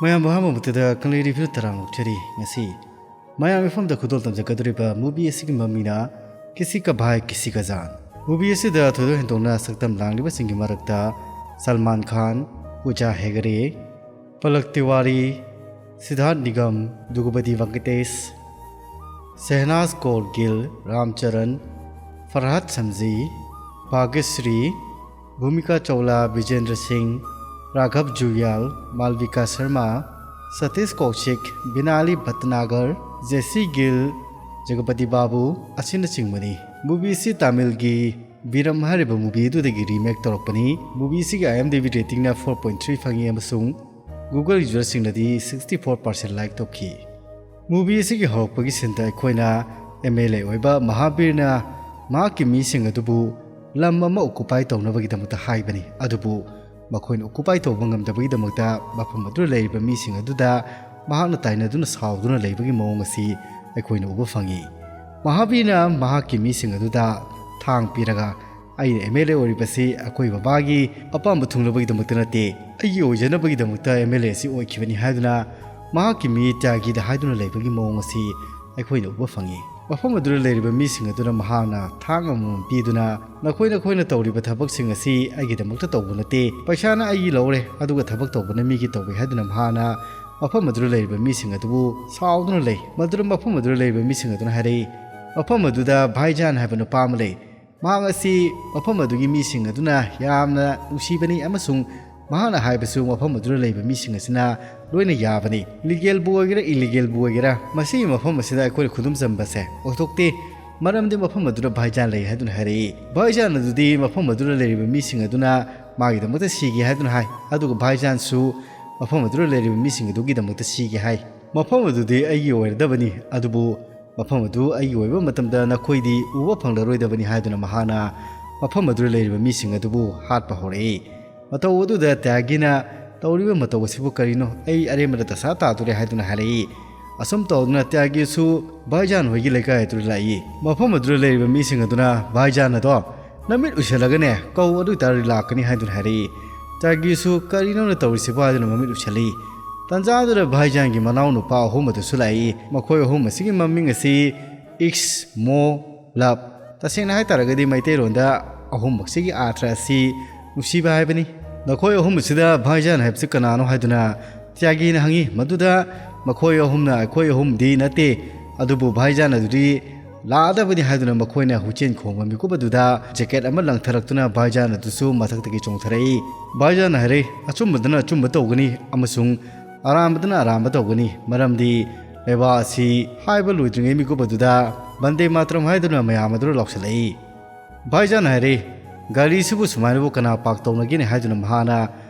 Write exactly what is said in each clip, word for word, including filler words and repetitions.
ꯃꯌꯥꯝꯕꯨ ꯑꯍꯥꯟꯕ ꯃꯛꯇꯗ ꯀꯪꯂꯩ ꯔꯤꯚꯤꯌꯨ ꯇꯔꯥꯝꯅ ꯑꯣꯛꯆꯔꯤ꯫ ꯉꯁꯤ ꯃꯌꯥꯝ ꯃꯤꯐꯝꯗ ꯈꯨꯗꯣꯜ ꯇꯝꯖꯒꯗꯧꯔꯤꯕ movie ꯑꯁꯤꯒꯤ ꯃꯃꯤꯡꯅ ꯀꯤꯁꯤ ꯀ ꯚꯥꯏ ꯀꯤꯁꯤ ꯀ ꯖꯥꯟ꯫ Movie ꯑꯁꯤꯗ ꯊꯣꯏꯗꯣꯛ ꯍꯦꯟꯗꯣꯛꯅ ꯁꯛꯇꯝ ꯂꯥꯡꯂꯤꯕꯁꯤꯡꯒꯤ ꯃꯔꯛꯇ ꯁꯜꯃꯥꯟ ꯈꯥꯟ, ꯄꯨꯖꯥ ꯍꯦꯒꯔꯦ, ꯄꯂꯛ ꯇꯤꯋꯥꯔꯤ, ꯁꯤꯗꯥꯔꯊ ꯅꯤꯒꯝ, ꯗꯨꯒꯨꯄꯇꯤ ꯚꯦꯡꯀꯇꯦꯁ, ꯁꯦꯍꯅꯥꯖ ꯀꯧꯔ ꯒꯤꯜ, ꯔꯥꯝ ꯆꯔꯟ, ꯐꯔꯍꯥꯗ ꯁꯝꯖꯤ, ꯚꯥꯒ꯭ꯌꯁ꯭ꯔꯤ, ꯚꯨꯃꯤꯀꯥ ꯆꯧꯂꯥ, ꯕꯤꯖꯦꯟꯗ꯭ꯔ ꯁꯤꯡ, ꯔꯥꯘꯕ ꯖꯨꯌꯥꯜ, ꯃꯥꯜꯕꯤꯀꯥ ꯁꯔꯃ, ꯁꯇꯤꯁ ꯀꯧꯁꯤꯛ, ꯕꯤꯅꯥꯂꯤ ꯚꯠꯅꯥꯒꯔ, ꯖꯦꯁꯤ ꯒꯤꯜ, ꯖꯒꯄꯇꯤ ꯕꯥꯕꯨ ꯑꯁꯤꯅꯆꯤꯡꯕꯅꯤ꯫ Movie ꯑꯁꯤ ꯇꯥꯃꯤꯜꯒꯤ ꯕꯤꯔꯝ ꯍꯥꯏꯔꯤꯕ movie ꯑꯗꯨꯗꯒꯤ remake ꯇꯧꯔꯛꯄꯅꯤ꯫ Movie ꯑꯁꯤꯒꯤ IMDb ratingꯅ four point three ꯐꯪꯉꯤ ꯑꯃꯁꯨꯡ Google userꯁꯤꯡꯅꯗꯤ sixty four percent like ꯇꯧꯈꯤ꯫ Movie ꯑꯁꯤꯒꯤ ꯍꯧꯔꯛꯄꯒꯤ sceneꯗ ꯑꯩꯈꯣꯏꯅ MLA ꯑꯣꯏꯕ ꯃꯍꯥꯕꯤꯔꯅ ꯃꯍꯥꯛꯀꯤ ꯃꯤꯁꯤꯡ ꯑꯗꯨꯕꯨ ꯂꯝ ꯑꯃ occupy ꯇꯧꯅꯕꯒꯤꯗꯃꯛꯇ ꯍꯥꯏꯕꯅꯤ꯫ ꯑꯗꯨꯕꯨ ꯃꯈꯣꯏꯅ occupy ꯇꯧꯕ ꯉꯝꯗꯕꯒꯤꯗꯃꯛꯇ ꯃꯐꯝ ꯑꯗꯨꯗ ꯂꯩꯔꯤꯕ ꯃꯤꯁꯤꯡ ꯑꯗꯨꯗ ꯃꯍꯥꯛꯅ ꯇꯥꯏꯅꯗꯨꯅ ꯁꯥꯎꯗꯨꯅ ꯂꯩꯕꯒꯤ ꯃꯑꯣꯡ ꯑꯁꯤ ꯑꯩꯈꯣꯏꯅ ꯎꯕ ꯐꯪꯉꯤ꯫ ꯃꯍꯥꯕꯤꯔꯅ ꯃꯍꯥꯛꯀꯤ ꯃꯤꯁꯤꯡ ꯑꯗꯨꯗ ꯊꯥꯡ ꯄꯤꯔꯒ, "ꯑꯩꯅ MLA ꯑꯣꯏꯔꯤꯕꯁꯤ ꯑꯩꯈꯣꯏ ꯕꯕꯥꯒꯤ ꯑꯄꯥꯝꯕ ꯊꯨꯡꯅꯕꯒꯤꯗꯃꯛꯇ ꯅꯠꯇꯦ, ꯑꯩꯒꯤ ꯑꯣꯏꯖꯅꯕꯒꯤꯗꯃꯛꯇ MLA ꯑꯁꯤ ꯑꯣꯏꯈꯤꯕꯅꯤ" ꯍꯥꯏꯗꯨꯅ ꯃꯍꯥꯛꯀꯤ ꯃꯤ ꯇ꯭ꯌꯥꯒꯤꯗ ꯍꯥꯏꯗꯨꯅ ꯂꯩꯕꯒꯤ ꯃꯑꯣꯡ ꯑꯁꯤ ꯑꯩꯈꯣꯏꯅ ꯎꯕ ꯐꯪꯉꯤ꯫ ꯃꯐꯝ ꯑꯗꯨꯗ ꯂꯩꯔꯤꯕ ꯃꯤꯁꯤꯡ ꯑꯗꯨꯅ ꯃꯍꯥꯛꯅ ꯊꯥꯡ ꯑꯃꯃꯝ ꯄꯤꯗꯨꯅ, "ꯅꯈꯣꯏ ꯅꯈꯣꯏꯅ ꯇꯧꯔꯤꯕ ꯊꯕꯛꯁꯤꯡ ꯑꯁꯤ ꯑꯩꯒꯤꯗꯃꯛꯇ ꯇꯧꯕ ꯅꯠꯇꯦ, ꯄꯩꯁꯥꯅ ꯑꯩꯒꯤ ꯂꯧꯔꯦ, ꯑꯗꯨꯒ ꯊꯕꯛ ꯇꯧꯕꯅ ꯃꯤꯒꯤ ꯇꯧꯏ" ꯍꯥꯏꯗꯨꯅ ꯃꯍꯥꯛꯅ ꯃꯐꯝ ꯑꯗꯨꯗ ꯂꯩꯔꯤꯕ ꯃꯤꯁꯤꯡ ꯑꯗꯨꯕꯨ ꯁꯥꯎꯗꯨꯅ ꯂꯩ꯫ ꯃꯗꯨꯗ ꯃꯐꯝ ꯑꯗꯨꯗ ꯂꯩꯔꯤꯕ ꯃꯤꯁꯤꯡ ꯑꯗꯨꯅ ꯍꯥꯏꯔꯛꯏ, "ꯃꯐꯝ ꯑꯗꯨꯗ ꯚꯥꯏꯖꯥꯟ ꯍꯥꯏꯕ ꯅꯨꯄꯥ ꯑꯃ ꯂꯩ꯫ ꯃꯍꯥꯛ ꯑꯁꯤ ꯃꯐꯝ ꯑꯗꯨꯒꯤ ꯃꯤꯁꯤꯡ ꯑꯗꯨꯅ ꯌꯥꯝꯅ ꯅꯨꯡꯁꯤꯕꯅꯤ ꯑꯃꯁꯨꯡ ꯃꯍꯥꯛꯅ ꯍꯥꯏꯕꯁꯨ ꯃꯐꯝ ꯑꯗꯨꯗ ꯂꯩꯕ ꯃꯤꯁꯤꯡ ꯑꯁꯤꯅ ꯂꯣꯏꯅ ꯌꯥꯕꯅꯤ꯫ Legalꯕꯨ ꯑꯣꯏꯒꯦꯔꯥ, illegalꯕꯨ ꯑꯣꯏꯒꯦꯔꯥ, ꯃꯁꯤꯒꯤ ꯃꯐꯝ ꯑꯁꯤꯗ ꯑꯩꯈꯣꯏꯅ ꯈꯨꯗꯨꯝ ꯆꯟꯕꯁꯦ ꯑꯣꯏꯊꯣꯛꯇꯦ, ꯃꯔꯝꯗꯤ ꯃꯐꯝ ꯑꯗꯨꯗ ꯚꯥꯏꯖꯥꯟ ꯂꯩ" ꯍꯥꯏꯗꯨꯅ ꯍꯥꯏꯔꯛꯏ꯫ ꯚꯥꯏꯖꯥꯟ ꯑꯗꯨꯗꯤ ꯃꯐꯝ ꯑꯗꯨꯗ ꯂꯩꯔꯤꯕ ꯃꯤꯁꯤꯡ ꯑꯗꯨꯅ ꯃꯥꯒꯤꯗꯃꯛꯇ ꯁꯤꯒꯦ ꯍꯥꯏꯗꯨꯅ ꯍꯥꯏ, ꯑꯗꯨꯒ ꯚꯥꯏꯖꯥꯟꯁꯨ ꯃꯐꯝ ꯑꯗꯨꯗ ꯂꯩꯔꯤꯕ ꯃꯤꯁꯤꯡ ꯑꯗꯨꯒꯤꯗꯃꯛꯇ ꯁꯤꯒꯦ ꯍꯥꯏ꯫ "ꯃꯐꯝ ꯑꯗꯨꯗꯤ ꯑꯩꯒꯤ ꯑꯣꯏꯔꯗꯕꯅꯤ, ꯑꯗꯨꯕꯨ ꯃꯐꯝ ꯑꯗꯨ ꯑꯩꯒꯤ ꯑꯣꯏꯕ ꯃꯇꯝꯗ ꯅꯈꯣꯏꯗꯤ ꯎꯕ ꯐꯪꯂꯔꯣꯏꯗꯕꯅꯤ" ꯍꯥꯏꯗꯨꯅ ꯃꯍꯥꯛꯅ ꯃꯐꯝ ꯑꯗꯨꯗ ꯂꯩꯔꯤꯕ ꯃꯤꯁꯤꯡ ꯑꯗꯨꯕꯨ ꯍꯥꯠꯄ ꯍꯧꯔꯛꯏ꯫ ꯃꯇꯧ ꯑꯗꯨꯗ ꯇ꯭ꯌꯥꯒꯤꯅ, "ꯇꯧꯔꯤꯕ ꯃꯇꯧ ꯑꯁꯤꯕꯨ ꯀꯔꯤꯅꯣ? ꯑꯩ ꯑꯔꯦꯝꯕꯗ ꯗꯁꯥ ꯇꯥꯗꯣꯔꯦ" ꯍꯥꯏꯗꯨꯅ ꯍꯥꯏꯔꯛꯏ꯫ ꯑꯁꯨꯝ ꯇꯧꯗꯨꯅ ꯇ꯭ꯌꯥꯒꯤꯁꯨ ꯚꯥꯏꯖꯥꯟ ꯍꯣꯏꯒꯤ ꯂꯩꯀꯥꯏ ꯑꯗꯨꯗ ꯂꯥꯛꯏ꯫ ꯃꯐꯝ ꯑꯗꯨꯗ ꯂꯩꯔꯤꯕ ꯃꯤꯁꯤꯡ ꯑꯗꯨꯅ ꯚꯥꯏꯖꯥꯟ ꯑꯗꯣ ꯅꯃꯤꯠ ꯎꯏꯁꯜꯂꯒꯅꯦ ꯀꯧ, ꯑꯗꯨ ꯑꯣꯏꯇꯥꯔꯗꯤ ꯂꯥꯛꯀꯅꯤ ꯍꯥꯏꯗꯨꯅ ꯍꯥꯏꯔꯛꯏ꯫ ꯇ꯭ꯌꯥꯒꯤꯁꯨ "ꯀꯔꯤꯅꯣꯅ ꯇꯧꯔꯤꯁꯤꯕꯣ?" ꯍꯥꯏꯗꯨꯅ ꯃꯃꯤꯠ ꯎꯏꯁꯜꯂꯤ꯫ ꯇꯟꯖꯥꯗꯨꯗ ꯚꯥꯏꯖꯥꯟꯒꯤ ꯃꯅꯥꯎ ꯅꯨꯄꯥ ꯑꯍꯨꯝ ꯑꯗꯨꯁꯨ ꯂꯥꯛꯏ꯫ ꯃꯈꯣꯏ ꯑꯍꯨꯝ ꯑꯁꯤꯒꯤ ꯃꯃꯤꯡ ꯑꯁꯤ ꯏꯛꯁ, ꯃꯣ, ꯂꯞ꯫ ꯇꯁꯦꯡꯅ ꯍꯥꯏꯇꯥꯔꯒꯗꯤ ꯃꯩꯇꯩꯂꯣꯟꯗ ꯑꯍꯨꯝꯃꯛꯁꯤꯒꯤ ꯑꯥꯔꯊ ꯑꯁꯤ ꯅꯨꯡꯁꯤꯕ ꯍꯥꯏꯕꯅꯤ꯫ ꯅꯈꯣꯏ ꯑꯍꯨꯝ ꯑꯁꯤꯗ ꯚꯥꯏꯖꯥꯟ ꯍꯥꯏꯕꯁꯤ ꯀꯅꯥꯅꯣ ꯍꯥꯏꯗꯨꯅ ꯇ꯭ꯌꯥꯒꯤꯅ ꯍꯪꯉꯤ꯫ ꯃꯗꯨꯗ ꯃꯈꯣꯏ ꯑꯍꯨꯝꯅ ꯑꯩꯈꯣꯏ ꯑꯍꯨꯝꯗꯤ ꯅꯠꯇꯦ, ꯑꯗꯨꯕꯨ ꯚꯥꯏꯖꯥꯟ ꯑꯗꯨꯗꯤ ꯂꯥꯛꯑꯗꯕꯅꯤ ꯍꯥꯏꯗꯨꯅ ꯃꯈꯣꯏꯅ ꯍꯨꯏꯆꯦꯟ ꯈꯣꯡꯕ ꯃꯤꯀꯨꯞ ꯑꯗꯨꯗ ꯖꯦꯀꯦꯠ ꯑꯃ ꯂꯪꯊꯔꯛꯇꯨꯅ ꯚꯥꯏꯖꯥꯟ ꯑꯗꯨꯁꯨ ꯃꯊꯛꯇꯒꯤ ꯆꯣꯡꯊꯔꯛꯏ꯫ ꯚꯥꯏꯖꯥꯟꯅ ꯍꯥꯏꯔꯛꯏ, "ꯑꯆꯨꯝꯕꯗꯅ ꯑꯆꯨꯝꯕ ꯇꯧꯒꯅꯤ ꯑꯃꯁꯨꯡ ꯑꯔꯥꯟꯕꯗꯅ ꯑꯔꯥꯟꯕ ꯇꯧꯒꯅꯤ, ꯃꯔꯝꯗꯤ ꯂꯩꯕꯥꯛ ꯑꯁꯤ" ꯍꯥꯏꯕ ꯂꯣꯏꯗ꯭ꯔꯤꯉꯩ ꯃꯤꯀꯨꯞ ꯑꯗꯨꯗ ꯕꯟꯗꯦ ꯃꯥꯇ꯭ꯔꯝ ꯍꯥꯏꯗꯨꯅ ꯃꯌꯥꯝ ꯑꯗꯨ ꯂꯥꯎꯁꯤꯜꯂꯛꯏ꯫ ꯚꯥꯏꯖꯥꯟꯅ ꯍꯥꯏꯔꯛꯏ, "ꯒꯥꯔꯤꯁꯤꯕꯨ ꯁꯨꯃꯥꯏꯅꯕꯨ ꯀꯅꯥ ꯄꯥꯔꯛ ꯇꯧꯅꯒꯦꯅꯦ?" ꯍꯥꯏꯗꯨꯅ ꯃꯍꯥꯛꯅ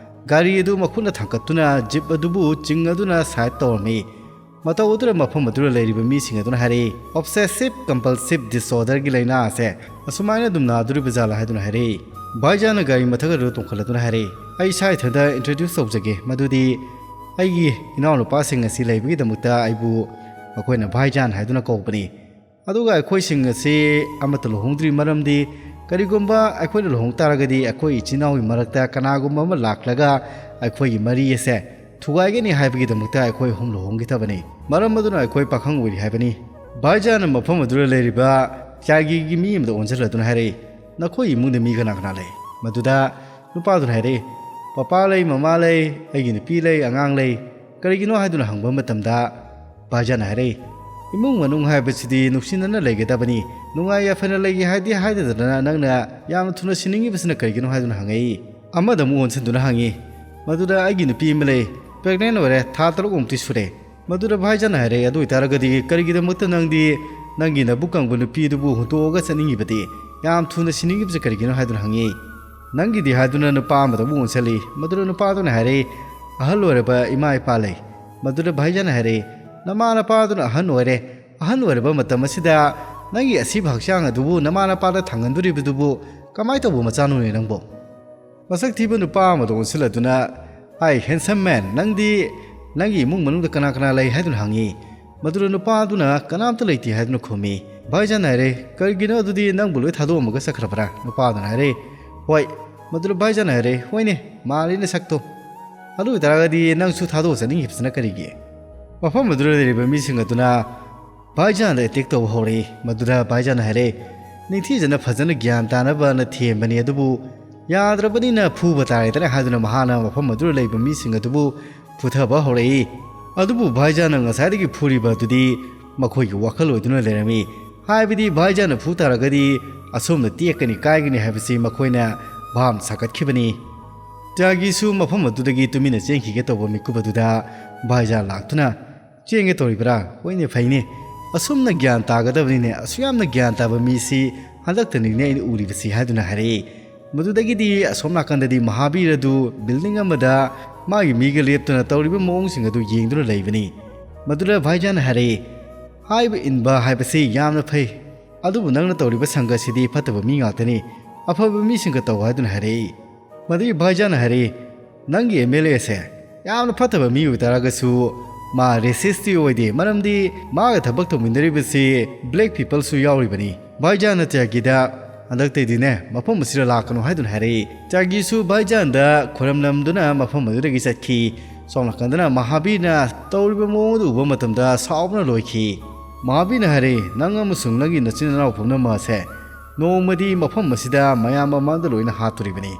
ꯒꯥꯔꯤ ꯑꯗꯨ ꯃꯈꯨꯠꯅ ꯊꯥꯡꯒꯠꯇꯨꯅ ꯖꯤꯞ ꯑꯗꯨꯕꯨ ꯆꯤꯡ ꯑꯗꯨꯅ ꯁꯥꯏꯠ ꯇꯧꯔꯝꯃꯤ꯫ ꯃꯇꯧ ꯑꯗꯨꯗ ꯃꯐꯝ ꯑꯗꯨꯗ ꯂꯩꯔꯤꯕ ꯃꯤꯁꯤꯡ ꯑꯗꯨꯅ ꯍꯥꯏꯔꯛꯏ, "Obsessive compulsive disorderꯒꯤ ꯂꯥꯏꯅꯥ ꯑꯁꯦ ꯑꯁꯨꯃꯥꯏꯅ ꯑꯗꯨꯝ ꯅꯥꯗꯣꯔꯤꯕ ꯖꯥꯠꯂꯥ?" ꯍꯥꯏꯗꯨꯅ ꯍꯥꯏꯔꯛꯏ꯫ ꯚꯥꯏꯖꯥꯟꯅ ꯒꯥꯔꯤ ꯃꯊꯛ ꯑꯗꯨꯗ ꯇꯣꯡꯈꯠꯂꯗꯨꯅ ꯍꯥꯏꯔꯛꯏ, "ꯑꯩ ꯏꯁꯥ ꯏꯊꯟꯇ ꯏꯟꯇ꯭ꯔꯣꯗ꯭ꯌꯨꯁ ꯇꯧꯖꯒꯦ, ꯃꯗꯨꯗꯤ ꯑꯩꯒꯤ ꯏꯅꯥꯎꯅꯨꯄꯥꯁꯤꯡ ꯑꯁꯤ ꯂꯩꯕꯒꯤꯗꯃꯛꯇ ꯑꯩꯕꯨ ꯃꯈꯣꯏꯅ ꯚꯥꯏꯖꯥꯟ ꯍꯥꯏꯗꯨꯅ ꯀꯧꯕꯅꯤ꯫ ꯑꯗꯨꯒ ꯑꯩꯈꯣꯏꯁꯤꯡ ꯑꯁꯤ ꯑꯃꯠꯇ ꯂꯨꯍꯣꯡꯗ꯭ꯔꯤ, ꯃꯔꯝꯗꯤ ꯀꯔꯤꯒꯨꯝꯕ ꯑꯩꯈꯣꯏꯅ ꯂꯨꯍꯣꯡ ꯇꯥꯔꯒꯗꯤ ꯑꯩꯈꯣꯏ ꯏꯆꯤꯟ ꯏꯅꯥꯎꯒꯤ ꯃꯔꯛꯇ ꯀꯅꯥꯒꯨꯝꯕ ꯑꯃ ꯂꯥꯛꯂꯒ ꯑꯩꯈꯣꯏꯒꯤ ꯃꯔꯤ ꯑꯁꯦ ꯊꯨꯒꯥꯏꯒꯅꯤ ꯍꯥꯏꯕꯒꯤꯗꯃꯛꯇ ꯑꯩꯈꯣꯏ ꯑꯍꯨꯝ ꯂꯨꯍꯣꯡꯈꯤꯗꯕꯅꯤ꯫ ꯃꯔꯝ ꯑꯗꯨꯅ ꯑꯩꯈꯣꯏ ꯄꯥꯈꯪ ꯑꯣꯏꯔꯤ ꯍꯥꯏꯕꯅꯤ꯫" ꯚꯥꯏꯖꯥꯟꯅ ꯃꯐꯝ ꯑꯗꯨꯗ ꯂꯩꯔꯤꯕ ꯇ꯭ꯌꯥꯒꯤꯒꯤ ꯃꯤ ꯑꯃꯗ ꯑꯣꯟꯁꯤꯜꯂꯗꯨꯅ ꯍꯥꯏꯔꯛꯏ, "ꯅꯈꯣꯏ ꯏꯃꯨꯡꯗ ꯃꯤ ꯀꯅꯥ ꯀꯅꯥ ꯂꯩ?" ꯃꯗꯨꯗ ꯅꯨꯄꯥꯗꯨꯅ ꯍꯥꯏꯔꯛꯏ, "ꯄꯄꯥ ꯂꯩ, ꯃꯃꯥ ꯂꯩ, ꯑꯩꯒꯤ ꯅꯨꯄꯤ ꯂꯩ, ꯑꯉꯥꯡ ꯂꯩ꯫" ꯀꯔꯤꯒꯤꯅꯣ ꯍꯥꯏꯗꯨꯅ ꯍꯪꯕ ꯃꯇꯝꯗ ꯚꯥꯏꯖꯥꯟꯅ ꯍꯥꯏꯔꯛꯏ, "ꯏꯃꯨꯡ ꯃꯅꯨꯡ ꯍꯥꯏꯕꯁꯤꯗꯤ ꯅꯨꯡꯁꯤꯅꯅ ꯂꯩꯒꯗꯕꯅꯤ꯫ ꯅꯨꯡꯉꯥꯏ ꯌꯥꯏꯐꯅ ꯂꯩꯒꯦ ꯍꯥꯏꯗꯤ ꯍꯥꯏꯗꯗꯅ ꯅꯪꯅ ꯌꯥꯝꯅ ꯊꯨꯅ ꯁꯤꯅꯤꯡꯉꯤꯕꯁꯤꯅ ꯀꯔꯤꯒꯤꯅꯣ?" ꯍꯥꯏꯗꯨꯅ ꯍꯪꯉꯛꯏ꯫ ꯑꯃꯗ ꯑꯃꯨꯛ ꯑꯣꯟꯁꯤꯟꯗꯨꯅ ꯍꯪꯉꯤ, ꯃꯗꯨꯗ ꯑꯩꯒꯤ ꯅꯨꯄꯤ ꯑꯃ ꯂꯩ, ꯄ꯭ꯔꯦꯒꯅꯦꯟ ꯑꯣꯏꯔꯦ, ꯊꯥ ꯇꯔꯨꯛꯃꯨꯛꯇꯤ ꯁꯨꯔꯦ꯫ ꯃꯗꯨꯗ ꯚꯥꯏꯖꯥꯟꯅ ꯍꯥꯏꯔꯛꯏ, "ꯑꯗꯨ ꯑꯣꯏꯇꯥꯔꯒꯗꯤ ꯀꯔꯤꯒꯤꯗꯃꯛꯇ ꯅꯪꯗꯤ ꯅꯪꯒꯤ ꯅꯕꯨꯛ ꯀꯪꯕ ꯅꯨꯄꯤ ꯑꯗꯨꯕꯨ ꯍꯨꯟꯗꯣꯛꯑꯒ ꯆꯠꯅꯤꯡꯉꯤꯕꯗꯤ? ꯌꯥꯝ ꯊꯨꯅ ꯁꯤꯅꯤꯡꯉꯤꯕꯁꯤ ꯀꯔꯤꯒꯤꯅꯣ?" ꯍꯥꯏꯗꯨꯅ ꯍꯪꯉꯤ꯫ "ꯅꯪꯒꯤꯗꯤ" ꯍꯥꯏꯗꯨꯅ ꯅꯨꯄꯥ ꯑꯃꯗ ꯑꯃꯨꯛ ꯑꯣꯟꯁꯤꯜꯂꯤ꯫ ꯃꯗꯨꯗ ꯅꯨꯄꯥꯗꯨꯅ ꯍꯥꯏꯔꯛꯏ, "ꯑꯍꯜ ꯑꯣꯏꯔꯕ ꯏꯃꯥ ꯏꯄꯥ ꯂꯩ꯫" ꯃꯗꯨꯗ ꯚꯥꯏꯖꯥꯟꯅ ꯍꯥꯏꯔꯛꯏ, "ꯅꯃꯥ ꯅꯄꯥꯗꯨꯅ ꯑꯍꯟ ꯑꯣꯏꯔꯦ꯫ ꯑꯍꯟ ꯑꯣꯏꯔꯕ ꯃꯇꯝ ꯑꯁꯤꯗ ꯅꯪꯒꯤ ꯑꯁꯤꯕ ꯍꯛꯆꯥꯡ ꯑꯗꯨꯕꯨ ꯅꯃꯥ ꯅꯄꯥꯗ ꯊꯥꯡꯍꯟꯗꯣꯔꯤꯕꯗꯨꯕꯨ ꯀꯃꯥꯏꯅ ꯇꯧꯕ ꯃꯆꯥꯅꯣꯅꯦ ꯅꯪꯕꯨ?" ꯃꯁꯛ ꯊꯤꯕ ꯅꯨꯄꯥ ꯑꯃꯗ ꯑꯣꯟꯁꯤꯜꯂꯗꯨꯅ, "Hi, handsome man, ꯅꯪꯗꯤ ꯅꯪꯒꯤ ꯏꯃꯨꯡ ꯃꯅꯨꯡꯗ ꯀꯅꯥ ꯀꯅꯥ ꯂꯩ?" ꯍꯥꯏꯗꯨꯅ ꯍꯪꯉꯤ꯫ ꯃꯗꯨꯗ ꯅꯨꯄꯥ ꯑꯗꯨꯅ "ꯀꯅꯥꯝꯇ ꯂꯩꯇꯦ" ꯍꯥꯏꯗꯨꯅ ꯈꯨꯝꯃꯤ꯫ ꯚꯥꯏꯖꯥꯟꯅ ꯍꯥꯏꯔꯦ, "ꯀꯔꯤꯒꯤꯅꯣ ꯑꯗꯨꯗꯤ ꯅꯪꯕꯨ ꯂꯣꯏ ꯊꯥꯗꯣꯛꯑꯝꯃꯒ ꯆꯠꯈ꯭ꯔꯕ꯭ꯔꯥ?" ꯅꯨꯄꯥ ꯑꯗꯨꯅ ꯍꯥꯏꯔꯦ, "ꯍꯣꯏ꯫" ꯃꯗꯨꯗ ꯚꯥꯏꯖꯥꯟꯅ ꯍꯥꯏꯔꯦ, "ꯍꯣꯏꯅꯦ, ꯃꯥꯜꯂꯤꯅꯦ ꯁꯛꯇꯣ꯫" ꯑꯗꯨ ꯑꯣꯏꯇꯥꯔꯒꯗꯤ ꯅꯪꯁꯨ ꯊꯥꯗꯣꯛꯑ ꯆꯠꯅꯤꯡꯉꯤꯕꯁꯤꯅ ꯀꯔꯤꯒꯤ? ꯃꯐꯝ ꯑꯗꯨꯗ ꯂꯩꯔꯤꯕ ꯃꯤꯁꯤꯡ ꯑꯗꯨꯅ ꯚꯥꯏꯖꯥꯟꯗ ꯑꯦꯇꯦꯛ ꯇꯧꯕ ꯍꯧꯔꯛꯏ꯫ ꯃꯗꯨꯗ ꯚꯥꯏꯖꯥꯟꯅ ꯍꯥꯏꯔꯦ, "ꯅꯤꯡꯊꯤꯖꯅ ꯐꯖꯅ ꯒ꯭ꯌꯥꯟ ꯇꯥꯅꯕꯅ ꯊꯦꯝꯕꯅꯤ, ꯑꯗꯨꯕꯨ ꯌꯥꯗ꯭ꯔꯕꯅꯤꯅ ꯐꯨꯕ ꯇꯥꯔꯦꯗꯅ" ꯍꯥꯏꯗꯨꯅ ꯃꯍꯥꯛꯅ ꯃꯐꯝ ꯑꯗꯨꯗ ꯂꯩꯕ ꯃꯤꯁꯤꯡ ꯑꯗꯨꯕꯨ ꯐꯨꯊꯕ ꯍꯧꯔꯛꯏ꯫ ꯑꯗꯨꯕꯨ ꯚꯥꯏꯖꯥꯟꯅ ꯉꯁꯥꯏꯗꯒꯤ ꯐꯨꯔꯤꯕ ꯑꯗꯨꯗꯤ ꯃꯈꯣꯏꯒꯤ ꯋꯥꯈꯜ ꯑꯣꯏꯗꯨꯅ ꯂꯩꯔꯝꯃꯤ꯫ ꯍꯥꯏꯕꯗꯤ ꯚꯥꯏꯖꯥꯟꯅ ꯐꯨ ꯇꯥꯔꯒꯗꯤ ꯑꯁꯣꯝꯅ ꯇꯦꯛꯀꯅꯤ, ꯀꯥꯏꯒꯅꯤ ꯍꯥꯏꯕꯁꯤ ꯃꯈꯣꯏꯅ ꯚꯥꯞ ꯁꯥꯒꯠꯈꯤꯕꯅꯤ꯫ ꯇ꯭ꯌꯥꯒꯤꯁꯨ ꯃꯐꯝ ꯑꯗꯨꯗꯒꯤ ꯇꯨꯃꯤꯟꯅ ꯆꯦꯟꯈꯤꯒꯦ ꯇꯧꯕ ꯃꯤꯀꯨꯞ ꯑꯗꯨꯗ ꯚꯥꯏꯖꯥꯟ ꯂꯥꯛꯇꯨꯅ, "ꯆꯦꯟꯒꯦ ꯇꯧꯔꯤꯕ꯭ꯔꯥ? ꯍꯣꯏꯅꯦ, ꯐꯩꯅꯦ꯫ ꯑꯁꯨꯝꯅ ꯒ꯭ꯌꯥꯟ ꯇꯥꯒꯗꯕꯅꯤꯅꯦ꯫ ꯑꯁꯨꯛ ꯌꯥꯝꯅ ꯒ꯭ꯌꯥꯟ ꯇꯥꯕ ꯃꯤꯁꯤ ꯍꯟꯗꯛꯇꯅꯤꯅꯦ ꯑꯩꯅ ꯎꯔꯤꯕꯁꯤ" ꯍꯥꯏꯗꯨꯅ ꯍꯥꯏꯔꯛꯏ꯫ ꯃꯗꯨꯗꯒꯤꯗꯤ ꯑꯁꯣꯝ ꯅꯥꯀꯟꯗꯗꯤ ꯃꯍꯥꯕꯤꯔ ꯑꯗꯨ ꯕꯤꯜꯗꯤꯡ ꯑꯃꯗ ꯃꯥꯒꯤ ꯃꯤꯒ ꯂꯦꯞꯇꯨꯅ ꯇꯧꯔꯤꯕ ꯃꯑꯣꯡꯁꯤꯡ ꯑꯗꯨ ꯌꯦꯡꯗꯨꯅ ꯂꯩꯕꯅꯤ꯫ ꯃꯗꯨꯗ ꯚꯥꯏꯖꯥꯟꯅ ꯍꯥꯏꯔꯛꯏ, "ꯍꯥꯏꯕ ꯏꯟꯕ ꯍꯥꯏꯕꯁꯤ ꯌꯥꯝꯅ ꯐꯩ, ꯑꯗꯨꯕꯨ ꯅꯪꯅ ꯇꯧꯔꯤꯕ ꯁꯪꯒꯁꯤꯗꯤ ꯐꯠꯇꯕ ꯃꯤ ꯉꯥꯛꯇꯅꯤ, ꯑꯐꯕ ꯃꯤꯁꯤꯡꯒ ꯇꯧ" ꯍꯥꯏꯗꯨꯅ ꯍꯥꯏꯔꯛꯏ꯫ ꯃꯗꯨꯒꯤ ꯚꯥꯏꯖꯥꯟꯅ ꯍꯥꯏꯔꯛꯏ, "ꯅꯪꯒꯤ ꯑꯦꯝ ꯑꯦꯜ ꯑꯦꯁꯦ ꯌꯥꯝꯅ ꯐꯠꯇꯕ ꯃꯤ ꯑꯣꯏꯇꯥꯔꯒꯁꯨ ꯃꯥ ꯔꯦꯁꯤꯁꯇꯤ ꯑꯣꯏꯗꯦ, ꯃꯔꯝꯗꯤ ꯃꯥꯒ ꯊꯕꯛ ꯇꯧꯃꯤꯟꯅꯔꯤꯕꯁꯤ ꯕ꯭ꯂꯦꯛ ꯄꯤꯄꯜꯁꯨ ꯌꯥꯎꯔꯤꯕꯅꯤ"꯫ ꯚꯥꯏꯖꯥꯟꯅ ꯇ꯭ꯌꯥꯒꯤꯗ, "ꯍꯟꯗꯛꯇꯩꯗꯤꯅꯦ ꯃꯐꯝ ꯑꯁꯤꯗ ꯂꯥꯛꯀꯅꯨ" ꯍꯥꯏꯗꯨꯅ ꯍꯥꯏꯔꯛꯏ꯫ ꯇ꯭ꯌꯥꯒꯤꯁꯨ ꯚꯥꯏꯖꯥꯟꯗ ꯈꯨꯔꯝꯂꯝꯗꯨꯅ ꯃꯐꯝ ꯑꯗꯨꯗꯒꯤ ꯆꯠꯈꯤ꯫ ꯁꯣꯝ ꯅꯥꯀꯟꯗꯅ ꯃꯍꯥꯕꯤꯔꯅ ꯇꯧꯔꯤꯕ ꯃꯑꯣꯡ ꯑꯗꯨ ꯎꯕ ꯃꯇꯝꯗ ꯁꯥꯎꯕꯅ ꯂꯣꯏꯈꯤ꯫ ꯃꯍꯥꯕꯤꯔꯅ ꯍꯥꯏꯔꯛꯏ, "ꯅꯪ ꯑꯃꯁꯨꯡ ꯅꯪꯒꯤ ꯅꯆꯤꯟ ꯅꯅꯥꯎ ꯄꯨꯝꯅꯃꯛ ꯑꯁꯦ ꯅꯣꯡꯃꯗꯤ ꯃꯐꯝ ꯑꯁꯤꯗ ꯃꯌꯥꯝ ꯃꯃꯥꯡꯗ ꯂꯣꯏꯅ ꯍꯥꯠꯇꯣꯔꯤꯕꯅꯤ"꯫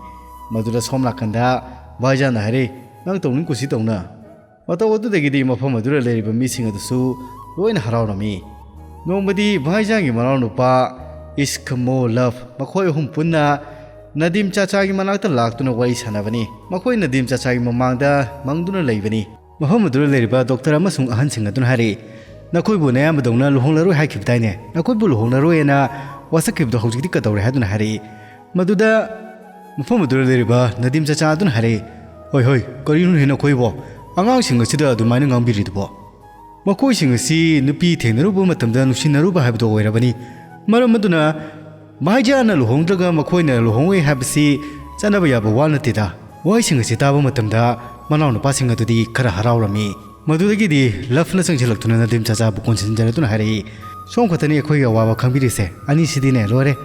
ꯃꯗꯨꯗ ꯁꯣꯝ ꯅꯥꯀꯟꯗ ꯚꯥꯏꯖꯥꯟꯅ ꯍꯥꯏꯔꯛꯏ, "ꯅꯪ ꯇꯧꯅꯤꯡ ꯀꯨꯁꯤ ꯇꯧꯅ"꯫ ꯃꯇꯧ ꯑꯗꯨꯗꯒꯤꯗꯤ ꯃꯐꯝ ꯑꯗꯨꯗ ꯂꯩꯔꯤꯕ ꯃꯤꯁꯤꯡ ꯑꯗꯨꯁꯨ ꯂꯣꯏꯅ ꯍꯔꯥꯎꯔꯝꯃꯤ꯫ ꯅꯣꯡꯃꯗꯤ ꯚꯥꯏꯖꯥꯟꯒꯤ ꯃꯅꯥꯎꯅꯨꯄꯥ ꯏꯁꯀ ꯃꯣ ꯂꯚ, ꯃꯈꯣꯏ ꯑꯍꯨꯝ ꯄꯨꯟꯅ ꯅꯗꯤꯝ ꯆꯥꯆꯥꯒꯤ ꯃꯅꯥꯛꯇ ꯂꯥꯛꯇꯨꯅ ꯋꯥꯔꯤ ꯁꯥꯟꯅꯕꯅꯤ꯫ ꯃꯈꯣꯏ ꯅꯗꯤꯝ ꯆꯥꯆꯥꯒꯤ ꯃꯃꯥꯡꯗ ꯃꯪꯗꯨꯅ ꯂꯩꯕꯅꯤ꯫ ꯃꯐꯝ ꯑꯗꯨꯗ ꯂꯩꯔꯤꯕ ꯗꯣꯛꯇꯔ ꯑꯃꯁꯨꯡ ꯑꯍꯟꯁꯤꯡ ꯑꯗꯨꯅ ꯍꯥꯏꯔꯛꯏ, "ꯅꯈꯣꯏꯕꯨ ꯅꯌꯥꯝꯕꯗꯧꯅ ꯂꯨꯍꯣꯡꯂꯔꯣꯏ ꯍꯥꯏꯈꯤꯕꯗꯥꯏꯅꯦ? ꯅꯈꯣꯏꯕꯨ ꯂꯨꯍꯣꯡꯂꯔꯣꯏꯅ ꯋꯥꯁꯛꯈꯤꯕꯗꯣ ꯍꯧꯖꯤꯛꯇꯤ ꯀꯩꯗꯧꯔꯦ?" ꯍꯥꯏꯗꯨꯅ ꯍꯥꯏꯔꯛꯏ꯫ ꯃꯗꯨꯗ ꯃꯐꯝ ꯑꯗꯨꯗ ꯂꯩꯔꯤꯕ ꯅꯗꯤꯝ ꯆꯥꯆꯥ ꯑꯗꯨꯅ ꯍꯥꯏꯔꯛꯏ, "ꯍꯣꯏ, ꯍꯣꯏ, ꯀꯔꯤꯅꯣꯅꯦ ꯅꯈꯣꯏꯕꯣ? ꯑꯉꯥꯡꯁꯤꯡ ꯑꯁꯤꯗ ꯑꯗꯨꯃꯥꯏꯅ ꯉꯥꯡꯕꯤꯔꯤꯗꯨꯕꯣ? ꯃꯈꯣꯏꯁꯤꯡ ꯑꯁꯤ ꯅꯨꯄꯤ ꯊꯦꯡꯅꯔꯨꯕ ꯃꯇꯝꯗ ꯅꯨꯡꯁꯤꯅꯔꯨꯕ ꯍꯥꯏꯕꯗꯨ ꯑꯣꯏꯔꯕꯅꯤ꯫ ꯃꯔꯝ ꯑꯗꯨꯅ ꯚꯥꯏꯖꯥꯟꯅ ꯂꯨꯍꯣꯡꯗ꯭ꯔꯒ ꯃꯈꯣꯏꯅ ꯂꯨꯍꯣꯡꯉꯣꯏ ꯍꯥꯏꯕꯁꯤ ꯆꯠꯅꯕ ꯌꯥꯕ ꯋꯥ ꯅꯠꯇꯦꯗ"꯫ ꯋꯥꯍꯩꯁꯤꯡ ꯑꯁꯤ ꯇꯥꯕ ꯃꯇꯝꯗ ꯃꯅꯥꯎꯅꯨꯄꯥꯁꯤꯡ ꯑꯗꯨꯗꯤ ꯈꯔ ꯍꯔꯥꯎꯔꯝꯃꯤ꯫ ꯃꯗꯨꯗꯒꯤꯗꯤ ꯂꯚꯅ ꯆꯪꯁꯤꯜꯂꯛꯇꯨꯅ ꯅꯗꯤꯝ ꯆꯥꯆꯥꯕꯨ ꯀꯣꯟꯁꯤꯟꯖꯔꯗꯨꯅ ꯍꯥꯏꯔꯛꯏ, "ꯁꯣꯝ ꯈꯛꯇꯅꯤ ꯑꯩꯈꯣꯏꯒꯤ ꯑꯋꯥꯕ ꯈꯪꯕꯤꯔꯤꯁꯦ꯫ ꯑꯅꯤꯁꯤꯗꯤꯅꯦ ꯂꯣꯏꯔꯦ꯫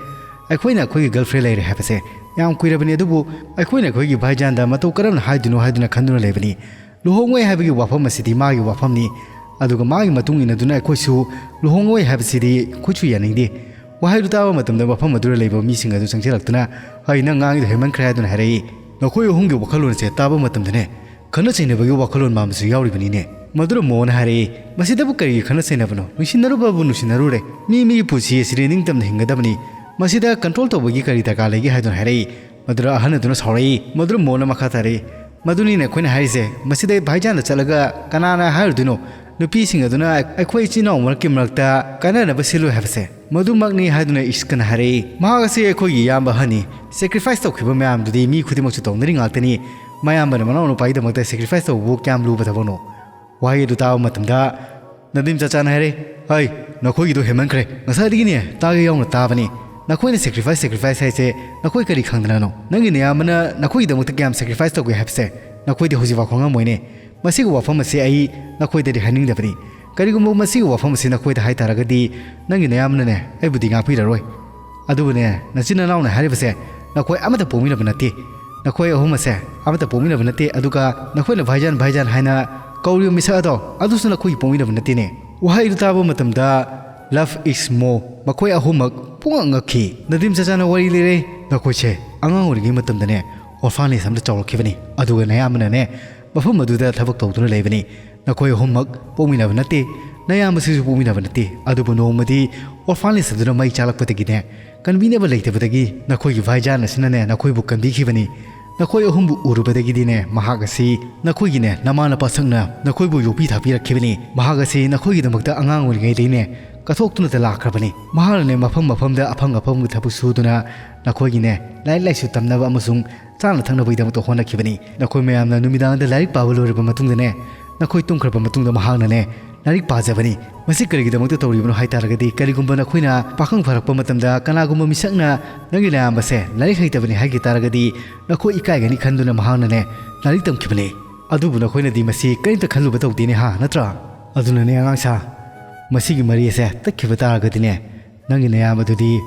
ꯑꯩꯈꯣꯏꯅ ꯑꯩꯈꯣꯏꯒꯤ ꯒꯔꯜꯐ꯭ꯔꯦꯟ ꯂꯩꯔꯦ ꯍꯥꯏꯕꯁꯦ ꯌꯥꯝ ꯀꯨꯏꯔꯕꯅꯤ, ꯑꯗꯨꯕꯨ ꯑꯩꯈꯣꯏꯅ ꯑꯩꯈꯣꯏꯒꯤ ꯚꯥꯏꯖꯥꯟꯗ ꯃꯇꯧ ꯀꯔꯝꯅ ꯍꯥꯏꯗꯣꯏꯅꯣ ꯍꯥꯏꯗꯨꯅ ꯈꯟꯗꯨꯅ ꯂꯩꯕꯅꯤ꯫ ꯂꯨꯍꯣꯡꯉꯣꯏ ꯍꯥꯏꯕꯒꯤ ꯋꯥꯐꯝ ꯑꯁꯤꯗꯤ ꯃꯥꯒꯤ ꯋꯥꯐꯝꯅꯤ, ꯑꯗꯨꯒ ꯃꯥꯒꯤ ꯃꯇꯨꯡ ꯏꯟꯅꯗꯨꯅ ꯑꯩꯈꯣꯏꯁꯨ ꯂꯨꯍꯣꯡꯉꯣꯏ ꯍꯥꯏꯕꯁꯤꯗꯤ ꯑꯩꯈꯣꯏꯁꯨ ꯌꯥꯅꯤꯡꯗꯦ꯫ ꯋꯥꯍꯩꯗꯨ ꯇꯥꯕ ꯃꯇꯝꯗ ꯃꯐꯝ ꯑꯗꯨꯗ ꯂꯩꯕ ꯃꯤꯁꯤꯡ ꯑꯗꯨ ꯆꯪꯁꯤꯜꯂꯛꯇꯨꯅ, "ꯑꯩ ꯅꯪ ꯉꯥꯡꯉꯤꯗꯣ ꯍꯦꯟꯃꯟꯈ꯭ꯔꯦ" ꯍꯥꯏꯗꯨꯅ ꯍꯥꯏꯔꯛꯏ꯫ ꯅꯈꯣꯏ ꯑꯍꯨꯝꯒꯤ ꯋꯥꯈꯜꯂꯣꯟꯁꯦ ꯇꯥꯕ ꯃꯇꯝꯗꯅꯦ, ꯈꯠꯅ ꯆꯩꯅꯕꯒꯤ ꯋꯥꯈꯜꯂꯣꯟ ꯃꯥꯟꯕꯁꯨ ꯌꯥꯎꯔꯤꯕꯅꯤꯅꯦ꯫ ꯃꯗꯨꯗ ꯃꯣꯍꯣꯟꯅ ꯍꯥꯏꯔꯛꯏ, "ꯃꯁꯤꯗꯕꯨ ꯀꯔꯤꯒꯤ ꯈꯠꯅ ꯆꯩꯅꯕꯅꯣ? ꯅꯨꯡꯁꯤꯅꯔꯨꯕꯕꯨ ꯅꯨꯡꯁꯤꯅꯔꯨꯔꯦ꯫ ꯃꯤ ꯃꯤꯒꯤ ꯄꯨꯟꯁꯤ ꯑꯁꯤꯗꯤ ꯅꯤꯡꯇꯝꯅ ꯍꯤꯡꯒꯗꯕꯅꯤ꯫ ꯃꯁꯤꯗ ꯀꯟꯇ꯭ꯔꯣꯜ ꯇꯧꯕꯒꯤ ꯀꯔꯤ ꯗꯔꯀꯥꯔ ꯂꯩꯒꯦ?" ꯍꯥꯏꯗꯨꯅ ꯍꯥꯏꯔꯛꯏ꯫ ꯃꯗꯨꯗ ꯑꯍꯜ ꯑꯗꯨꯅ ꯁꯥꯎꯔꯛꯏ꯫ ꯃꯗꯨꯗ ꯃꯣꯍꯣꯟꯅ ꯃꯈꯥ ꯇꯥꯔꯛꯏ, "ꯃꯗꯨꯅꯤꯅꯦ ꯑꯩꯈꯣꯏꯅ ꯍꯥꯏꯔꯤꯁꯦ꯫ ꯃꯁꯤꯗ ꯚꯥꯏꯖꯥꯟꯗ ꯆꯠꯂꯒ ꯀꯅꯥꯅ ꯍꯥꯏꯔꯨꯗꯣꯏꯅꯣ? ꯅꯨꯄꯤꯁꯤꯡ ꯑꯗꯨꯅ ꯑꯩꯈꯣꯏ ꯏꯆꯤꯟ ꯏꯅꯥꯎ ꯃꯔꯛꯀꯤ ꯃꯔꯛꯇ ꯀꯥꯏꯅꯅꯕ ꯁꯤꯜꯂꯨ ꯍꯥꯏꯕꯁꯦ?" "ꯃꯗꯨꯃꯛꯅꯤ" ꯍꯥꯏꯗꯨꯅ ꯏꯁꯀꯅ ꯍꯥꯏꯔꯛꯏ꯫ "ꯃꯍꯥꯛ ꯑꯁꯤ ꯑꯩꯈꯣꯏꯒꯤ ꯏꯌꯥꯝꯕ ꯑꯍꯟꯅꯤ꯫ ꯁꯦꯀ꯭ꯔꯤꯐꯥꯏꯁ ꯇꯧꯈꯤꯕ ꯃꯌꯥꯝꯗꯨꯗꯤ ꯃꯤ ꯈꯨꯗꯤꯡꯃꯛꯁꯨ ꯇꯧꯅꯔꯤ ꯉꯥꯛꯇꯅꯤ꯫ ꯃꯌꯥꯝꯕꯅ ꯃꯅꯥꯎ ꯅꯨꯄꯥꯒꯤꯗꯃꯛꯇ ꯁꯦꯀ꯭ꯔꯤꯐꯥꯏꯁ ꯇꯧꯕꯕꯨ ꯀꯌꯥꯝ ꯂꯨꯕ ꯊꯕꯛꯅꯣ?" ꯋꯥꯍꯩ ꯑꯗꯨ ꯇꯥꯕ ꯃꯇꯝꯗ ꯅꯗꯤꯝ ꯆꯆꯥꯅ ꯍꯥꯏꯔꯦ, "ꯍꯩ, ꯅꯈꯣꯏꯒꯤꯗꯣ ꯍꯦꯟꯃꯟꯈ꯭ꯔꯦ꯫ ꯉꯁꯥꯏꯗꯒꯤꯅꯦ ꯇꯥꯒꯦ ꯌꯥꯎꯅ ꯇꯥꯕꯅꯤ꯫ ꯅꯈꯣꯏꯅ ꯁꯦꯀ꯭ꯔꯤꯐꯥꯏꯁ, ꯁꯦꯀ꯭ꯔꯤꯐꯥꯏꯁ ꯍꯥꯏꯁꯦ ꯅꯈꯣꯏ ꯀꯔꯤ ꯈꯪꯗꯅꯅꯣ? ꯅꯪꯒꯤ ꯅꯌꯥꯝꯕꯅ ꯅꯈꯣꯏꯒꯤꯗꯃꯛꯇ ꯀꯌꯥꯝ ꯁꯦꯀ꯭ꯔꯤꯐꯥꯏꯁ ꯇꯧꯒꯦ ꯍꯥꯏꯕꯁꯦ ꯅꯈꯣꯏꯗꯤ ꯍꯧꯖꯤꯛꯐꯥꯎ ꯈꯪꯉꯝꯃꯣꯏꯅꯦ꯫ ꯃꯁꯤꯒꯤ ꯋꯥꯐꯝ ꯑꯁꯤ ꯑꯩ ꯅꯈꯣꯏꯗꯗꯤ ꯍꯥꯏꯅꯤꯡꯗꯕꯅꯤ꯫ ꯀꯔꯤꯒꯨꯝꯕ ꯃꯁꯤꯒꯤ ꯋꯥꯐꯝ ꯑꯁꯤ ꯅꯈꯣꯏꯗ ꯍꯥꯏ ꯇꯥꯔꯒꯗꯤ ꯅꯪꯒꯤ ꯅꯌꯥꯝꯕꯅꯅꯦ ꯑꯩꯕꯨꯗꯤ ꯉꯥꯛꯄꯤꯔꯔꯣꯏ꯫ ꯑꯗꯨꯕꯨꯅꯦ, ꯅꯆꯤꯟ ꯅꯅꯥꯎꯅ ꯍꯥꯏꯔꯤꯕꯁꯦ ꯅꯈꯣꯏ ꯑꯃꯠꯇ ꯄꯣꯛꯃꯤꯟꯅꯕ ꯅꯠꯇꯦ꯫ ꯅꯈꯣꯏ ꯑꯍꯨꯝ ꯑꯁꯦ ꯑꯃꯠꯇ ꯄꯣꯛꯃꯤꯟꯅꯕ ꯅꯠꯇꯦ, ꯑꯗꯨꯒ ꯅꯈꯣꯏꯅ ꯚꯥꯏꯖꯥꯟ, ꯚꯥꯏꯖꯥꯟ ꯍꯥꯏꯅ ꯀꯧꯔꯤꯕ ꯃꯤꯁꯛ ꯑꯗꯣ, ꯑꯗꯨꯁꯨ ꯅꯈꯣꯏꯒꯤ ꯄꯣꯛꯃꯤꯟꯅꯕ ꯅꯠꯇꯦꯅꯦ꯫" ꯋꯥꯍꯩꯗꯨ ꯇꯥꯕ ꯃꯇꯝꯗ ꯂꯚ ꯏꯁ ꯃꯣ, ꯃꯈꯣꯏ ꯑꯍꯨꯝꯃꯛ ꯄꯨꯡꯉꯛ ꯉꯛꯈꯤ꯫ ꯅꯗꯤꯝ ꯆꯆꯥꯅ ꯋꯥꯔꯤ ꯂꯤꯔꯦ, "ꯅꯈꯣꯏꯁꯦ ꯑꯉꯥꯡ ꯑꯣꯏꯔꯤꯉꯩ ꯃꯇꯝꯗꯅꯦ ꯑꯣꯔꯐꯥꯅꯦꯖ ꯑꯃꯗ ꯆꯥꯎꯔꯛꯈꯤꯕꯅꯤ, ꯑꯗꯨꯒ ꯅꯌꯥꯝꯕꯅꯅꯦ ꯃꯐꯝ ꯑꯗꯨꯗ ꯊꯕꯛ ꯇꯧꯗꯨꯅ ꯂꯩꯕꯅꯤ꯫ ꯅꯈꯣꯏ ꯑꯍꯨꯝꯃꯛ ꯄꯣꯛꯃꯤꯟꯅꯕ ꯅꯠꯇꯦ, ꯅꯌꯥꯝꯕꯁꯤꯁꯨ ꯄꯣꯛꯃꯤꯟꯅꯕ ꯅꯠꯇꯦ, ꯑꯗꯨꯕꯨ ꯅꯣꯡꯃꯗꯤ ꯑꯣꯔꯐꯥꯅꯦꯖ ꯑꯗꯨꯅ ꯃꯩ ꯆꯥꯛꯂꯛꯄꯗꯒꯤꯅꯦ, ꯀꯟꯕꯤꯅꯕ ꯂꯩꯇꯕꯗꯒꯤ ꯅꯈꯣꯏꯒꯤ ꯚꯥꯏꯖꯥꯟ ꯑꯁꯤꯅꯅꯦ ꯅꯈꯣꯏꯕꯨ ꯀꯟꯕꯤꯈꯤꯕꯅꯤ꯫ ꯅꯈꯣꯏ ꯑꯍꯨꯝꯕꯨ ꯎꯔꯨꯕꯗꯒꯤꯗꯤꯅꯦ ꯃꯍꯥꯛ ꯑꯁꯤ ꯅꯈꯣꯏꯒꯤꯅꯦ ꯅꯃꯥ ꯅꯄꯥ ꯁꯛꯅ ꯅꯈꯣꯏꯕꯨ ꯌꯣꯛꯄꯤ ꯊꯥꯛꯄꯤꯔꯛꯈꯤꯕꯅꯤ꯫ ꯃꯍꯥꯛ ꯑꯁꯤ ꯅꯈꯣꯏꯒꯤꯗꯃꯛꯇ ꯑꯉꯥꯡ ꯑꯣꯏꯔꯤꯉꯩꯗꯒꯤꯅꯦ ꯀꯠꯊꯣꯛꯇꯨꯅꯇ ꯂꯥꯛꯈ꯭ꯔꯕꯅꯤ꯫ ꯃꯍꯥꯛꯅꯅꯦ ꯃꯐꯝ ꯃꯐꯝꯗ ꯑꯐꯪ ꯑꯐꯪꯕ ꯊꯕꯛ ꯁꯨꯗꯨꯅ ꯅꯈꯣꯏꯒꯤꯅꯦ ꯂꯥꯏꯔꯤꯛ ꯂꯥꯏꯁꯨ ꯇꯝꯅꯕ ꯑꯃꯁꯨꯡ ꯆꯥꯅ ꯊꯛꯅꯕꯒꯤꯗꯃꯛꯇ ꯍꯣꯠꯅꯈꯤꯕꯅꯤ꯫ ꯅꯈꯣꯏ ꯃꯌꯥꯝꯅ ꯅꯨꯃꯤꯗꯥꯡꯗ ꯂꯥꯏꯔꯤꯛ ꯄꯥꯕ ꯂꯣꯏꯔꯕ ꯃꯇꯨꯡꯗꯅꯦ, ꯅꯈꯣꯏ ꯇꯨꯝꯈ꯭ꯔꯕ ꯃꯇꯨꯡꯗ ꯃꯍꯥꯛꯅꯅꯦ ꯂꯥꯏꯔꯤꯛ ꯄꯥꯖꯕꯅꯤ꯫ ꯃꯁꯤ ꯀꯔꯤꯒꯤꯗꯃꯛꯇ ꯇꯧꯔꯤꯕꯅꯣ ꯍꯥꯏ ꯇꯥꯔꯒꯗꯤ, ꯀꯔꯤꯒꯨꯝꯕ ꯅꯈꯣꯏꯅ ꯄꯥꯈꯪ ꯐꯥꯔꯛꯄ ꯃꯇꯝꯗ ꯀꯅꯥꯒꯨꯝꯕ ꯃꯤꯁꯛꯅ ꯅꯪꯒꯤ ꯅꯌꯥꯝꯕꯁꯦ ꯂꯥꯏꯔꯤꯛ ꯍꯩꯇꯕꯅꯤ ꯍꯥꯏꯈꯤ ꯇꯥꯔꯒꯗꯤ, ꯅꯈꯣꯏ ꯏꯀꯥꯏꯒꯅꯤ ꯈꯟꯗꯨꯅ ꯃꯍꯥꯛꯅꯅꯦ ꯂꯥꯏꯔꯤꯛ ꯇꯝꯈꯤꯕꯅꯤ꯫ ꯑꯗꯨꯕꯨ ꯅꯈꯣꯏꯅꯗꯤ ꯃꯁꯤ ꯀꯔꯤꯝꯇ ꯈꯜꯂꯨꯕ ꯇꯧꯗꯦꯅꯦ ꯍꯥ, ꯅꯠꯇ꯭ꯔꯥ? ꯑꯗꯨꯅꯅꯦ ꯑꯉꯥꯡꯁꯥ, ꯃꯁꯤꯒꯤ ꯃꯔꯤ ꯑꯁꯦ ꯇꯠꯈꯤꯕ ꯇꯥꯔꯒꯗꯤꯅꯦ, ꯅꯪꯒꯤ ꯅꯌꯥꯝꯕꯗꯨꯗꯤ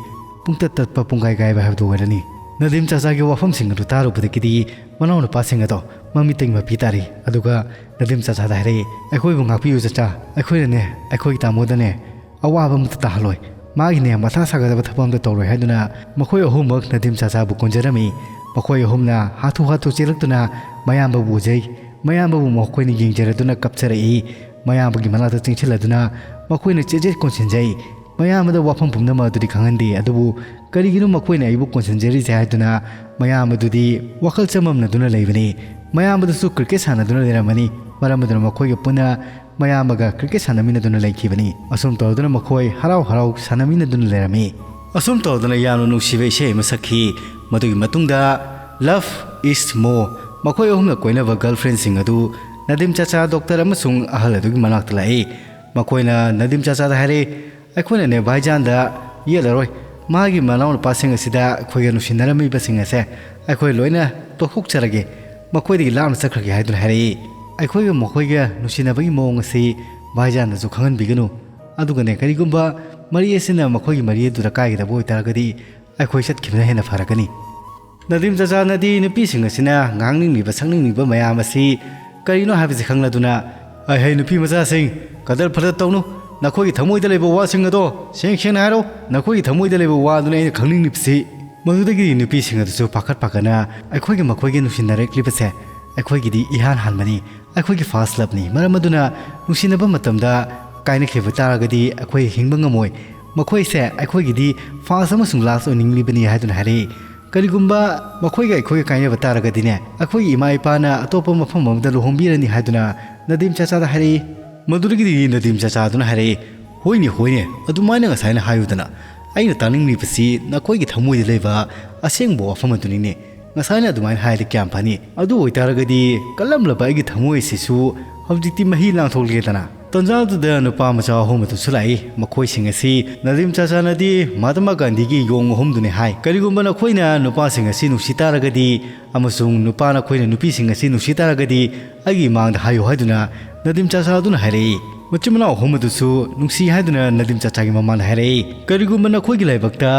ꯄꯨꯡꯇꯠ ꯇꯠꯄ, ꯄꯨꯡꯒꯥꯏ ꯒꯥꯏꯕ ꯍꯥꯏꯕꯗꯨ ꯑꯣꯏꯔꯅꯤ꯫ ꯅꯗꯤꯝ ꯆꯥꯆꯥꯒꯤ ꯋꯥꯐꯝꯁꯤꯡ ꯑꯗꯨ ꯇꯥꯔꯨꯕꯗꯒꯤꯗꯤ ꯃꯅꯥꯎꯅꯨꯄꯥꯁꯤꯡ ꯑꯗꯣ ꯃꯃꯤꯠꯇꯒꯤ ꯃꯄꯤ ꯇꯥꯔꯤ꯫ ꯑꯗꯨꯒ ꯅꯗꯤꯝ ꯆꯥꯆꯥꯗ ꯍꯥꯏꯔꯛꯏ, "ꯑꯩꯈꯣꯏꯕꯨ ꯉꯥꯛꯄꯤꯌꯨ ꯆꯥꯆꯥ, ꯑꯩꯈꯣꯏꯅꯅꯦ, ꯑꯩꯈꯣꯏꯒꯤ ꯇꯥꯃꯣꯗꯅꯦ ꯑꯋꯥꯕ ꯑꯃꯠꯇ ꯇꯥꯍꯜꯂꯣꯏ꯫ ꯃꯥꯒꯤꯅꯦ ꯃꯊꯥ ꯁꯥꯒꯗꯕ ꯊꯕꯛ ꯑꯝꯇ ꯇꯧꯔꯣꯏ" ꯍꯥꯏꯗꯨꯅ ꯃꯈꯣꯏ ꯑꯍꯨꯝꯃꯛ ꯅꯗꯤꯝ ꯆꯥꯆꯥꯕꯨ ꯀꯣꯟꯖꯔꯝꯃꯤ꯫ ꯃꯈꯣꯏ ꯑꯍꯨꯝꯅ ꯍꯥꯊꯨ ꯍꯥꯊꯨ ꯆꯦꯜꯂꯛꯇꯨꯅ ꯃꯌꯥꯝꯕꯕꯨ ꯎꯖꯩ꯫ ꯃꯌꯥꯝꯕꯕꯨ ꯃꯈꯣꯏꯅ ꯌꯦꯡꯖꯔꯗꯨꯅ ꯀꯞꯆꯔꯛꯏ꯫ ꯃꯌꯥꯝꯕꯒꯤ ꯃꯅꯥꯛꯇ ꯆꯦꯟꯁꯤꯜꯂꯗꯨꯅ ꯃꯈꯣꯏꯅ ꯆꯦꯠ ꯆꯦꯠ ꯀꯣꯟꯁꯤꯟꯖꯩ꯫ ꯃꯌꯥꯝꯕꯗ ꯋꯥꯐꯝ ꯄꯨꯝꯅꯃꯛ ꯑꯗꯨꯗꯤ ꯈꯪꯍꯟꯗꯦ, ꯑꯗꯨꯕꯨ ꯀꯔꯤꯒꯤꯅꯣ ꯃꯈꯣꯏꯅ ꯑꯩꯕꯨ ꯀꯣꯟꯁꯤꯟꯖꯔꯤꯁꯦ ꯍꯥꯏꯗꯨꯅ ꯃꯌꯥꯝꯕꯗꯨꯗꯤ ꯋꯥꯈꯜ ꯆꯃꯝꯅꯗꯨꯅ ꯂꯩꯕꯅꯤ꯫ ꯃꯌꯥꯝꯕꯗꯁꯨ ꯀ꯭ꯔꯤꯀꯦꯠ ꯁꯥꯟꯅꯗꯨꯅ ꯂꯩꯔꯝꯃꯅꯤ꯫ ꯃꯔꯝ ꯑꯗꯨꯅ ꯃꯈꯣꯏꯒ ꯄꯨꯟꯅ ꯃꯌꯥꯝꯕꯒ ꯀ꯭ꯔꯤꯀꯦꯠ ꯁꯥꯟꯅꯃꯤꯟꯅꯗꯨꯅ ꯂꯩꯈꯤꯕꯅꯤ꯫ ꯑꯁꯨꯝ ꯇꯧꯗꯨꯅ ꯃꯈꯣꯏ ꯍꯔꯥꯎ ꯍꯔꯥꯎ ꯁꯥꯟꯅꯃꯤꯟꯅꯗꯨꯅ ꯂꯩꯔꯝꯃꯤ꯫ ꯑꯁꯨꯝ ꯇꯧꯗꯨꯅ ꯌꯥꯝꯅ ꯅꯨꯡꯁꯤꯕ ꯏꯁꯩ ꯑꯃ ꯁꯛꯈꯤ꯫ ꯃꯗꯨꯒꯤ ꯃꯇꯨꯡꯗ Love is More, ꯃꯈꯣꯏ ꯑꯍꯨꯝꯅ ꯀꯣꯏꯅꯕ ꯒꯔꯜꯐ꯭ꯔꯦꯟꯁꯤꯡ ꯑꯗꯨ ꯅꯗꯤꯝ ꯆꯥꯆꯥ, ꯗꯣꯛꯇꯔ ꯑꯃꯁꯨꯡ ꯑꯍꯜ ꯑꯗꯨꯒꯤ ꯃꯅꯥꯛꯇ ꯂꯥꯛꯏ꯫ ꯃꯈꯣꯏꯅ ꯅꯗꯤꯝ ꯆꯥꯆꯥꯗ ꯍꯥꯏꯔꯛꯏ, "ꯑꯩꯈꯣꯏꯅꯅꯦ ꯚꯥꯏꯖꯥꯟꯗ ꯌꯦꯠꯂꯔꯣꯏ꯫ ꯃꯥꯒꯤ ꯃꯅꯥꯎꯅꯨꯄꯥꯁꯤꯡ ꯑꯁꯤꯗ ꯑꯩꯈꯣꯏꯒ ꯅꯨꯡꯁꯤꯅꯔꯝꯃꯤꯕꯁꯤꯡ ꯑꯁꯦ ꯑꯩꯈꯣꯏ ꯂꯣꯏꯅ ꯇꯣꯛꯊꯣꯛꯆꯔꯒꯦ, ꯃꯈꯣꯏꯗꯒꯤ ꯂꯥꯞꯅ ꯆꯠꯈ꯭ꯔꯒꯦ" ꯍꯥꯏꯗꯨꯅ ꯍꯥꯏꯔꯛꯏ꯫ ꯑꯩꯈꯣꯏꯒ ꯃꯈꯣꯏꯒ ꯅꯨꯡꯁꯤꯅꯕꯒꯤ ꯃꯑꯣꯡ ꯑꯁꯤ ꯚꯥꯏꯖꯥꯟꯗꯁꯨ ꯈꯪꯍꯟꯕꯤꯒꯅꯨ꯫ ꯑꯗꯨꯒꯅꯦ, ꯀꯔꯤꯒꯨꯝꯕ ꯃꯔꯤ ꯑꯁꯤꯅ ꯃꯈꯣꯏꯒꯤ ꯃꯔꯤ ꯑꯗꯨꯗ ꯀꯥꯏꯒꯗꯕ ꯑꯣꯏꯇꯥꯔꯒꯗꯤ ꯑꯩꯈꯣꯏ ꯆꯠꯈꯤꯕꯅ ꯍꯦꯟꯅ ꯐꯔꯒꯅꯤ꯫ ꯅꯗꯤꯝ ꯆꯥꯆꯥꯅꯗꯤ ꯅꯨꯄꯤꯁꯤꯡ ꯑꯁꯤꯅ ꯉꯥꯡꯅꯤꯡꯂꯤꯕ ꯁꯛꯅꯤꯡꯂꯤꯕ ꯃꯌꯥꯝ ꯑꯁꯤ ꯀꯔꯤꯅꯣ ꯍꯥꯏꯕꯁꯤ ꯈꯪꯂꯗꯨꯅ, "ꯑꯩ ꯍꯩ, ꯅꯨꯄꯤ ꯃꯆꯥꯁꯤꯡ, ꯀꯗꯔ ꯐꯗꯔ ꯇꯧꯅꯨ꯫ ꯅꯈꯣꯏꯒꯤ ꯊꯃꯣꯏꯗ ꯂꯩꯕ ꯋꯥꯁꯤꯡ ꯑꯗꯣ ꯁꯦꯡ ꯁꯦꯡꯅ ꯍꯥꯏꯔꯣ꯫ ꯅꯈꯣꯏꯒꯤ ꯊꯃꯣꯏꯗ ꯂꯩꯕ ꯋꯥ ꯑꯗꯨꯅ ꯑꯩꯅ ꯈꯪꯅꯤꯡꯂꯤꯕꯁꯤ"꯫ ꯃꯗꯨꯗꯒꯤꯗꯤ ꯅꯨꯄꯤꯁꯤꯡ ꯑꯗꯨꯁꯨ ꯄꯥꯈꯠ ꯄꯥꯈꯠꯅ, "ꯑꯩꯈꯣꯏꯒ ꯃꯈꯣꯏꯒ ꯅꯨꯡꯁꯤꯅꯔꯛꯂꯤꯕꯁꯦ ꯑꯩꯈꯣꯏꯒꯤꯗꯤ ꯏꯍꯥꯟ ꯍꯥꯟꯕꯅꯤ꯫ ꯑꯩꯈꯣꯏꯒꯤ ꯐꯥꯔꯁ ꯂꯞꯅꯤ꯫ ꯃꯔꯝ ꯑꯗꯨꯅ ꯅꯨꯡꯁꯤꯅꯕ ꯃꯇꯝꯗ ꯀꯥꯏꯅꯈꯤꯕ ꯇꯥꯔꯒꯗꯤ ꯑꯩꯈꯣꯏ ꯍꯤꯡꯕ ꯉꯝꯃꯣꯏ꯫ ꯃꯈꯣꯏꯁꯦ ꯑꯩꯈꯣꯏꯒꯤꯗꯤ ꯐꯥꯔꯁ ꯑꯃꯁꯨꯡ ꯂꯥꯁ ꯑꯣꯏꯅꯤꯡꯂꯤꯕꯅꯤ" ꯍꯥꯏꯗꯨꯅ ꯍꯥꯏꯔꯛꯏ꯫ "ꯀꯔꯤꯒꯨꯝꯕ ꯃꯈꯣꯏꯒ ꯑꯩꯈꯣꯏꯒ ꯀꯥꯏꯅꯕ ꯇꯥꯔꯒꯗꯤꯅꯦ, ꯑꯩꯈꯣꯏꯒꯤ ꯏꯃꯥ ꯏꯄꯥꯅ ꯑꯇꯣꯞꯄ ꯃꯐꯝ ꯑꯃꯗ ꯂꯨꯍꯣꯡꯕꯤꯔꯅꯤ" ꯍꯥꯏꯗꯨꯅ ꯅꯗꯤꯝ ꯆꯥꯆꯥꯗ ꯍꯥꯏꯔꯛꯏ꯫ ꯃꯗꯨꯗꯒꯤꯗꯤ ꯅꯗꯤꯝ ꯆꯥꯆꯥꯗꯨꯅ ꯍꯥꯏꯔꯛꯏ, "ꯍꯣꯏꯅꯦ, ꯍꯣꯏꯅꯦ, ꯑꯗꯨꯃꯥꯏꯅ ꯉꯁꯥꯏꯅ ꯍꯥꯏꯌꯨꯗꯅ꯫ ꯑꯩꯅ ꯇꯥꯅꯤꯡꯂꯤꯕꯁꯤ ꯅꯈꯣꯏꯒꯤ ꯊꯃꯣꯏꯗ ꯂꯩꯕ ꯑꯁꯦꯡꯕ ꯋꯥꯐꯝ ꯑꯗꯨꯅꯤꯅꯦ꯫ ꯉꯁꯥꯏꯅ ꯑꯗꯨꯃꯥꯏꯅ ꯍꯥꯏꯔꯗꯤ ꯀꯌꯥꯝ ꯐꯅꯤ? ꯑꯗꯨ ꯑꯣꯏꯇꯥꯔꯒꯗꯤ ꯀꯜꯂꯝꯂꯕ ꯑꯩꯒꯤ ꯊꯃꯣꯏ ꯑꯁꯤꯁꯨ ꯍꯧꯖꯤꯛꯇꯤ ꯃꯍꯤ ꯂꯥꯡꯊꯣꯛꯂꯒꯦꯗꯅ"꯫ ꯇꯟꯖꯥꯗꯨꯗ ꯅꯨꯄꯥ ꯃꯆꯥ ꯑꯍꯨꯝ ꯑꯗꯨꯁꯨ ꯂꯥꯛꯏ꯫ ꯃꯈꯣꯏꯁꯤꯡ ꯑꯁꯤ ꯅꯗꯤꯝ ꯆꯥꯆꯥꯅꯗꯤ ꯃꯍꯥꯇꯃꯥ ꯒꯥꯟꯙꯤꯒꯤ ꯌꯣꯡ ꯑꯍꯨꯝꯗꯨꯅꯤ ꯍꯥꯏ꯫ "ꯀꯔꯤꯒꯨꯝꯕ ꯅꯈꯣꯏꯅ ꯅꯨꯄꯥꯁꯤꯡ ꯑꯁꯤ ꯅꯨꯡꯁꯤ ꯇꯥꯔꯒꯗꯤ ꯑꯃꯁꯨꯡ ꯅꯨꯄꯥ ꯅꯈꯣꯏꯅ ꯅꯨꯄꯤꯁꯤꯡ ꯑꯁꯤ ꯅꯨꯡꯁꯤ ꯇꯥꯔꯒꯗꯤ ꯑꯩꯒꯤ ꯏꯃꯥꯡꯗ ꯍꯥꯏꯌꯨ" ꯍꯥꯏꯗꯨꯅ ꯅꯗꯤꯝ ꯆꯥꯆꯥ ꯑꯗꯨꯅ ꯍꯥꯏꯔꯛꯏ꯫ ꯃꯆꯤꯟ ꯃꯅꯥꯎ ꯑꯍꯨꯝ ꯑꯗꯨꯁꯨ ꯅꯨꯡꯁꯤ ꯍꯥꯏꯗꯨꯅ ꯅꯗꯤꯝ ꯆꯥꯆꯥꯒꯤ ꯃꯃꯥꯡꯗ ꯍꯥꯏꯔꯛꯏ꯫ "ꯀꯔꯤꯒꯨꯝꯕ ꯅꯈꯣꯏꯒꯤ ꯂꯥꯏꯕꯛꯇ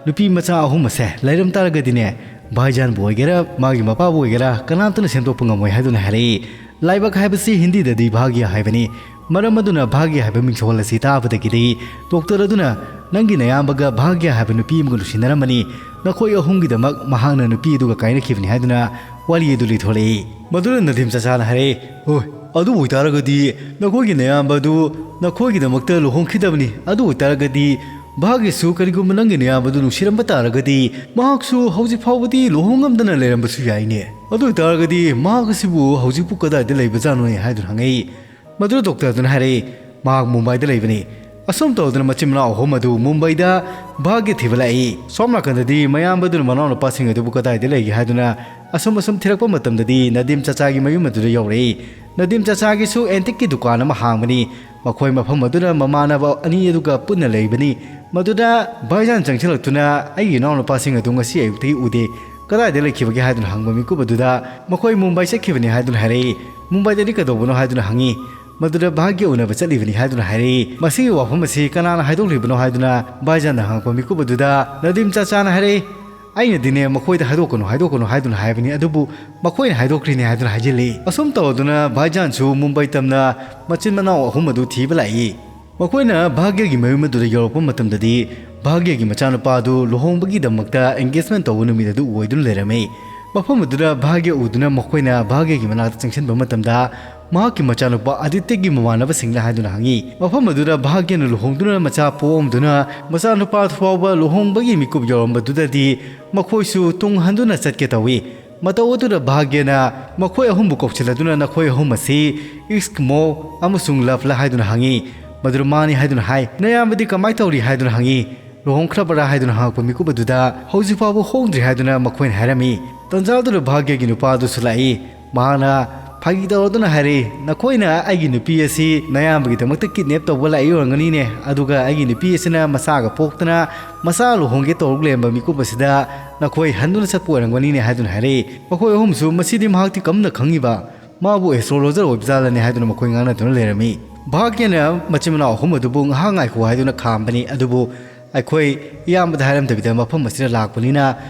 ꯅꯨꯄꯤ ꯃꯆꯥ ꯑꯍꯨꯝ ꯑꯁꯦ ꯂꯩꯔꯝ ꯇꯥꯔꯒꯗꯤꯅꯦ, ꯚꯥꯏꯖꯥꯟꯕꯨ ꯑꯣꯏꯒꯦꯔꯥ, ꯃꯥꯒꯤ ꯃꯄꯥꯕꯨ ꯑꯣꯏꯒꯦꯔꯥ, ꯀꯅꯥꯝꯇꯅ ꯁꯦꯝꯗꯣꯛꯄ ꯉꯝꯃꯣꯏ ꯍꯥꯏꯗꯨꯅ ꯍꯥꯏꯔꯛꯏ꯫ ꯂꯥꯏꯕꯛ ꯍꯥꯏꯕꯁꯤ ꯍꯤꯟꯗꯤꯗꯗꯤ ꯚꯥꯒ꯭ꯌ ꯍꯥꯏꯕꯅꯤ꯫ ꯃꯔꯝ ꯑꯗꯨꯅ ꯚꯥꯒ꯭ꯌ ꯍꯥꯏꯕ ꯃꯤꯡꯊꯣꯜ ꯑꯁꯤ ꯇꯥꯕꯗꯒꯤꯗꯤ ꯗꯣꯛꯇꯔ ꯑꯗꯨꯅ ꯅꯪꯒꯤ ꯅꯌꯥꯝꯕꯒ ꯚꯥꯒ꯭ꯌ ꯍꯥꯏꯕ ꯅꯨꯄꯤ ꯑꯃꯒ ꯅꯨꯡꯁꯤꯅꯔꯝꯕꯅꯤ, ꯅꯈꯣꯏ ꯑꯍꯨꯝꯒꯤꯗꯃꯛ ꯃꯍꯥꯛꯅ ꯅꯨꯄꯤ ꯑꯗꯨꯒ ꯀꯥꯏꯅꯈꯤꯕꯅꯤ ꯍꯥꯏꯗꯨꯅ ꯋꯥꯔꯤ ꯑꯗꯨ ꯂꯤꯊꯣꯔꯛꯏ꯫ ꯃꯗꯨꯅ ꯅꯗꯤꯝ ꯆꯆꯥꯅ ꯍꯥꯏꯔꯛꯏ, "ꯍꯣꯏ, ꯑꯗꯨ ꯑꯣꯏꯇꯥꯔꯒꯗꯤ ꯅꯈꯣꯏꯒꯤ ꯅꯌꯥꯝꯕ ꯑꯗꯨ ꯅꯈꯣꯏꯒꯤꯗꯃꯛꯇ ꯂꯨꯍꯣꯡꯈꯤꯗꯕꯅꯤ꯫ ꯑꯗꯨ ꯑꯣꯏꯇꯥꯔꯒꯗꯤ ꯚꯥꯒ꯭ꯌꯁꯨ ꯀꯔꯤꯒꯨꯝꯕ ꯅꯪꯒꯤ ꯅꯌꯥꯝꯕꯗꯨ ꯅꯨꯡꯁꯤꯔꯝꯕ ꯇꯥꯔꯒꯗꯤ ꯃꯍꯥꯛꯁꯨ ꯍꯧꯖꯤꯛ ꯐꯥꯎꯕꯗꯤ ꯂꯨꯍꯣꯡꯉꯝꯗꯅ ꯂꯩꯔꯝꯕꯁꯨ ꯌꯥꯏꯅꯦ꯫ ꯑꯗꯨ ꯑꯣꯏꯇꯥꯔꯒꯗꯤ ꯃꯍꯥꯛ ꯑꯁꯤꯕꯨ ꯍꯧꯖꯤꯛꯄꯨ ꯀꯗꯥꯏꯗ ꯂꯩꯕꯖꯥꯠꯅꯣꯅꯦ?" ꯍꯥꯏꯗꯨꯅ ꯍꯪꯉꯛꯏ꯫ ꯃꯗꯨꯗ ꯗꯣꯛꯇꯔꯗꯨꯅ ꯍꯥꯏꯔꯛꯏ, "ꯃꯍꯥꯛ ꯃꯨꯝꯕꯥꯏꯗ ꯂꯩꯕꯅꯤ꯫" ꯑꯁꯨꯝ ꯇꯧꯗꯨꯅ ꯃꯆꯤꯟ ꯃꯅꯥꯎ ꯑꯍꯨꯝ ꯑꯗꯨ ꯃꯨꯝꯕꯩꯗ ꯚꯥꯒ꯭ꯌ ꯊꯤꯕ ꯂꯥꯛꯏ꯫ ꯁꯣꯝ ꯅꯥꯀꯟꯗꯗꯤ ꯃꯌꯥꯝꯕꯗꯨꯅ ꯃꯅꯥꯎꯅꯨꯄꯥꯁꯤꯡ ꯑꯗꯨꯕꯨ ꯀꯗꯥꯏꯗ ꯂꯩꯒꯦ ꯍꯥꯏꯗꯨꯅ ꯑꯁꯨꯝ ꯑꯁꯨꯝ ꯊꯤꯔꯛꯄ ꯃꯇꯝꯗꯗꯤ ꯅꯗꯤꯝ ꯆꯆꯥꯒꯤ ꯃꯌꯨꯝ ꯑꯗꯨꯗ ꯌꯧꯔꯛꯏ꯫ ꯅꯗꯤꯝ ꯆꯆꯥꯒꯤꯁꯨ ꯑꯦꯟꯇꯤꯛꯀꯤ ꯗꯨꯀꯥꯟ ꯑꯃ ꯍꯥꯡꯕꯅꯤ꯫ ꯃꯈꯣꯏ ꯃꯐꯝ ꯑꯗꯨꯗ ꯃꯃꯥꯟꯅꯕ ꯑꯅꯤ ꯑꯗꯨꯒ ꯄꯨꯟꯅ ꯂꯩꯕꯅꯤ꯫ ꯃꯗꯨꯗ ꯚꯥꯏꯖꯥꯟ ꯆꯪꯁꯤꯜꯂꯛꯇꯨꯅ, "ꯑꯩꯒꯤ ꯏꯅꯥꯎꯅꯨꯄꯥꯁꯤꯡ ꯑꯗꯨ ꯉꯁꯤ ꯑꯌꯨꯛꯇꯒꯤ ꯎꯗꯦ, ꯀꯗꯥꯏꯗ ꯂꯩꯈꯤꯕꯒꯦ?" ꯍꯥꯏꯗꯨꯅ ꯍꯪꯕ ꯃꯤꯀꯨꯞ ꯑꯗꯨꯗ ꯃꯈꯣꯏ ꯃꯨꯝꯕꯥꯏ ꯆꯠꯈꯤꯕꯅꯤ ꯍꯥꯏꯗꯨꯅ ꯍꯥꯏꯔꯛꯏ꯫ "ꯃꯨꯝꯕꯥꯏꯗꯗꯤ ꯀꯩꯗꯧꯕꯅꯣ?" ꯍꯥꯏꯗꯨꯅ ꯍꯪꯉꯤ꯫ "ꯃꯗꯨꯗ ꯚꯥꯒ꯭ꯌ ꯎꯅꯕ ꯆꯠꯂꯤꯕꯅꯤ" ꯍꯥꯏꯗꯨꯅ ꯍꯥꯏꯔꯛꯏ꯫ ꯃꯁꯤꯒꯤ ꯋꯥꯐꯝ ꯑꯁꯤ ꯀꯅꯥꯅ ꯍꯥꯏꯗꯣꯛꯂꯤꯕꯅꯣ ꯍꯥꯏꯗꯨꯅ ꯚꯥꯏꯖꯥꯟꯗ ꯍꯪꯉꯛꯄ ꯃꯤꯀꯨꯞ ꯑꯗꯨꯗ ꯅꯗꯤꯝ ꯆꯆꯥꯅ ꯍꯥꯏꯔꯛꯏ, "ꯑꯩꯅꯗꯤꯅꯦ ꯃꯈꯣꯏꯗ ꯍꯥꯏꯗꯣꯛꯀꯅꯨ, ꯍꯥꯏꯗꯣꯛꯀꯅꯨ ꯍꯥꯏꯗꯨꯅ ꯍꯥꯏꯕꯅꯤ, ꯑꯗꯨꯕꯨ ꯃꯈꯣꯏꯅ ꯍꯥꯏꯗꯣꯛꯈ꯭ꯔꯤꯅꯦ" ꯍꯥꯏꯗꯨꯅ ꯍꯥꯏꯖꯤꯜꯂꯤ꯫ ꯑꯁꯨꯝ ꯇꯧꯗꯨꯅ ꯚꯥꯏꯖꯥꯟꯁꯨ ꯃꯨꯝꯕꯥꯏ ꯇꯝꯅ ꯃꯆꯤꯟ ꯃꯅꯥꯎ ꯑꯍꯨꯝ ꯑꯗꯨ ꯊꯤꯕ ꯂꯥꯛꯏ꯫ ꯃꯈꯣꯏꯅ ꯚꯥꯒ꯭ꯌꯒꯤ ꯃꯌꯨꯝ ꯑꯗꯨꯗ ꯌꯧꯔꯛꯄ ꯃꯇꯝꯗꯗꯤ ꯚꯥꯒ꯭ꯌꯒꯤ ꯃꯆꯥꯅꯨꯄꯥ ꯑꯗꯨ ꯂꯨꯍꯣꯡꯕꯒꯤꯗꯃꯛꯇ ꯑꯦꯡꯒꯦꯖꯃꯦꯟ ꯇꯧꯕ ꯅꯨꯃꯤꯠ ꯑꯗꯨ ꯑꯣꯏꯗꯨꯅ ꯂꯩꯔꯝꯃꯤ꯫ ꯃꯐꯝ ꯑꯗꯨꯗ ꯚꯥꯒ꯭ꯌ ꯎꯗꯨꯅ ꯃꯈꯣꯏꯅ ꯚꯥꯒ꯭ꯌꯒꯤ ꯃꯅꯥꯛꯇ ꯆꯪꯁꯤꯟꯕ ꯃꯇꯝꯗ ꯃꯍꯥꯛꯀꯤ ꯃꯆꯥꯅꯨꯄꯥ ꯑꯗꯤꯇ꯭ꯌꯒꯤ ꯃꯃꯥꯟꯅꯕꯁꯤꯡꯅ ꯍꯥꯏꯗꯨꯅ ꯍꯪꯉꯤ꯫ ꯃꯐꯝ ꯑꯗꯨꯗ ꯚꯥꯒ꯭ꯌꯅ ꯂꯨꯍꯣꯡꯗꯨꯅ ꯃꯆꯥ ꯄꯣꯛꯑꯝꯗꯨꯅ ꯃꯆꯥꯅꯨꯄꯥ ꯐꯥꯎꯕ ꯂꯨꯍꯣꯡꯕꯒꯤ ꯃꯤꯀꯨꯞ ꯌꯧꯔꯝꯕꯗꯨꯗꯗꯤ ꯃꯈꯣꯏꯁꯨ ꯇꯨꯡ ꯍꯟꯗꯨꯅ ꯆꯠꯀꯦ ꯇꯧꯏ꯫ ꯃꯇꯧ ꯑꯗꯨꯗ ꯚꯥꯒ꯭ꯌꯅ ꯃꯈꯣꯏ ꯑꯍꯨꯝꯕꯨ ꯀꯧꯁꯤꯜꯂꯗꯨꯅ ꯅꯈꯣꯏ ꯑꯍꯨꯝ ꯑꯁꯤ ꯏꯁ꯭ꯛ, ꯃꯣꯍ ꯑꯃꯁꯨꯡ ꯂꯚꯂ ꯍꯥꯏꯗꯨꯅ ꯍꯪꯉꯤ꯫ ꯃꯗꯨꯗ ꯃꯥꯅꯤ ꯍꯥꯏꯗꯨꯅ ꯍꯥꯏ꯫ "ꯅꯌꯥꯝꯕꯗꯤ ꯀꯃꯥꯏ ꯇꯧꯔꯤ?" ꯍꯥꯏꯗꯨꯅ ꯍꯪꯉꯤ꯫ "ꯂꯨꯍꯣꯡꯈ꯭ꯔꯕꯔꯥ?" ꯍꯥꯏꯗꯨꯅ ꯍꯪꯉꯛꯄ ꯃꯤꯀꯨꯞ ꯑꯗꯨꯗ ꯍꯧꯖꯤꯛ ꯐꯥꯎꯕ ꯍꯣꯡꯗ꯭ꯔꯤ ꯍꯥꯏꯗꯨꯅ ꯃꯈꯣꯏꯅ ꯍꯥꯏꯔꯝꯃꯤ꯫ ꯇꯟꯖꯥꯗꯨꯗ ꯚꯥꯒ꯭ꯌꯒꯤ ꯅꯨꯄꯥ ꯑꯗꯨꯁꯨ ꯂꯥꯛꯏ꯫ ꯃꯍꯥꯛꯅ ꯐꯥꯒꯤ ꯇꯧꯔꯗꯨꯅ ꯍꯥꯏꯔꯛꯏ, "ꯅꯈꯣꯏꯅ ꯑꯩꯒꯤ ꯅꯨꯄꯤ ꯑꯁꯤ ꯅꯌꯥꯝꯕꯒꯤꯗꯃꯛꯇ ꯀꯤꯗꯅꯦꯞ ꯇꯧꯕ ꯂꯥꯛꯏ ꯑꯣꯏꯔꯝꯒꯅꯤꯅꯦ, ꯑꯗꯨꯒ ꯑꯩꯒꯤ ꯅꯨꯄꯤ ꯑꯁꯤꯅ ꯃꯆꯥꯒ ꯄꯣꯛꯇꯅ ꯃꯆꯥ ꯂꯨꯍꯣꯡꯒꯦ ꯇꯧꯔꯛ ꯂꯩꯔꯝꯕ ꯃꯤꯀꯨꯞ ꯑꯁꯤꯗ ꯅꯈꯣꯏ ꯍꯟꯗꯨꯅ ꯆꯠꯄ ꯑꯣꯏꯔꯝꯒꯅꯤꯅꯦ" ꯍꯥꯏꯗꯨꯅ ꯍꯥꯏꯔꯛꯏ꯫ ꯃꯈꯣꯏ ꯑꯍꯨꯝꯁꯨ ꯃꯁꯤꯗꯤ ꯃꯍꯥꯛꯇꯤ ꯀꯝꯅ ꯈꯪꯉꯤꯕ? ꯃꯥꯕꯨ ꯑꯦꯁꯇ꯭ꯔꯣꯂꯣꯖꯔ ꯑꯣꯏꯕ ꯖꯥꯠꯂꯅꯦ ꯍꯥꯏꯗꯨꯅ ꯃꯈꯣꯏ ꯉꯥꯡꯅꯗꯨꯅ ꯂꯩꯔꯝꯃꯤ꯫ ꯚꯥꯒ꯭ꯌꯅ ꯃꯆꯤꯟ ꯃꯅꯥꯎ ꯑꯍꯨꯝ ꯑꯗꯨꯕꯨ ꯉꯥꯏꯍꯥꯛ ꯉꯥꯏꯈꯣ ꯍꯥꯏꯗꯨꯅ ꯈꯥꯝꯕꯅꯤ, ꯑꯗꯨꯕꯨ ꯑꯩꯈꯣꯏ ꯏꯌꯥꯝꯕꯗ ꯍꯥꯏꯔꯝꯗꯕꯤꯗ ꯃꯐꯝ ꯑꯁꯤꯗ ꯂꯥꯛꯄꯅꯤꯅ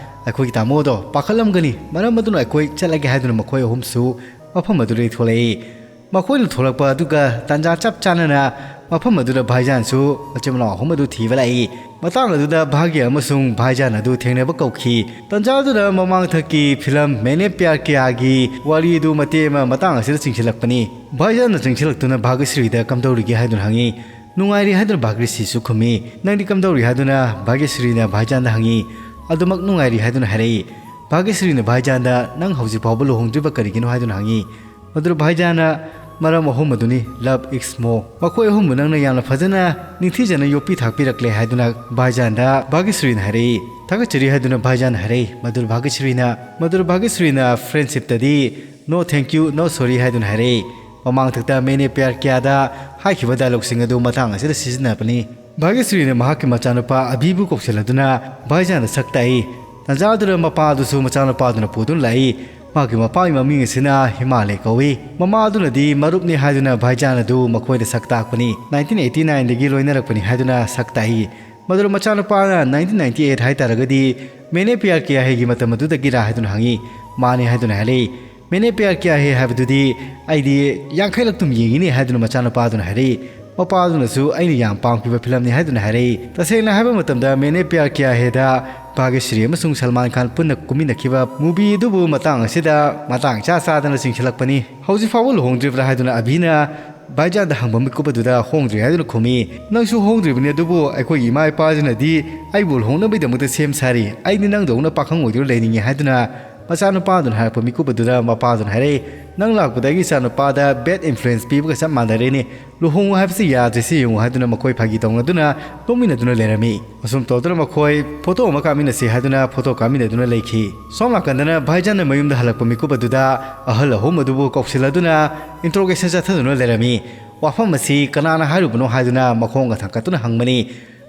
ꯑꯩꯈꯣꯏꯒꯤ ꯇꯥꯃꯣꯗꯣ ꯄꯥꯈꯠꯂꯝꯒꯅꯤ꯫ ꯃꯔꯝ ꯑꯗꯨꯅ ꯑꯩꯈꯣꯏ ꯆꯠꯂꯒꯦ ꯍꯥꯏꯗꯨꯅ ꯃꯈꯣꯏ ꯑꯍꯨꯝꯁꯨ ꯃꯐꯝ ꯑꯗꯨꯗꯒꯤ ꯊꯣꯛꯂꯛꯏ꯫ ꯃꯈꯣꯏꯅ ꯊꯣꯛꯂꯛꯄ ꯑꯗꯨꯒ ꯇꯥꯟꯖꯥ ꯆꯞ ꯆꯥꯅꯅ ꯃꯐꯝ ꯑꯗꯨꯗ ꯚꯥꯏꯖꯥꯟꯁꯨ ꯃꯆꯤꯟ ꯃꯅꯥꯎ ꯑꯍꯨꯝ ꯑꯗꯨ ꯊꯤꯕ ꯂꯥꯛꯏ꯫ ꯃꯇꯥꯡ ꯑꯗꯨꯗ ꯚꯥꯒ꯭ꯌ ꯑꯃꯁꯨꯡ ꯚꯥꯏꯖꯥꯟ ꯑꯗꯨ ꯊꯦꯡꯅꯕ ꯀꯧꯈꯤ꯫ ꯇꯥꯟꯖꯥ ꯑꯗꯨꯗ ꯃꯃꯥꯡꯊꯛꯀꯤ ꯐꯤꯂꯝ ꯃꯦꯅꯦ ꯄ꯭ꯌꯥꯔ ꯀꯤꯌꯥꯒꯤ ꯋꯥꯔꯤ ꯑꯗꯨ ꯃꯇꯦꯛ ꯑꯃ ꯃꯇꯥꯡ ꯑꯁꯤꯗ ꯆꯤꯡꯁꯤꯜꯂꯛꯄꯅꯤ꯫ ꯚꯥꯏꯖꯥꯟꯅ ꯆꯪꯁꯤꯜꯂꯛꯇꯨꯅ ꯚꯥꯒ꯭ꯌꯁ꯭ꯔꯤꯗ ꯀꯝꯗꯧꯔꯤꯒꯦ ꯍꯥꯏꯗꯨꯅ ꯍꯪꯉꯤ꯫ "ꯅꯨꯡꯉꯥꯏꯔꯤ" ꯍꯥꯏꯗꯨꯅ ꯚꯥꯒ꯭ꯌꯁ꯭ꯔꯤꯁꯨ ꯈꯨꯝꯃꯤ꯫ "ꯅꯪꯗꯤ ꯀꯝꯗꯧꯔꯤ?" ꯍꯥꯏꯗꯨꯅ ꯚꯥꯒ꯭ꯌꯁ꯭ꯔꯤꯅ ꯚꯥꯏꯖꯥꯟꯗ ꯍꯪꯉꯤ꯫ "ꯑꯗꯨꯃꯛ ꯅꯨꯡꯉꯥꯏꯔꯤ" ꯍꯥꯏꯗꯨꯅ ꯍꯥꯏꯔꯛꯏ꯫ ꯚꯥꯒ꯭ꯌꯁ꯭ꯔꯤꯅ ꯚꯥꯏꯖꯥꯟꯗ, "ꯅꯪ ꯍꯧꯖꯤꯛ ꯐꯥꯎꯕ ꯂꯨꯍꯣꯡꯗ꯭ꯔꯤꯕ ꯀꯔꯤꯒꯤꯅꯣ?" ꯍꯥꯏꯗꯨꯅ ꯍꯪꯉꯤ꯫ ꯃꯗꯨꯗ ꯚꯥꯏꯖꯥꯟꯅ, "ꯃꯔꯝ ꯑꯍꯨꯝ ꯑꯗꯨꯅꯤ, love is more꯫ ꯃꯈꯣꯏ ꯑꯍꯨꯝꯕꯨ ꯅꯪꯅ ꯌꯥꯝꯅ ꯐꯖꯅ ꯅꯤꯡꯊꯤꯖꯅ ꯌꯣꯛꯄꯤ ꯊꯥꯛꯄꯤꯔꯛꯂꯦ" ꯍꯥꯏꯗꯨꯅ ꯚꯥꯏꯖꯥꯟꯗ ꯚꯥꯒ꯭ꯌꯁ꯭ꯔꯤꯅ ꯍꯥꯏꯔꯛꯏ꯫ "ꯊꯥꯒꯠꯆꯔꯤ" ꯍꯥꯏꯗꯨꯅ ꯚꯥꯏꯖꯥꯟꯅ ꯍꯥꯏꯔꯛꯏ꯫ ꯃꯗꯨꯗ ꯚꯥꯒ꯭ꯌꯁ꯭ꯔꯤꯅ, ꯃꯗꯨꯗ ꯚꯥꯒ꯭ꯌꯁ꯭ꯔꯤꯅ friendshipꯇꯗꯤ "No thank you, no sorry" ꯍꯥꯏꯗꯨꯅ ꯍꯥꯏꯔꯛꯏ꯫ ꯃꯃꯥꯡꯊꯛꯇ ꯃꯦꯅꯦ ꯄ꯭ꯌꯥꯔ ꯀꯤꯌꯥꯗ ꯍꯥꯏꯈꯤꯕ dialogueꯁꯤꯡ ꯑꯗꯨ ꯃꯇꯥꯡ ꯑꯁꯤꯗ ꯁꯤꯖꯤꯟꯅꯕꯅꯤ꯫ ꯚꯥꯒ꯭ꯌꯁ꯭ꯔꯤꯅ ꯃꯍꯥꯛꯀꯤ ꯃꯆꯥꯅꯨꯄꯥ ꯑꯚꯤꯕꯨ ꯀꯧꯁꯤꯜꯂꯗꯨꯅ ꯚꯥꯏꯖꯥꯟꯗ ꯁꯛ ꯇꯥꯛꯏ꯫ ꯇꯥꯟꯖꯥ ꯑꯗꯨꯗ ꯃꯄꯥ ꯑꯗꯨꯁꯨ ꯃꯆꯥꯅꯨꯄꯥ ꯑꯗꯨꯅ ꯄꯨꯗꯨꯅ ꯂꯥꯛꯏ꯫ ꯃꯍꯥꯛꯀꯤ ꯃꯄꯥꯒꯤ ꯃꯃꯤꯡ ꯑꯁꯤꯅ ꯍꯤꯃꯥꯂꯌ ꯀꯧꯏ꯫ ꯃꯃꯥ ꯑꯗꯨꯅꯗꯤ ꯃꯔꯨꯞꯅꯤ ꯍꯥꯏꯗꯨꯅ ꯚꯥꯏꯖꯥꯟ ꯑꯗꯨ ꯃꯈꯣꯏꯗ ꯁꯛ ꯇꯥꯛꯄꯅꯤ꯫ "ꯅꯥꯏꯟꯇꯤꯟ ꯑꯩꯠꯇꯤ ꯅꯥꯏꯟꯗꯒꯤ ꯂꯣꯏꯅꯔꯛꯄꯅꯤ" ꯍꯥꯏꯗꯨꯅ ꯁꯛ ꯇꯥꯛꯏ꯫ ꯃꯗꯨꯗ ꯃꯆꯥꯅꯨꯄꯥꯅ, "ꯅꯥꯏꯟꯇꯤꯟ ꯅꯥꯏꯟꯇꯤ ꯑꯩꯠ ꯍꯥꯏ ꯇꯥꯔꯒꯗꯤ ꯃꯦꯅꯦ ꯄ꯭ꯌꯥꯔ ꯀꯤꯌꯥ ꯍꯦꯒꯤ ꯃꯇꯝ ꯑꯗꯨꯗꯒꯤꯔꯥ?" ꯍꯥꯏꯗꯨꯅ ꯍꯪꯉꯤ꯫ "ꯃꯥꯅꯤ" ꯍꯥꯏꯗꯨꯅ ꯍꯥꯏꯔꯛꯏ꯫ "ꯃꯦꯅꯦ ꯄ꯭ꯌꯥꯔ ꯀꯤꯌꯥ ꯍꯦ ꯍꯥꯏꯕꯗꯨꯗꯤ ꯑꯩꯗꯤ ꯌꯥꯡꯈꯩꯂꯛꯇꯨꯝ ꯌꯦꯡꯉꯤꯅꯦ" ꯍꯥꯏꯗꯨꯅ ꯃꯆꯥꯅꯨꯄꯥꯗꯨꯅ ꯍꯥꯏꯔꯛꯏ꯫ ꯃꯄꯥꯗꯨꯅꯁꯨ "ꯑꯩꯅ ꯌꯥꯝ ꯄꯥꯝꯈꯤꯕ ꯐꯤꯂꯝꯅꯤ" ꯍꯥꯏꯗꯨꯅ ꯍꯥꯏꯔꯛꯏ꯫ ꯇꯁꯦꯡꯅ ꯍꯥꯏꯕ ꯃꯇꯝꯗ ꯃꯦꯅꯦ ꯄ꯭ꯌꯥꯔ ꯀꯤꯌꯥ ꯍꯦꯗ ꯚꯥꯒ꯭ꯌꯁ꯭ꯔꯤ ꯑꯃꯁꯨꯡ ꯁꯜꯃꯥꯟ ꯈꯥꯟ ꯄꯨꯟꯅ ꯀꯨꯝꯃꯤꯟꯅꯈꯤꯕ movie ꯑꯗꯨꯕꯨ ꯃꯇꯥꯡ ꯑꯁꯤꯗ ꯃꯇꯥꯡ ꯏꯆꯥ ꯆꯥꯗꯅ ꯆꯤꯡꯁꯤꯜꯂꯛꯄꯅꯤ꯫ "ꯍꯧꯖꯤꯛ ꯐꯥꯎꯕ ꯂꯨꯍꯣꯡꯗ꯭ꯔꯤꯕ꯭ꯔꯥ?" ꯍꯥꯏꯗꯨꯅ ꯑꯚꯤꯅ ꯚꯥꯏꯖꯥꯟꯗ ꯍꯪꯕ ꯃꯤꯀꯨꯞ ꯑꯗꯨꯗ "ꯍꯣꯡꯗ꯭ꯔꯤ" ꯍꯥꯏꯗꯨꯅ ꯈꯨꯝꯃꯤ꯫ "ꯅꯪꯁꯨ ꯍꯣꯡꯗ꯭ꯔꯤꯕꯅꯤ, ꯑꯗꯨꯕꯨ ꯑꯩꯈꯣꯏꯒꯤ ꯏꯃꯥ ꯏꯄꯥꯁꯤꯅꯗꯤ ꯑꯩꯕꯨ ꯂꯨꯍꯣꯡꯅꯕꯒꯤꯗꯃꯛꯇ ꯁꯦꯝ ꯁꯥꯔꯤ꯫ ꯑꯩꯗꯤ ꯅꯪꯗꯧꯅ ꯄꯥꯈꯪ ꯑꯣꯏꯗꯨꯅ ꯂꯩꯅꯤꯡꯉꯤ" ꯍꯥꯏꯗꯨꯅ ꯃꯆꯥꯅꯨꯄꯥꯗꯨꯅ ꯍꯥꯏꯔꯛꯄ ꯃꯤꯀꯨꯞ ꯑꯗꯨꯗ ꯃꯄꯥꯗꯨꯅ ꯍꯥꯏꯔꯛꯏ, "ꯅꯪ ꯂꯥꯛꯄꯗꯒꯤ ꯏꯆꯥꯅꯨꯄꯥꯗ bad influence ꯄꯤꯕꯒ ꯆꯞ ꯃꯥꯟꯅꯔꯦꯅꯦ꯫ ꯂꯨꯍꯣꯡꯉꯨ ꯍꯥꯏꯕꯁꯤ ꯌꯥꯗ꯭ꯔꯤꯁꯤ ꯌꯦꯡꯉꯨ" ꯍꯥꯏꯗꯨꯅ ꯃꯈꯣꯏ ꯐꯥꯒꯤ ꯇꯧꯅꯗꯨꯅ ꯅꯣꯛꯃꯤꯟꯅꯗꯨꯅ ꯂꯩꯔꯝꯃꯤ꯫ ꯑꯁꯨꯝ ꯇꯧꯗꯨꯅ ꯃꯈꯣꯏ photo ꯑꯃ ꯀꯥꯞꯃꯤꯟꯅꯁꯤ ꯍꯥꯏꯗꯨꯅ photo ꯀꯥꯞꯃꯤꯟꯅꯗꯨꯅ ꯂꯩꯈꯤ꯫ ꯁꯣꯝ ꯅꯥꯀꯟꯗꯅ ꯚꯥꯏꯖꯥꯟꯅ ꯃꯌꯨꯝꯗ ꯍꯜꯂꯛꯄ ꯃꯤꯀꯨꯞ ꯑꯗꯨꯗ ꯑꯍꯜ ꯑꯍꯨꯝ ꯑꯗꯨꯕꯨ ꯀꯧꯁꯤꯜꯂꯗꯨꯅ interrogation ꯆꯠꯊꯗꯨꯅ ꯂꯩꯔꯝꯃꯤ꯫ ꯋꯥꯐꯝ ꯑꯁꯤ ꯀꯅꯥꯅ ꯍꯥꯏꯔꯨꯕꯅꯣ ꯍꯥꯏꯗꯨꯅ ꯃꯈꯣꯡꯒ ꯊꯥꯡꯒꯠꯇꯨꯅ ꯍꯪꯕꯅꯤ꯫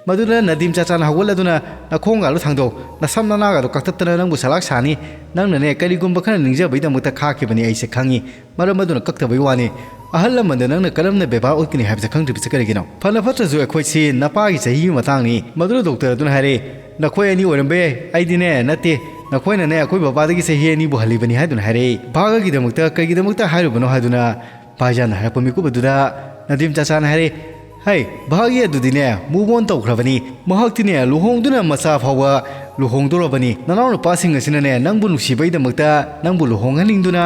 ꯃꯗꯨꯗ ꯅꯗꯤꯝ ꯆꯥꯆꯥꯅ ꯍꯧꯒꯠꯂꯗꯨꯅ, "ꯅꯈꯣꯡꯒꯥꯗꯨ ꯊꯥꯡꯗꯣꯛ, ꯅꯁꯝ ꯅꯅꯥꯒꯗꯨ ꯀꯛꯊꯠꯇꯅ ꯅꯪꯕꯨ ꯆꯂꯥꯛ ꯁꯥꯅꯤ꯫ ꯅꯪꯅꯅꯦ ꯀꯔꯤꯒꯨꯝꯕ ꯈꯔ ꯅꯤꯡꯖꯕꯒꯤꯗꯃꯛꯇ ꯈꯥꯛꯈꯤꯕꯅꯤ ꯑꯩꯁꯦ ꯈꯪꯉꯤ꯫ ꯃꯔꯝ ꯑꯗꯨꯅ ꯀꯛꯇꯕꯒꯤ ꯋꯥꯅꯤ꯫ ꯑꯍꯜ ꯂꯃꯟꯗ ꯅꯪꯅ ꯀꯔꯝꯅ ꯕꯦꯕꯥꯔ ꯎꯠꯀꯅꯤ ꯍꯥꯏꯕꯁꯦ ꯈꯪꯗ꯭ꯔꯤꯕꯁꯦ ꯀꯔꯤꯒꯤꯅꯣ? ꯐꯅ ꯐꯠꯇ꯭ꯔꯁꯨ ꯑꯩꯈꯣꯏꯁꯤ ꯅꯄꯥꯒꯤ ꯆꯍꯤꯒꯤ ꯃꯇꯥꯡꯅꯤ꯫ ꯃꯗꯨꯗ ꯗꯣꯛꯇꯔ ꯑꯗꯨꯅ ꯍꯥꯏꯔꯛꯏ, "ꯅꯈꯣꯏ ꯑꯅꯤ ꯑꯣꯏꯔꯝꯕ ꯌꯥꯏ, ꯑꯩꯗꯤꯅꯦ ꯅꯠꯇꯦ꯫ ꯅꯈꯣꯏꯅꯅꯦ ꯑꯩꯈꯣꯏ ꯕꯕꯥꯗꯒꯤ ꯆꯍꯤ ꯑꯅꯤꯕꯨ ꯍꯜꯂꯤꯕꯅꯤ" ꯍꯥꯏꯗꯨꯅ ꯍꯥꯏꯔꯛꯏ꯫ ꯚꯥꯒꯒꯤꯗꯃꯛꯇ ꯀꯩꯒꯤꯗꯃꯛꯇ ꯍꯥꯏꯔꯨꯕꯅꯣ ꯍꯥꯏꯗꯨꯅ ꯚꯥꯏꯖꯥꯟꯅ ꯍꯥꯏꯔꯛꯄ ꯃꯤꯀꯨꯞ ꯑꯗꯨꯗ ꯅꯗꯤꯝ ꯆꯥꯆꯥꯅ ꯍꯥꯏꯔꯛꯏ, "ꯍꯩ, ꯚꯥꯒꯤ ꯑꯗꯨꯗꯤꯅꯦ move on ꯇꯧꯈ꯭ꯔꯕꯅꯤ꯫ ꯃꯍꯥꯛꯇꯤꯅꯦ ꯂꯨꯍꯣꯡꯗꯨꯅ ꯃꯆꯥ ꯐꯥꯎꯕ ꯂꯨꯍꯣꯡꯗꯣꯔꯕꯅꯤ꯫ ꯅꯅꯥꯎꯅꯨꯄꯥꯁꯤꯡ ꯑꯁꯤꯅꯅꯦ ꯅꯪꯕꯨ ꯅꯨꯡꯁꯤꯕꯒꯤꯗꯃꯛꯇ ꯅꯪꯕꯨ ꯂꯨꯍꯣꯡꯍꯟꯅꯤꯡꯗꯨꯅ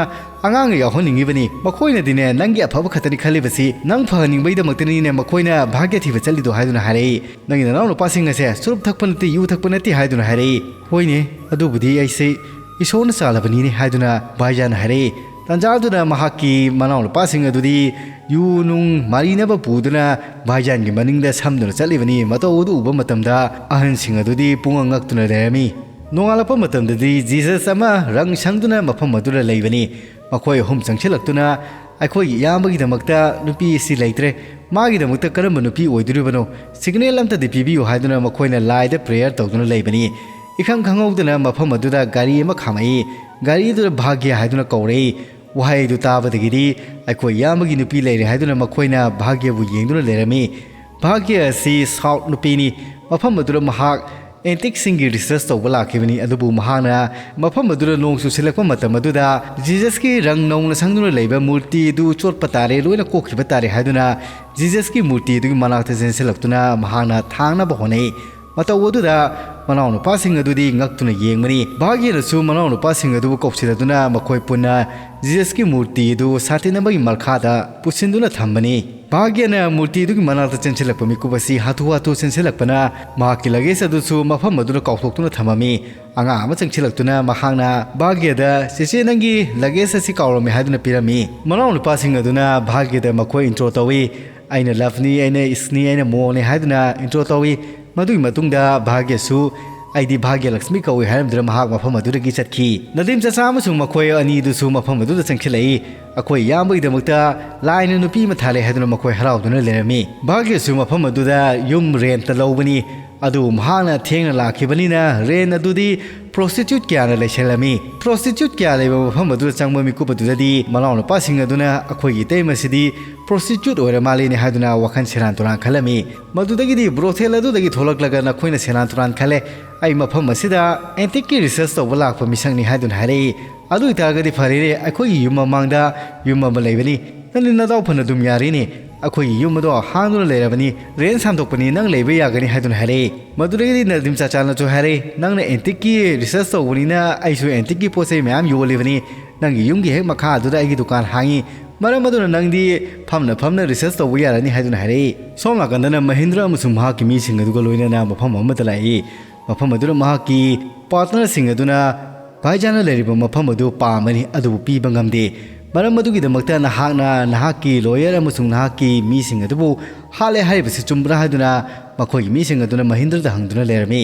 ꯑꯉꯥꯡꯒ ꯌꯥꯎꯍꯟꯅꯤꯡꯉꯤꯕꯅꯤ꯫ ꯃꯈꯣꯏꯅꯗꯤꯅꯦ ꯅꯪꯒꯤ ꯑꯐꯕ ꯈꯛꯇꯅꯤ ꯈꯜꯂꯤꯕꯁꯤ, ꯅꯪ ꯐꯍꯟꯅꯤꯡꯕꯒꯤꯗꯃꯛꯇꯅꯤꯅꯦ ꯃꯈꯣꯏꯅ ꯚꯥꯒ꯭ꯌ ꯊꯤꯕ ꯆꯠꯂꯤꯗꯣ" ꯍꯥꯏꯗꯨꯅ ꯍꯥꯏꯔꯛꯏ꯫ "ꯅꯪꯒꯤ ꯅꯅꯥꯎꯅꯨꯄꯥꯁꯤꯡ ꯑꯁꯦ ꯆꯨꯔꯨꯞ ꯊꯛꯄ ꯅꯠꯇꯦ, ꯌꯨ ꯊꯛꯄ ꯅꯠꯇꯦ" ꯍꯥꯏꯗꯨꯅ ꯍꯥꯏꯔꯛꯏ꯫ "ꯍꯣꯏꯅꯦ, ꯑꯗꯨꯕꯨꯗꯤ ꯑꯩꯁꯦ ꯏꯁꯣꯔꯅ ꯆꯥꯜꯂꯕꯅꯤꯅꯦ" ꯍꯥꯏꯗꯨꯅ ꯚꯥꯏꯖꯥꯟꯅ ꯍꯥꯏꯔꯛꯏ꯫ ꯇꯥꯟꯖꯥꯗꯨꯗ ꯃꯍꯥꯛꯀꯤ ꯃꯅꯥꯎꯅꯨꯄꯥꯁꯤꯡ ꯑꯗꯨꯗꯤ ꯌꯨ ꯅꯨꯡ ꯃꯥꯔꯤꯅꯕ ꯄꯨꯗꯨꯅ ꯚꯥꯏꯖꯥꯟꯒꯤ ꯃꯅꯤꯡꯗ ꯁꯝꯗꯨꯅ ꯆꯠꯂꯤꯕꯅꯤ꯫ ꯃꯇꯧ ꯑꯗꯨ ꯎꯕ ꯃꯇꯝꯗ ꯑꯍꯟꯁꯤꯡ ꯑꯗꯨꯗꯤ ꯄꯨꯡꯉꯛ ꯉꯛꯇꯨꯅ ꯂꯩꯔꯝꯃꯤ꯫ ꯅꯣꯡꯉꯥꯜꯂꯛꯄ ꯃꯇꯝꯗꯗꯤ ꯖꯤꯖꯁ ꯑꯃ ꯔꯪ ꯁꯪꯗꯨꯅ ꯃꯐꯝ ꯑꯗꯨꯗ ꯂꯩꯕꯅꯤ꯫ ꯃꯈꯣꯏ ꯑꯍꯨꯝ ꯆꯪꯁꯤꯜꯂꯛꯇꯨꯅ ꯑꯩꯈꯣꯏꯒꯤ ꯏꯌꯥꯝꯕꯒꯤꯗꯃꯛꯇ ꯅꯨꯄꯤ ꯑꯁꯤ ꯂꯩꯇ꯭ꯔꯦ꯫ ꯃꯥꯒꯤꯗꯃꯛꯇ ꯀꯔꯝꯕ ꯅꯨꯄꯤ ꯑꯣꯏꯗꯣꯔꯤꯕꯅꯣ? ꯁꯤꯒꯅꯦꯜ ꯑꯝꯇꯗꯤ ꯄꯤꯕꯤꯌꯨ ꯍꯥꯏꯗꯨꯅ ꯃꯈꯣꯏꯅ ꯂꯥꯏꯗ ꯄ꯭ꯔꯦꯌꯔ ꯇꯧꯗꯨꯅ ꯂꯩꯕꯅꯤ꯫ ꯏꯈꯪ ꯈꯪꯍꯧꯗꯅ ꯃꯐꯝ ꯑꯗꯨꯗ ꯒꯥꯔꯤ ꯑꯃ ꯈꯥꯝꯃꯛꯏ꯫ ꯒꯥꯔꯤꯗꯨꯗ ꯚꯥꯒ꯭ꯌ ꯍꯥꯏꯗꯨꯅ ꯀꯧꯔꯛꯏ꯫ ꯋꯥꯍꯩꯗꯨ ꯇꯥꯕꯗꯒꯤꯗꯤ ꯑꯩꯈꯣꯏ ꯏꯌꯥꯝꯕꯒꯤ ꯅꯨꯄꯤ ꯂꯩꯔꯦ ꯍꯥꯏꯗꯨꯅ ꯃꯈꯣꯏꯅ ꯚꯥꯒ꯭ꯌꯕꯨ ꯌꯦꯡꯗꯨꯅ ꯂꯩꯔꯝꯃꯤ꯫ ꯚꯥꯒ꯭ꯌ ꯑꯁꯤ ꯁꯥꯎꯠ ꯅꯨꯄꯤꯅꯤ꯫ ꯃꯐꯝ ꯑꯗꯨꯗ ꯃꯍꯥꯛ ꯑꯦꯟꯇꯤꯛꯁꯤꯡꯒꯤ ꯔꯤꯁꯔꯆ ꯇꯧꯕ ꯂꯥꯛꯈꯤꯕꯅꯤ, ꯑꯗꯨꯕꯨ ꯃꯍꯥꯛꯅ ꯃꯐꯝ ꯑꯗꯨꯗ ꯅꯣꯡ ꯆꯨꯁꯤꯜꯂꯛꯄ ꯃꯇꯝ ꯑꯗꯨꯗ ꯖꯤꯖꯁꯀꯤ ꯔꯪ ꯅꯧꯅ ꯁꯪꯗꯨꯅ ꯂꯩꯕ ꯃꯨꯔꯇꯤ ꯑꯗꯨ ꯆꯣꯠꯄ ꯇꯥꯔꯦ, ꯂꯣꯏꯅ ꯀꯣꯛꯈꯤꯕ ꯇꯥꯔꯦ ꯍꯥꯏꯗꯨꯅ ꯖꯤꯖꯁꯀꯤ ꯃꯨꯔꯇꯤ ꯑꯗꯨꯒꯤ ꯃꯅꯥꯛꯇ ꯆꯦꯟꯁꯤꯜꯂꯛꯇꯨꯅ ꯃꯍꯥꯛꯅ ꯊꯥꯡꯅꯕ ꯍꯣꯠꯅꯩ꯫ ꯃꯇꯧ ꯑꯗꯨꯗ ꯃꯅꯥꯎꯅꯨꯄꯥꯁꯤꯡ ꯑꯗꯨꯗꯤ ꯉꯛꯇꯨꯅ ꯌꯦꯡꯕꯅꯤ꯫ ꯚꯥꯒ꯭ꯌꯅꯁꯨ ꯃꯅꯥꯎꯅꯨꯄꯥꯁꯤꯡ ꯑꯗꯨꯕꯨ ꯀꯧꯁꯤꯜꯂꯗꯨꯅ ꯃꯈꯣꯏ ꯄꯨꯟꯅ ꯖꯤꯖꯁꯀꯤ ꯃꯨꯔꯇꯤ ꯑꯗꯨ ꯁꯥꯇꯤꯟ ꯑꯃꯒꯤ ꯃꯈꯥꯗ ꯄꯨꯁꯤꯟꯗꯨꯅ ꯊꯝꯕꯅꯤ꯫ ꯚꯥꯒ꯭ꯌꯅ ꯃꯨꯔꯇꯤ ꯑꯗꯨꯒꯤ ꯃꯅꯥꯛꯇ ꯆꯦꯟꯁꯤꯜꯂꯛꯄ ꯃꯤꯀꯨꯞ ꯑꯁꯤ ꯍꯥꯊꯨ ꯍꯥꯊꯨ ꯆꯦꯟꯁꯤꯜꯂꯛꯄꯅ ꯃꯍꯥꯛꯀꯤ ꯂꯒꯦꯖ ꯑꯗꯨꯁꯨ ꯃꯐꯝ ꯑꯗꯨꯗ ꯀꯥꯎꯊꯣꯛꯇꯨꯅ ꯊꯝꯃꯝꯃꯤ꯫ ꯑꯉꯥꯡ ꯑꯃ ꯆꯪꯁꯤꯜꯂꯛꯇꯨꯅ ꯃꯍꯥꯛꯅ ꯚꯥꯒ꯭ꯌꯗ, "ꯆꯦꯆꯦ, ꯅꯪꯒꯤ ꯂꯒꯦꯖ ꯑꯁꯤ ꯀꯥꯎꯔꯝꯃꯦ" ꯍꯥꯏꯗꯨꯅ ꯄꯤꯔꯝꯃꯤ꯫ ꯃꯅꯥꯎꯅꯨꯄꯥꯁꯤꯡ ꯑꯗꯨꯅ ꯚꯥꯒ꯭ꯌꯗ ꯃꯈꯣꯏ ꯏꯟꯇ꯭ꯔꯣ ꯇꯧꯏ꯫ "ꯑꯩꯅ ꯂꯚꯅꯤ, ꯑꯩꯅ ꯏꯁꯅꯤ, ꯑꯩꯅ ꯃꯣꯜꯅꯤ" ꯍꯥꯏꯗꯨꯅ ꯏꯟꯇ꯭ꯔꯣ ꯇꯧꯏ꯫ ꯃꯗꯨꯒꯤ ꯃꯇꯨꯡꯗ ꯚꯥꯒ꯭ꯌꯁꯨ "ꯑꯩꯗꯤ ꯚꯥꯒ꯭ꯌ ꯂꯛꯁꯃꯤ ꯀꯧꯏ" ꯍꯥꯏꯔꯝꯗꯨꯅ ꯃꯍꯥꯛ ꯃꯐꯝ ꯑꯗꯨꯗꯒꯤ ꯆꯠꯈꯤ꯫ ꯅꯗꯤꯝ ꯆꯆꯥ ꯑꯃꯁꯨꯡ ꯃꯈꯣꯏ ꯑꯅꯤꯗꯨꯁꯨ ꯃꯐꯝ ꯑꯗꯨꯗ ꯆꯪꯁꯤꯜꯂꯛꯏ꯫ ꯑꯩꯈꯣꯏ ꯏꯌꯥꯝꯕꯒꯤꯗꯃꯛꯇ ꯂꯥꯏꯅ ꯅꯨꯄꯤ ꯑꯃ ꯊꯥꯔꯦ ꯍꯥꯏꯗꯨꯅ ꯃꯈꯣꯏ ꯍꯔꯥꯎꯗꯨꯅ ꯂꯩꯔꯝꯃꯤ꯫ ꯚꯥꯒ꯭ꯌꯁꯨ ꯃꯐꯝ ꯑꯗꯨꯗ ꯌꯨꯝ ꯔꯦꯟꯠꯇ ꯂꯧꯕꯅꯤ꯫ ꯑꯗꯨꯕꯨ ꯃꯍꯥꯛꯅ ꯊꯦꯡꯅ ꯂꯥꯛꯈꯤꯕꯅꯤꯅ ꯔꯦꯟ ꯑꯗꯨꯗꯤ ꯄ꯭ꯔꯣꯁꯇꯤꯇ꯭ꯌꯨꯠ ꯀꯌꯥꯅ ꯂꯩꯁꯜꯂꯝꯃꯤ꯫ ꯄ꯭ꯔꯣꯁꯇꯤꯇ꯭ꯌꯨꯠ ꯀꯌꯥ ꯂꯩꯕ ꯃꯐꯝ ꯑꯗꯨꯗ ꯆꯪꯕ ꯃꯤꯀꯨꯞ ꯑꯗꯨꯗꯗꯤ ꯃꯅꯥꯎꯅꯨꯄꯥꯁꯤꯡ ꯑꯗꯨꯅ ꯑꯩꯈꯣꯏꯒꯤ ꯏꯇꯩꯃꯁꯤꯗꯤ ꯄ꯭ꯔꯣꯁꯇꯤꯇ꯭ꯌꯨꯠ ꯑꯣꯏꯔ ꯃꯥꯜꯂꯤꯅꯦ ꯍꯥꯏꯗꯨꯅ ꯋꯥꯈꯜ ꯁꯦꯔꯥꯟ ꯇꯨꯔꯥꯟ ꯈꯜꯂꯝꯃꯤ꯫ ꯃꯗꯨꯗꯒꯤꯗꯤ ꯕ꯭ꯔꯣꯊꯦꯜ ꯑꯗꯨꯗꯒꯤ ꯊꯣꯛꯂꯛꯂꯒ ꯅꯈꯣꯏꯅ ꯁꯦꯔꯥꯟ ꯇꯨꯔꯥꯟ ꯈꯜꯂꯦ꯫ ꯑꯩ ꯃꯐꯝ ꯑꯁꯤꯗ ꯑꯦꯟꯇꯤꯛꯀꯤ ꯔꯤꯁꯔꯁ ꯇꯧꯕ ꯂꯥꯛꯄ ꯃꯤꯁꯛꯅꯤ ꯍꯥꯏꯗꯨꯅ ꯍꯥꯏꯔꯛꯏ꯫ ꯑꯗꯨ ꯑꯣꯏꯇꯥꯔꯒꯗꯤ ꯐꯔꯦꯅꯦ, ꯑꯩꯈꯣꯏꯒꯤ ꯌꯨꯝ ꯃꯃꯥꯡꯗ ꯌꯨꯝ ꯑꯃ ꯂꯩꯕꯅꯤ, ꯅꯪꯗꯤ ꯅꯗꯥꯎ ꯐꯅ ꯑꯗꯨꯝ ꯌꯥꯔꯤꯅꯦ꯫ ꯑꯩꯈꯣꯏꯒꯤ ꯌꯨꯝ ꯑꯗꯣ ꯍꯥꯡꯗꯨꯅ ꯂꯩꯔꯕꯅꯤ, ꯔꯦꯟ ꯁꯥꯟꯗꯣꯛꯄꯅꯤ, ꯅꯪ ꯂꯩꯕ ꯌꯥꯒꯅꯤ ꯍꯥꯏꯗꯨꯅ ꯍꯥꯏꯔꯛꯏ꯫ ꯃꯗꯨꯗꯒꯤꯗꯤ ꯅꯗꯤꯝ ꯆꯥꯆꯥꯅꯁꯨ ꯍꯥꯏꯔꯛꯏ, ꯅꯪꯅ ꯑꯦꯟꯇꯤꯛꯀꯤ ꯔꯤꯁꯔꯁ ꯇꯧꯕꯅꯤꯅ ꯑꯩꯁꯨ ꯑꯦꯟꯇꯤꯛꯀꯤ ꯄꯣꯠ ꯆꯩ ꯃꯌꯥꯝ ꯌꯣꯜꯂꯤꯕꯅꯤ, ꯅꯪꯒꯤ ꯌꯨꯝꯒꯤ ꯍꯦꯛ ꯃꯈꯥ ꯑꯗꯨꯗ ꯑꯩꯒꯤ ꯗꯨꯀꯥꯟ ꯍꯥꯡꯉꯤ, ꯃꯔꯝ ꯑꯗꯨꯅ ꯅꯪꯗꯤ ꯐꯝꯅ ꯐꯝꯅ ꯔꯤꯁꯔꯁ ꯇꯧꯕ ꯌꯥꯔꯅꯤ ꯍꯥꯏꯗꯨꯅ ꯍꯥꯏꯔꯛꯏ꯫ ꯁꯣꯝ ꯅꯥꯀꯟꯗꯅ ꯃꯍꯤꯟꯗ꯭ꯔ ꯑꯃꯁꯨꯡ ꯃꯍꯥꯛꯀꯤ ꯃꯤꯁꯤꯡ ꯑꯗꯨꯒ ꯂꯣꯏꯅꯅ ꯃꯐꯝ ꯑꯃꯗ ꯂꯥꯛꯏ꯫ ꯃꯐꯝ ꯑꯗꯨꯗ ꯃꯍꯥꯛꯀꯤ ꯄꯥꯔꯠꯅꯔꯁꯤꯡ ꯑꯗꯨꯅ ꯚꯥꯏꯖꯥꯟꯅ ꯂꯩꯔꯤꯕ ꯃꯐꯝ ꯑꯗꯨ ꯄꯥꯝꯕꯅꯤ, ꯑꯗꯨꯕꯨ ꯄꯤꯕ ꯉꯝꯗꯦ꯫ ꯃꯔꯝ ꯑꯗꯨꯒꯤꯗꯃꯛꯇ ꯅꯍꯥꯛꯅ ꯅꯍꯥꯛꯀꯤ ꯂꯣꯌꯔ ꯑꯃꯁꯨꯡ ꯅꯍꯥꯛꯀꯤ ꯃꯤꯁꯤꯡ ꯑꯗꯨꯕꯨ ꯍꯥꯠꯂꯦ ꯍꯥꯏꯔꯤꯕꯁꯤ ꯆꯨꯝꯕ꯭ꯔꯥ ꯍꯥꯏꯗꯨꯅ ꯃꯈꯣꯏꯒꯤ ꯃꯤꯁꯤꯡ ꯑꯗꯨꯅ ꯃꯍꯤꯟꯗ꯭ꯔꯗ ꯍꯪꯗꯨꯅ ꯂꯩꯔꯝꯃꯤ꯫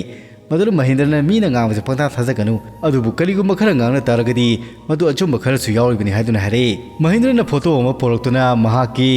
ꯃꯗꯨꯗ ꯃꯍꯤꯟꯗ꯭ꯔꯅ ꯃꯤꯅ ꯉꯥꯡꯕꯁꯦ ꯄꯪꯊꯥ ꯊꯥꯖꯒꯅꯨ, ꯑꯗꯨꯕꯨ ꯀꯔꯤꯒꯨꯝꯕ ꯈꯔ ꯉꯥꯡꯅ ꯇꯥꯔꯒꯗꯤ ꯃꯗꯨ ꯑꯆꯨꯝꯕ ꯈꯔꯁꯨ ꯌꯥꯎꯔꯤꯕꯅꯤ ꯍꯥꯏꯗꯨꯅ ꯍꯥꯏꯔꯛꯏ꯫ ꯃꯍꯤꯟꯗ꯭ꯔꯅ ꯐꯣꯇꯣ ꯑꯃ ꯄꯨꯔꯛꯇꯨꯅ ꯃꯍꯥꯛꯀꯤ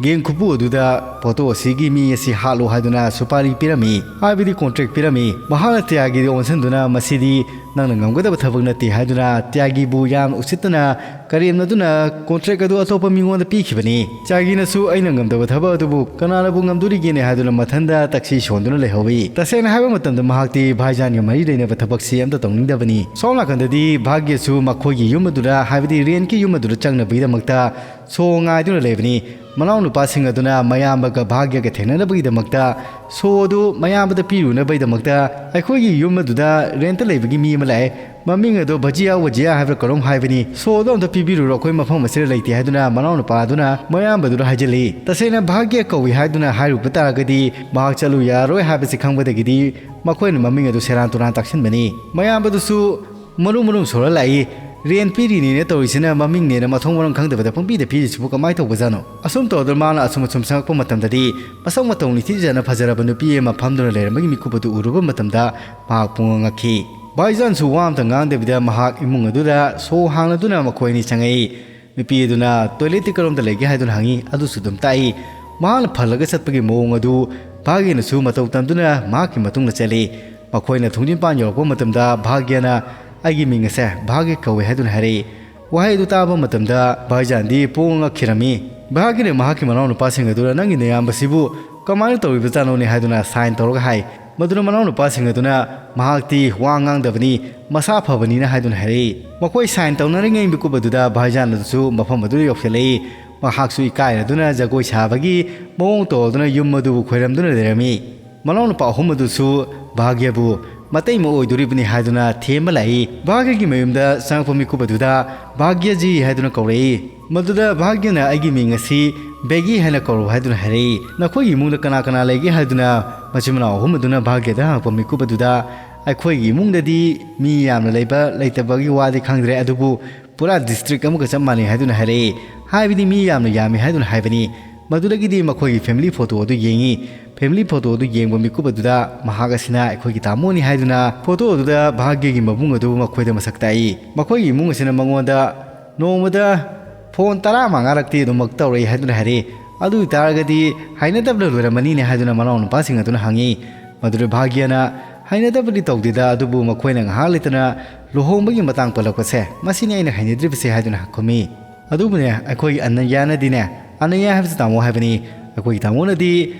ꯒꯦꯡ ꯈꯨꯄꯨ ꯑꯗꯨꯗ ꯐꯣꯇꯣ ꯑꯁꯤꯒꯤ ꯃꯤ ꯑꯁꯤ ꯍꯥꯠꯂꯨ ꯍꯥꯏꯗꯨꯅ ꯁꯨꯄꯥꯔꯤ ꯄꯤꯔꯝꯃꯤ, ꯍꯥꯏꯕꯗꯤ ꯀꯣꯟꯇ꯭ꯔꯦꯛ ꯄꯤꯔꯝꯃꯤ꯫ ꯃꯍꯥꯛꯅ ꯇ꯭ꯌꯥꯒꯤꯗ ꯑꯣꯟꯁꯤꯟꯗꯨꯅ ꯃꯁꯤꯗꯤ ꯅꯪꯅ ꯉꯝꯒꯗꯕ ꯊꯕꯛ ꯅꯠꯇꯦ ꯍꯥꯏꯗꯨꯅ ꯇ꯭ꯌꯥꯒꯤꯕꯨ ꯌꯥꯝꯅ ꯎꯁꯤꯠꯇꯅ ꯀꯔꯦꯝꯅꯗꯨꯅ ꯀꯣꯟꯇ꯭ꯔꯦꯛ ꯑꯗꯨ ꯑꯇꯣꯞꯄ ꯃꯤꯉꯣꯟꯗ ꯄꯤꯈꯤꯕꯅꯤ꯫ ꯇ꯭ꯌꯥꯒꯤꯅꯁꯨ ꯑꯩꯅ ꯉꯝꯗꯕ ꯊꯕꯛ ꯑꯗꯨꯕꯨ ꯀꯅꯥꯅꯕꯨ ꯉꯝꯗꯣꯔꯤꯒꯦꯅꯦ ꯍꯥꯏꯗꯨꯅ ꯃꯊꯟꯗ ꯇꯛꯁꯤ ꯁꯣꯟꯗꯨꯅ ꯂꯩꯍꯧꯏ꯫ ꯇꯁꯦꯡꯅ ꯍꯥꯏꯕ ꯃꯇꯝꯗ ꯃꯍꯥꯛꯇꯤ ꯚꯥꯏꯖꯥꯟꯒ ꯃꯔꯤ ꯂꯩꯅꯕ ꯊꯕꯛꯁꯤ ꯑꯝꯇ ꯇꯧꯅꯤꯡꯗꯕꯅꯤ꯫ ꯁꯣꯝ ꯅꯥꯀꯟꯗꯗꯤ ꯚꯥꯒ꯭ꯌꯁꯨ ꯃꯈꯣꯏꯒꯤ ꯌꯨꯝ ꯑꯗꯨꯗ, ꯍꯥꯏꯕꯗꯤ ꯔꯦꯟꯀꯤ ꯌꯨꯝ ꯑꯗꯨꯗ ꯆꯪꯅꯕꯒꯤꯗꯃꯛꯇ ꯁꯣ ꯉꯥꯏꯗꯨꯅ ꯂꯩꯕꯅꯤ꯫ ꯃꯅꯥꯎꯅꯨꯄꯥꯁꯤꯡ ꯑꯗꯨꯅ ꯃꯌꯥꯝꯕꯒ ꯚꯥꯒ꯭ꯌꯒ ꯊꯦꯡꯅꯅꯕꯒꯤꯗꯃꯛꯇ ꯁꯣ ꯑꯗꯨ ꯃꯌꯥꯝꯕꯗ ꯄꯤꯔꯨꯅꯕꯒꯤꯗꯃꯛꯇ ꯑꯩꯈꯣꯏꯒꯤ ꯌꯨꯝ ꯑꯗꯨꯗ ꯔꯦꯟꯇ ꯂꯩꯕꯒꯤ ꯃꯤ ꯑꯃ ꯂꯥꯛꯑꯦ꯫ ꯃꯃꯤꯡ ꯑꯗꯨ ꯚꯖꯤꯌꯥ ꯋꯖꯤꯌꯥ ꯍꯥꯏꯕ꯭ꯔꯥ ꯀꯔꯝ ꯍꯥꯏꯕꯅꯤ꯫ ꯁꯣ ꯑꯗꯨ ꯑꯝꯇ ꯄꯤꯕꯤꯔꯨꯔꯣ, ꯑꯩꯈꯣꯏ ꯃꯐꯝ ꯑꯁꯤꯗ ꯂꯩꯇꯦ ꯍꯥꯏꯗꯨꯅ ꯃꯅꯥꯎꯅꯨꯄꯥ ꯑꯗꯨꯅ ꯃꯌꯥꯝꯕꯗꯨꯗ ꯍꯥꯏꯖꯤꯜꯂꯤ꯫ ꯇꯁꯦꯡꯅ ꯚꯥꯒ꯭ꯌ ꯀꯧꯏ ꯍꯥꯏꯗꯨꯅ ꯍꯥꯏꯔꯨꯕ ꯇꯥꯔꯒꯗꯤ ꯃꯍꯥꯛ ꯆꯠꯂꯨ ꯌꯥꯔꯔꯣꯏ ꯍꯥꯏꯕꯁꯤ ꯈꯪꯕꯗꯒꯤꯗꯤ ꯃꯈꯣꯏꯅ ꯃꯃꯤꯡ ꯑꯗꯨ ꯁꯦꯔꯥꯟ ꯇꯨꯔꯥꯟ ꯇꯥꯛꯁꯤꯟꯕꯅꯤ꯫ ꯃꯌꯥꯝꯕꯗꯨꯁꯨ ꯃꯔꯨ ꯃꯔꯨ ꯁꯣꯔ ꯂꯥꯛꯏ꯫ ꯔꯦꯟ ꯄꯤꯔꯤꯅꯦꯅ ꯇꯧꯔꯤꯁꯤꯅ ꯃꯃꯤꯡꯅꯦꯅ ꯃꯊꯣꯡ ꯃꯔꯝ ꯈꯪꯗꯕꯗ ꯄꯪꯄꯤꯗ ꯄꯤꯔꯤꯁꯤꯕꯨ ꯀꯃꯥꯏꯅ ꯇꯧꯕꯖꯥꯠꯅꯣ? ꯑꯁꯨꯝ ꯇꯧꯗꯅ ꯃꯥꯅ ꯑꯁꯨꯝ ꯑꯁꯨꯝ ꯆꯪꯉꯛꯄ ꯃꯇꯝꯗꯗꯤ ꯃꯁꯛ ꯃꯇꯧ ꯅꯤꯡꯊꯤꯖꯅ ꯐꯖꯔꯕ ꯅꯨꯄꯤ ꯑꯃ ꯐꯝꯗꯨꯅ ꯂꯩꯔꯝꯕꯒꯤ ꯃꯤꯀꯨꯞ ꯑꯗꯨ ꯎꯔꯨꯕ ꯃꯇꯝꯗ ꯃꯍꯥꯛ ꯄꯨꯡꯉꯛ ꯉꯛꯈꯤ꯫ ꯚꯥꯏꯖꯥꯟꯁꯨ ꯋꯥ ꯑꯃꯇ ꯉꯥꯡꯗꯕꯤꯗ ꯃꯍꯥꯛ ꯏꯃꯨꯡ ꯑꯗꯨꯗ ꯁꯣ ꯍꯥꯡꯂꯗꯨꯅ ꯃꯈꯣꯏ ꯑꯅꯤ ꯆꯪꯉꯛꯏ꯫ ꯅꯨꯄꯤ ꯑꯗꯨꯅ ꯇꯣꯏꯂꯦꯠꯇꯤ ꯀꯔꯣꯝꯗ ꯂꯩꯒꯦ ꯍꯥꯏꯗꯨꯅ ꯍꯪꯉꯤ꯫ ꯑꯗꯨꯁꯨ ꯑꯗꯨꯝ ꯇꯥꯛꯏ꯫ ꯃꯍꯥꯛꯅ ꯐꯜꯂꯒ ꯆꯠꯄꯒꯤ ꯃꯑꯣꯡ ꯑꯗꯨ ꯚꯥꯒ꯭ꯌꯅꯁꯨ ꯃꯇꯧ ꯇꯝꯗꯨꯅ ꯃꯍꯥꯛꯀꯤ ꯃꯇꯨꯡꯗ ꯆꯠꯂꯤ꯫ ꯃꯈꯣꯏꯅ ꯊꯣꯡꯖꯤꯟ ꯃꯄꯥꯟ ꯌꯧꯔꯛꯄ ꯃꯇꯝꯗ ꯚꯥꯒ꯭ꯌꯅ "ꯑꯩꯒꯤ ꯃꯤꯡ ꯑꯁꯦ ꯚꯥꯒ꯭ꯌ ꯀꯧꯏ" ꯍꯥꯏꯗꯨꯅ ꯍꯥꯏꯔꯛꯏ꯫ ꯋꯥꯍꯩ ꯑꯗꯨ ꯇꯥꯕ ꯃꯇꯝꯗ ꯚꯥꯏꯖꯥꯟꯗꯤ ꯄꯣꯡꯉ ꯉꯛꯈꯤꯔꯝꯃꯤ꯫ ꯚꯥꯒ꯭ꯌꯅ ꯃꯍꯥꯛꯀꯤ ꯃꯅꯥꯎꯅꯨꯄꯥꯁꯤꯡ ꯑꯗꯨꯗ "ꯅꯪꯒꯤ ꯅꯌꯥꯝꯕꯁꯤꯕꯨ ꯀꯃꯥꯏꯅ ꯇꯧꯔꯤꯕꯖꯥꯠꯅꯣꯅꯦ?" ꯍꯥꯏꯗꯨꯅ ꯁꯥꯏꯟ ꯇꯧꯔꯒ ꯍꯥꯏ꯫ ꯃꯗꯨꯅ ꯃꯅꯥꯎꯅꯨꯄꯥꯁꯤꯡ ꯑꯗꯨꯅ "ꯃꯍꯥꯛꯇꯤ ꯋꯥ ꯉꯥꯡꯗꯕꯅꯤ, ꯃꯁꯥ ꯐꯕꯅꯤꯅ" ꯍꯥꯏꯗꯨꯅ ꯍꯥꯏꯔꯛꯏ꯫ ꯃꯈꯣꯏ ꯁꯥꯏꯟ ꯇꯧꯅꯔꯤꯉꯩ ꯃꯤꯀꯨꯞ ꯑꯗꯨꯗ ꯚꯥꯏꯖꯥꯟ ꯑꯗꯨꯁꯨ ꯃꯐꯝ ꯑꯗꯨꯗ ꯌꯧꯁꯤꯜꯂꯛꯏ꯫ ꯃꯍꯥꯛꯁꯨ ꯏꯀꯥꯏꯔꯗꯨꯅ ꯖꯒꯣꯏ ꯁꯥꯕꯒꯤ ꯃꯑꯣꯡ ꯇꯧꯗꯨꯅ ꯌꯨꯝ ꯑꯗꯨꯕꯨ ꯈꯣꯏꯔꯝꯗꯨꯅ ꯂꯩꯔꯝꯃꯤ꯫ ꯃꯅꯥꯎꯅꯨꯄꯥ ꯑꯍꯨꯝ ꯑꯗꯨꯁꯨ ꯚꯥꯒ꯭ꯌꯕꯨ ꯃꯇꯩꯃ ꯑꯣꯏꯗꯣꯔꯤꯕꯅꯤ ꯍꯥꯏꯗꯨꯅ ꯊꯦꯝꯕ ꯂꯥꯛꯏ꯫ ꯚꯥꯒ꯭ꯌꯒꯤ ꯃꯌꯨꯝꯗ ꯆꯪꯉꯛꯄ ꯃꯤꯀꯨꯞ ꯑꯗꯨꯗ "ꯚꯥꯒ꯭ꯌꯖꯤ" ꯍꯥꯏꯗꯨꯅ ꯀꯧꯔꯛꯏ꯫ ꯃꯗꯨꯗ ꯚꯥꯒ꯭ꯌꯅ "ꯑꯩꯒꯤ ꯃꯤꯡ ꯑꯁꯤ ꯕꯦꯒꯤ ꯍꯥꯏꯅ ꯀꯧꯔꯨ" ꯍꯥꯏꯗꯨꯅ ꯍꯥꯏꯔꯛꯏ꯫ "ꯅꯈꯣꯏꯒꯤ ꯏꯃꯨꯡꯗ ꯀꯅꯥ ꯀꯅꯥ ꯂꯩꯒꯦ?" ꯍꯥꯏꯗꯨꯅ ꯃꯆꯤꯟ ꯃꯅꯥꯎ ꯑꯍꯨꯝ ꯑꯗꯨꯅ ꯚꯥꯒ꯭ꯌꯗ ꯍꯪꯉꯛꯄ ꯃꯤꯀꯨꯞ ꯑꯗꯨꯗ, "ꯑꯩꯈꯣꯏꯒꯤ ꯏꯃꯨꯡꯗꯗꯤ ꯃꯤ ꯌꯥꯝꯅ ꯂꯩꯕ ꯂꯩꯇꯕꯒꯤ ꯋꯥꯗꯤ ꯈꯪꯗ꯭ꯔꯦ, ꯑꯗꯨꯕꯨ ꯄꯨꯔꯥ ꯗꯤꯁꯇ꯭ꯔꯤꯛ ꯑꯃꯒ ꯆꯞ ꯃꯥꯟꯅꯩ" ꯍꯥꯏꯗꯨꯅ ꯍꯥꯏꯔꯛꯏ꯫ ꯍꯥꯏꯕꯗꯤ ꯃꯤ ꯌꯥꯝꯅ ꯌꯥꯝꯃꯤ ꯍꯥꯏꯗꯨꯅ ꯍꯥꯏꯕꯅꯤ꯫ ꯃꯗꯨꯗꯒꯤꯗꯤ ꯃꯈꯣꯏꯒꯤ ꯐꯦꯃꯤꯂꯤ ꯐꯣꯇꯣ ꯑꯗꯨ ꯌꯦꯡꯉꯤ꯫ ꯐꯦꯃꯤꯂꯤ ꯐꯣꯇꯣ ꯑꯗꯨ ꯌꯦꯡꯕ ꯃꯤꯀꯨꯞ ꯑꯗꯨꯗ ꯃꯍꯥꯛ ꯑꯁꯤꯅ ꯑꯩꯈꯣꯏꯒꯤ ꯇꯥꯃꯣꯅꯤ ꯍꯥꯏꯗꯨꯅ ꯐꯣꯇꯣ ꯑꯗꯨꯗ ꯚꯥꯒ꯭ꯌꯒꯤ ꯃꯕꯨꯡ ꯑꯗꯨ ꯃꯈꯣꯏꯗ ꯃꯁꯛ ꯇꯥꯛꯏ꯫ ꯃꯈꯣꯏꯒꯤ ꯏꯃꯨꯡ ꯑꯁꯤꯅ ꯃꯉꯣꯟꯗ ꯅꯣꯡꯃꯗ ꯐꯣꯟ ꯇꯔꯥ ꯃꯉꯥꯔꯛꯇꯤ ꯑꯗꯨꯃꯛ ꯇꯧꯔꯛꯏ ꯍꯥꯏꯗꯨꯅ ꯍꯥꯏꯔꯛꯏ꯫ "ꯑꯗꯨ ꯑꯣꯏꯇꯥꯔꯒꯗꯤ ꯍꯩꯅꯗꯕꯅ ꯂꯣꯏꯔꯝꯃꯅꯤꯅꯦ?" ꯍꯥꯏꯗꯨꯅ ꯃꯅꯥꯎꯅꯨꯄꯥꯁꯤꯡ ꯑꯗꯨꯅ ꯍꯪꯉꯤ꯫ ꯃꯗꯨꯗ ꯚꯥꯒ꯭ꯌꯅ "ꯍꯩꯅꯗꯕꯗꯤ ꯇꯧꯗꯦꯗ, ꯑꯗꯨꯕꯨ ꯃꯈꯣꯏꯅ ꯉꯥꯏꯍꯥꯛ ꯂꯩꯇꯅ ꯂꯨꯍꯣꯡꯕꯒꯤ ꯃꯇꯥꯡ ꯄꯜꯂꯛꯄꯁꯦ, ꯃꯁꯤꯅꯤ ꯑꯩꯅ ꯍꯩꯅꯗ꯭ꯔꯤꯕꯁꯦ" ꯍꯥꯏꯗꯨꯅ ꯈꯨꯝꯃꯤ꯫ ꯑꯗꯨꯕꯨꯅꯦ, ꯑꯩꯈꯣꯏꯒꯤ ꯑꯅꯌꯥꯅꯗꯤꯅꯦ, ꯑꯅꯌꯥ ꯍꯥꯏꯕꯁꯤ ꯇꯥꯃꯣ ꯍꯥꯏꯕꯅꯤ, ꯑꯩꯈꯣꯏꯒꯤ ꯇꯥꯃꯣꯅꯗꯤ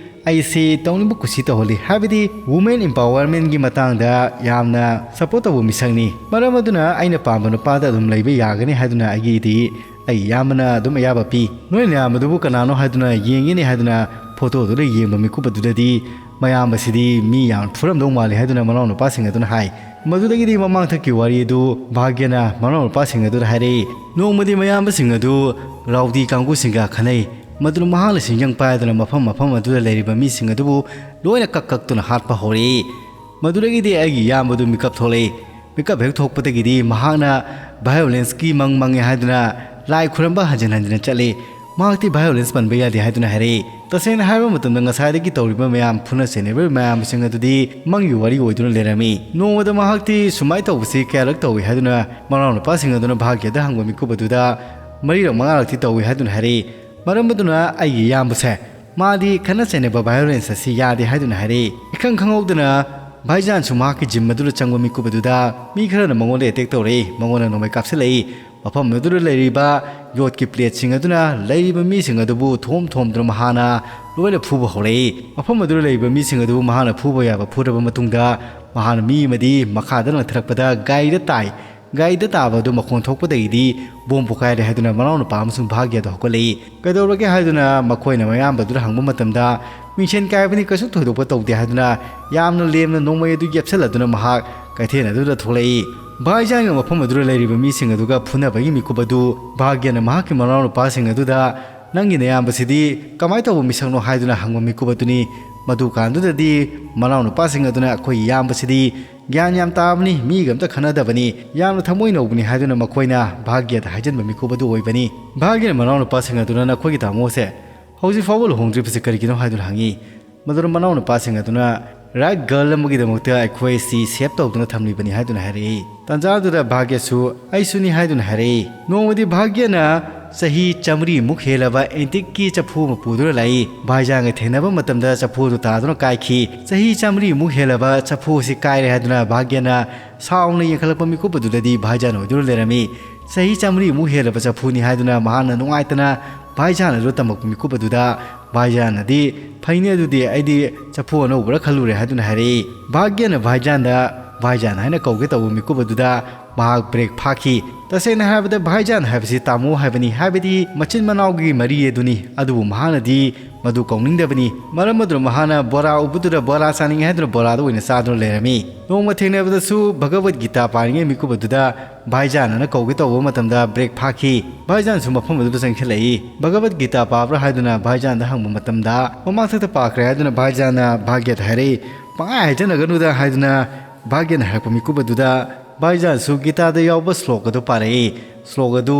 ꯑꯩꯁꯤ ꯇꯧꯅꯤꯡꯕ ꯀꯨꯁꯤ ꯇꯧꯍꯜꯂꯤ, ꯍꯥꯏꯕꯗꯤ ꯋꯨꯃꯦꯟ ꯏꯝꯄꯥꯋꯔꯃꯦꯟꯒꯤ ꯃꯇꯥꯡꯗ ꯌꯥꯝꯅ ꯁꯄꯣꯔꯠ ꯇꯧꯕ ꯃꯤꯁꯛꯅꯤ꯫ ꯃꯔꯝ ꯑꯗꯨꯅ ꯑꯩꯅ ꯄꯥꯝꯕ ꯅꯨꯄꯥꯗ ꯑꯗꯨꯝ ꯂꯩꯕ ꯌꯥꯒꯅꯤ ꯍꯥꯏꯗꯨꯅ ꯑꯩꯒꯤꯗꯤ ꯑꯩ ꯏꯌꯥꯝꯕꯅ ꯑꯗꯨꯝ ꯑꯌꯥꯕ ꯄꯤ꯫ ꯅꯣꯏ ꯅꯌꯥꯝꯕꯗꯨꯕꯨ ꯀꯅꯥꯅꯣ ꯍꯥꯏꯗꯨꯅ ꯌꯦꯡꯒꯦꯅꯦ ꯍꯥꯏꯗꯨꯅ ꯐꯣꯇꯣꯗꯨꯗ ꯌꯦꯡꯕ ꯃꯤꯀꯨꯞ ꯑꯗꯨꯗꯗꯤ ꯃꯌꯥꯝꯕꯁꯤꯗꯤ ꯃꯤ ꯌꯥꯝ ꯐꯨꯔꯝꯗꯧ ꯃꯥꯜꯂꯤ ꯍꯥꯏꯗꯨꯅ ꯃꯅꯥꯎꯅꯨꯄꯥꯁꯤꯡ ꯑꯗꯨꯅ ꯍꯥꯏ꯫ ꯃꯗꯨꯗꯒꯤꯗꯤ ꯃꯃꯥꯡꯊꯛꯀꯤ ꯋꯥꯔꯤ ꯑꯗꯨ ꯚꯥꯒ꯭ꯌꯅ ꯃꯅꯥꯎꯅꯨꯄꯥꯁꯤꯡ ꯑꯗꯨꯗ ꯍꯥꯏꯔꯛꯏ꯫ ꯅꯣꯡꯃꯗꯤ ꯃꯌꯥꯝꯕꯁꯤꯡ ꯑꯗꯨ ꯔꯥꯎꯗꯤ ꯀꯥꯡꯕꯨꯁꯤꯡꯒ ꯈꯟꯅꯩ꯫ ꯃꯗꯨꯅ ꯃꯍꯥꯛꯅ ꯁꯤꯡꯖꯪ ꯄꯥꯏꯗꯨꯅ ꯃꯐꯝ ꯃꯐꯝ ꯑꯗꯨꯗ ꯂꯩꯔꯤꯕ ꯃꯤꯁꯤꯡ ꯑꯗꯨꯕꯨ ꯂꯣꯏꯅ ꯀꯛ ꯀꯛꯇꯨꯅ ꯍꯥꯠꯄ ꯍꯧꯔꯛꯏ꯫ ꯃꯗꯨꯗꯒꯤꯗꯤ ꯑꯩꯒꯤ ꯏꯌꯥꯝꯕꯗꯨ ꯃꯤꯀꯞ ꯊꯣꯛꯂꯛꯏ꯫ ꯃꯤꯀꯞ ꯍꯦꯛ ꯊꯣꯛꯄꯗꯒꯤꯗꯤ ꯃꯍꯥꯛꯅ ꯚꯥꯏꯑꯣꯂꯦꯟꯁꯀꯤ ꯃꯪ ꯃꯪꯉꯦ ꯍꯥꯏꯗꯨꯅ ꯂꯥꯏ ꯈꯨꯔꯝꯕ ꯍꯟꯖꯤꯟ ꯍꯟꯖꯤꯟꯅ ꯆꯠꯂꯤ꯫ ꯃꯍꯥꯛꯇꯤ ꯚꯥꯏꯑꯣꯂꯦꯟꯁ ꯄꯟꯕ ꯌꯥꯗꯦ ꯍꯥꯏꯗꯨꯅ ꯍꯥꯏꯔꯛꯏ꯫ ꯇꯁꯦꯡꯅ ꯍꯥꯏꯔꯕ ꯃꯇꯝꯗ ꯉꯁꯥꯏꯗꯒꯤ ꯇꯧꯔꯤꯕ ꯃꯌꯥꯝ, ꯐꯨꯅ ꯆꯩꯅꯕ ꯃꯌꯥꯝꯁꯤꯡ ꯑꯗꯨꯗꯤ ꯃꯪꯒꯤ ꯋꯥꯔꯤ ꯑꯣꯏꯗꯨꯅ ꯂꯩꯔꯝꯃꯤ꯫ ꯅꯣꯡꯃꯗ ꯃꯍꯥꯛꯇꯤ ꯁꯨꯃꯥꯏꯅ ꯇꯧꯕꯁꯤ ꯀꯌꯥꯔꯛ ꯇꯧꯏ ꯍꯥꯏꯗꯨꯅ ꯃꯅꯥꯎꯅꯨꯄꯥꯁꯤꯡ ꯑꯗꯨꯅ ꯚꯥꯒ꯭ꯌꯗ ꯍꯪꯕ ꯃꯤꯀꯨꯞ ꯑꯗꯨꯗ ꯃꯔꯤꯔꯛ ꯃꯉꯥꯔꯛꯇꯤ ꯇꯧꯏ ꯍꯥꯏꯗꯨꯅ ꯍꯥꯏꯔꯛꯏ꯫ ꯃꯔꯝ ꯑꯗꯨꯅ ꯑꯩꯒꯤ ꯏꯌꯥꯝꯕꯁꯦ ꯃꯥꯗꯤ ꯈꯠꯅ ꯆꯩꯅꯕ violence ꯑꯁꯤ ꯌꯥꯗꯦ ꯍꯥꯏꯗꯨꯅ ꯍꯥꯏꯔꯛꯏ꯫ ꯏꯈꯪ ꯈꯪꯍꯧꯗꯅ ꯚꯥꯏꯖꯥꯟꯁꯨ ꯃꯍꯥꯛꯀꯤ gym ꯑꯗꯨꯗ ꯆꯪꯕ ꯃꯤꯀꯨꯞ ꯑꯗꯨꯗ ꯃꯤ ꯈꯔꯅ ꯃꯉꯣꯟꯗ attack ꯇꯧꯔꯛꯏ, ꯃꯉꯣꯟꯗ ꯅꯣꯡꯃꯩ ꯀꯥꯞꯁꯤꯜꯂꯛꯏ꯫ ꯃꯐꯝ ꯑꯗꯨꯗ ꯂꯩꯔꯤꯕ ꯌꯣꯠꯀꯤ plateꯁꯤꯡ ꯑꯗꯨꯅ ꯂꯩꯔꯤꯕ ꯃꯤꯁꯤꯡ ꯑꯗꯨꯕꯨ ꯊꯣꯝ ꯊꯣꯝꯗꯨꯅ ꯃꯍꯥꯛꯅ ꯂꯣꯏꯅ ꯐꯨꯕ ꯍꯧꯔꯛꯏ꯫ ꯃꯐꯝ ꯑꯗꯨꯗ ꯂꯩꯔꯤꯕ ꯃꯤꯁꯤꯡ ꯑꯗꯨꯕꯨ ꯃꯍꯥꯛꯅ ꯐꯨꯕ ꯌꯥꯕ ꯐꯨꯔꯕ ꯃꯇꯨꯡꯗ, ꯃꯍꯥꯛꯅ ꯃꯤ ꯑꯃꯗꯤ ꯃꯈꯥꯗ ꯂꯪꯊꯔꯛꯄꯗ ꯒꯥꯔꯤꯗ ꯇꯥꯏ꯫ ꯒꯥꯔꯤꯗ ꯇꯥꯕ ꯑꯗꯨ ꯃꯈꯣꯟ ꯊꯣꯛꯄꯗꯒꯤꯗꯤ ꯕꯣꯝ ꯄꯣꯈꯥꯏꯔꯦ ꯍꯥꯏꯗꯨꯅ ꯃꯅꯥꯎꯅꯨꯄꯥ ꯑꯃꯁꯨꯡ ꯚꯥꯒ꯭ꯌꯗ ꯍꯧꯒꯠꯂꯛꯏ꯫ ꯀꯩꯗꯧꯔꯒꯦ ꯍꯥꯏꯗꯨꯅ ꯃꯈꯣꯏꯅ ꯃꯌꯥꯝꯕꯗꯨꯗ ꯍꯪꯕ ꯃꯇꯝꯗ, ꯃꯤꯡꯁꯦꯟ ꯀꯥꯏꯕꯅꯤ, ꯀꯩꯁꯨ ꯊꯣꯏꯗꯣꯛꯄ ꯇꯧꯗꯦ ꯍꯥꯏꯗꯨꯅ ꯌꯥꯝꯅ ꯂꯦꯝꯅ ꯅꯣꯡꯃꯩ ꯑꯗꯨ ꯌꯦꯞꯁꯜꯂꯗꯨꯅ ꯃꯍꯥꯛ ꯀꯩꯊꯦꯜ ꯑꯗꯨꯗ ꯊꯣꯛꯂꯛꯏ꯫ ꯚꯥꯏꯖꯥꯟꯒ ꯃꯐꯝ ꯑꯗꯨꯗ ꯂꯩꯔꯤꯕ ꯃꯤꯁꯤꯡ ꯑꯗꯨꯒ ꯐꯨꯅꯕꯒꯤ ꯃꯤꯀꯨꯞ ꯑꯗꯨ ꯚꯥꯒ꯭ꯌꯅ ꯃꯍꯥꯛꯀꯤ ꯃꯅꯥꯎꯅꯨꯄꯥꯁꯤꯡ ꯑꯗꯨꯗ, "ꯅꯪꯒꯤ ꯅꯌꯥꯝꯕꯁꯤꯗꯤ ꯀꯃꯥꯏꯅ ꯇꯧꯕ ꯃꯤꯁꯛꯅꯣ?" ꯍꯥꯏꯗꯨꯅ ꯍꯪꯕ ꯃꯤꯀꯨꯞ ꯑꯗꯨꯅꯤ꯫ ꯃꯗꯨ ꯀꯥꯟꯗꯨꯗꯗꯤ ꯃꯅꯥꯎꯅꯨꯄꯥꯁꯤꯡ ꯑꯗꯨꯅ, "ꯑꯩꯈꯣꯏꯒꯤ ꯏꯌꯥꯝꯕꯁꯤꯗꯤ ꯒ꯭ꯌꯥꯟ ꯌꯥꯝ ꯇꯥꯕꯅꯤ, ꯃꯤꯒ ꯑꯝꯇ ꯈꯟꯅꯗꯕꯅꯤ, ꯌꯥꯝꯅ ꯊꯃꯣꯏ ꯅꯧꯕꯅꯤ" ꯍꯥꯏꯗꯨꯅ ꯃꯈꯣꯏꯅ ꯚꯥꯒ꯭ꯌꯗ ꯍꯥꯏꯖꯤꯟꯕ ꯃꯤꯀꯨꯞ ꯑꯗꯨ ꯑꯣꯏꯕꯅꯤ꯫ ꯚꯥꯒ꯭ꯌꯅ ꯃꯅꯥꯎꯅꯨꯄꯥꯁꯤꯡ ꯑꯗꯨꯅ, "ꯅꯈꯣꯏꯒꯤ ꯇꯥꯃꯣꯁꯦ ꯍꯧꯖꯤꯛ ꯐꯥꯎꯕ ꯂꯨꯍꯣꯡꯗ꯭ꯔꯤꯕꯁꯤ ꯀꯔꯤꯒꯤꯅꯣ?" ꯍꯥꯏꯗꯨꯅ ꯍꯪꯉꯤ꯫ ꯃꯗꯨꯗ ꯃꯅꯥꯎꯅꯨꯄꯥꯁꯤꯡ ꯑꯗꯨꯅ, "Right girl ꯑꯃꯒꯤꯗꯃꯛꯇ ꯑꯩꯈꯣꯏ ꯁꯤ save ꯇꯧꯗꯨꯅ ꯊꯝꯂꯤꯕꯅꯤ" ꯍꯥꯏꯗꯨꯅ ꯍꯥꯏꯔꯛꯏ꯫ ꯇꯥꯟꯖꯥꯗꯨꯗ ꯚꯥꯒ꯭ꯌꯁꯨ, "ꯑꯩꯁꯨꯅꯤ" ꯍꯥꯏꯗꯨꯅ ꯍꯥꯏꯔꯛꯏ꯫ ꯅꯣꯡꯃꯗꯤ ꯚꯥꯒ꯭ꯌꯅ ꯆꯍꯤ ꯆꯥꯃꯔꯤꯃꯨꯛ ꯍꯦꯜꯂꯕ antiqueꯀꯤ ꯆꯐꯨ ꯑꯃ ꯄꯨꯗꯨꯅ ꯂꯥꯛꯏ꯫ ꯚꯥꯏꯖꯥꯟꯒ ꯊꯦꯡꯅꯕ ꯃꯇꯝꯗ ꯆꯐꯨ ꯑꯗꯨ ꯇꯥꯗꯨꯅ ꯀꯥꯏꯈꯤ꯫ ꯆꯍꯤ ꯆꯥꯃꯔꯤꯃꯨꯛ ꯍꯦꯜꯂꯕ ꯆꯐꯨ ꯑꯁꯤ ꯀꯥꯏꯔꯦ ꯍꯥꯏꯗꯨꯅ ꯚꯥꯒ꯭ꯌꯅ ꯁꯥꯎꯅ ꯌꯦꯡꯈꯠꯂꯛꯄ ꯃꯤꯀꯨꯞ ꯑꯗꯨꯗꯗꯤ ꯚꯥꯏꯖꯥꯟ ꯑꯣꯏꯗꯨꯅ ꯂꯩꯔꯝꯃꯤ꯫ ꯆꯍꯤ ꯆꯥꯃꯔꯤꯃꯨꯛ ꯍꯦꯜꯂꯕ ꯆꯐꯨꯅꯤ ꯍꯥꯏꯗꯨꯅ ꯃꯍꯥꯛꯅ ꯅꯨꯡꯉꯥꯏꯇꯅ ꯚꯥꯏꯖꯥꯟ ꯑꯗꯨ ꯇꯝꯃꯛꯄ ꯃꯤꯀꯨꯞ ꯑꯗꯨꯗ ꯚꯥꯏꯖꯥꯟꯅꯗꯤ, "ꯐꯩꯅꯦ, ꯑꯗꯨꯗꯤ ꯑꯩꯗꯤ ꯆꯐꯨ ꯑꯅꯧꯕꯔ ꯈꯜꯂꯨꯔꯦ" ꯍꯥꯏꯗꯨꯅ ꯍꯥꯏꯔꯛꯏ꯫ ꯚꯥꯒ꯭ꯌꯅ ꯚꯥꯏꯖꯥꯟꯗ ꯚꯥꯏꯖꯥꯟ ꯍꯥꯏꯅ ꯀꯧꯒꯦ ꯇꯧꯕ ꯃꯤꯀꯨꯞ ꯑꯗꯨꯗ ꯃꯍꯥꯛ break ꯐꯥꯈꯤ꯫ ꯇꯁꯦꯡꯅ ꯍꯥꯏꯔꯕꯗ ꯚꯥꯏꯖꯥꯟ ꯍꯥꯏꯕꯁꯤ ꯇꯥꯃꯣ ꯍꯥꯏꯕꯅꯤ, ꯍꯥꯏꯕꯗꯤ ꯃꯆꯤꯟ ꯃꯅꯥꯎꯒꯤ ꯃꯔꯤ ꯑꯗꯨꯅꯤ꯫ ꯑꯗꯨꯕꯨ ꯃꯍꯥꯛꯅꯗꯤ ꯃꯗꯨ ꯀꯧꯅꯤꯡꯗꯕꯅꯤ꯫ ꯃꯔꯝ ꯑꯗꯨꯅ ꯃꯍꯥꯛꯅ ꯕꯣꯔꯥ ꯎꯕꯗꯨꯗ ꯕꯣꯔꯥ ꯆꯥꯅꯤꯡꯉꯤ ꯍꯥꯏꯗꯨꯅ ꯕꯣꯔꯥꯗ ꯑꯣꯏꯅ ꯆꯥꯗꯨꯅ ꯂꯩꯔꯝꯃꯤ꯫ ꯅꯣꯡꯃ ꯊꯦꯡꯅꯕꯗꯁꯨ ꯚꯒꯕꯠ ꯒꯤꯇꯥ ꯄꯥꯔꯤꯉꯩ ꯃꯤꯀꯨꯞ ꯑꯗꯨꯗ ꯚꯥꯏꯖꯥꯟ ꯑꯅ ꯀꯧꯒꯦ ꯇꯧꯕ ꯃꯇꯝꯗ break ꯐꯥꯈꯤ꯫ ꯚꯥꯏꯖꯥꯟꯁꯨ ꯃꯐꯝ ꯑꯗꯨꯗ ꯆꯪꯁꯤꯜꯂꯛꯏ꯫ "ꯚꯒꯕꯠ ꯒꯤꯇꯥ ꯄꯥꯕ꯭ꯔꯥ?" ꯍꯥꯏꯗꯨꯅ ꯚꯥꯏꯖꯥꯟꯗ ꯍꯪꯕ ꯃꯇꯝꯗ, "ꯃꯃꯥꯡꯊꯛꯇ ꯄꯥꯈ꯭ꯔꯦ" ꯍꯥꯏꯗꯨꯅ ꯚꯥꯏꯖꯥꯟꯅ ꯚꯥꯒ꯭ꯌꯗ ꯍꯥꯏꯔꯛꯏ꯫ "ꯄꯪꯍꯥꯏ ꯍꯥꯏꯖꯟꯅꯒꯅꯨꯗ" ꯍꯥꯏꯗꯨꯅ ꯚꯥꯒ꯭ꯌꯅ ꯍꯥꯏꯔꯛꯄ ꯃꯤꯀꯨꯞ ꯑꯗꯨꯗ ꯚꯥꯏꯖꯥꯟꯁꯨ ꯒꯤꯇꯥꯗ ꯌꯥꯎꯕ ꯁ꯭ꯂꯣꯛ ꯑꯗꯨ ꯄꯥꯔꯛꯏ꯫ ꯁ꯭ꯂꯣꯛ ꯑꯗꯨ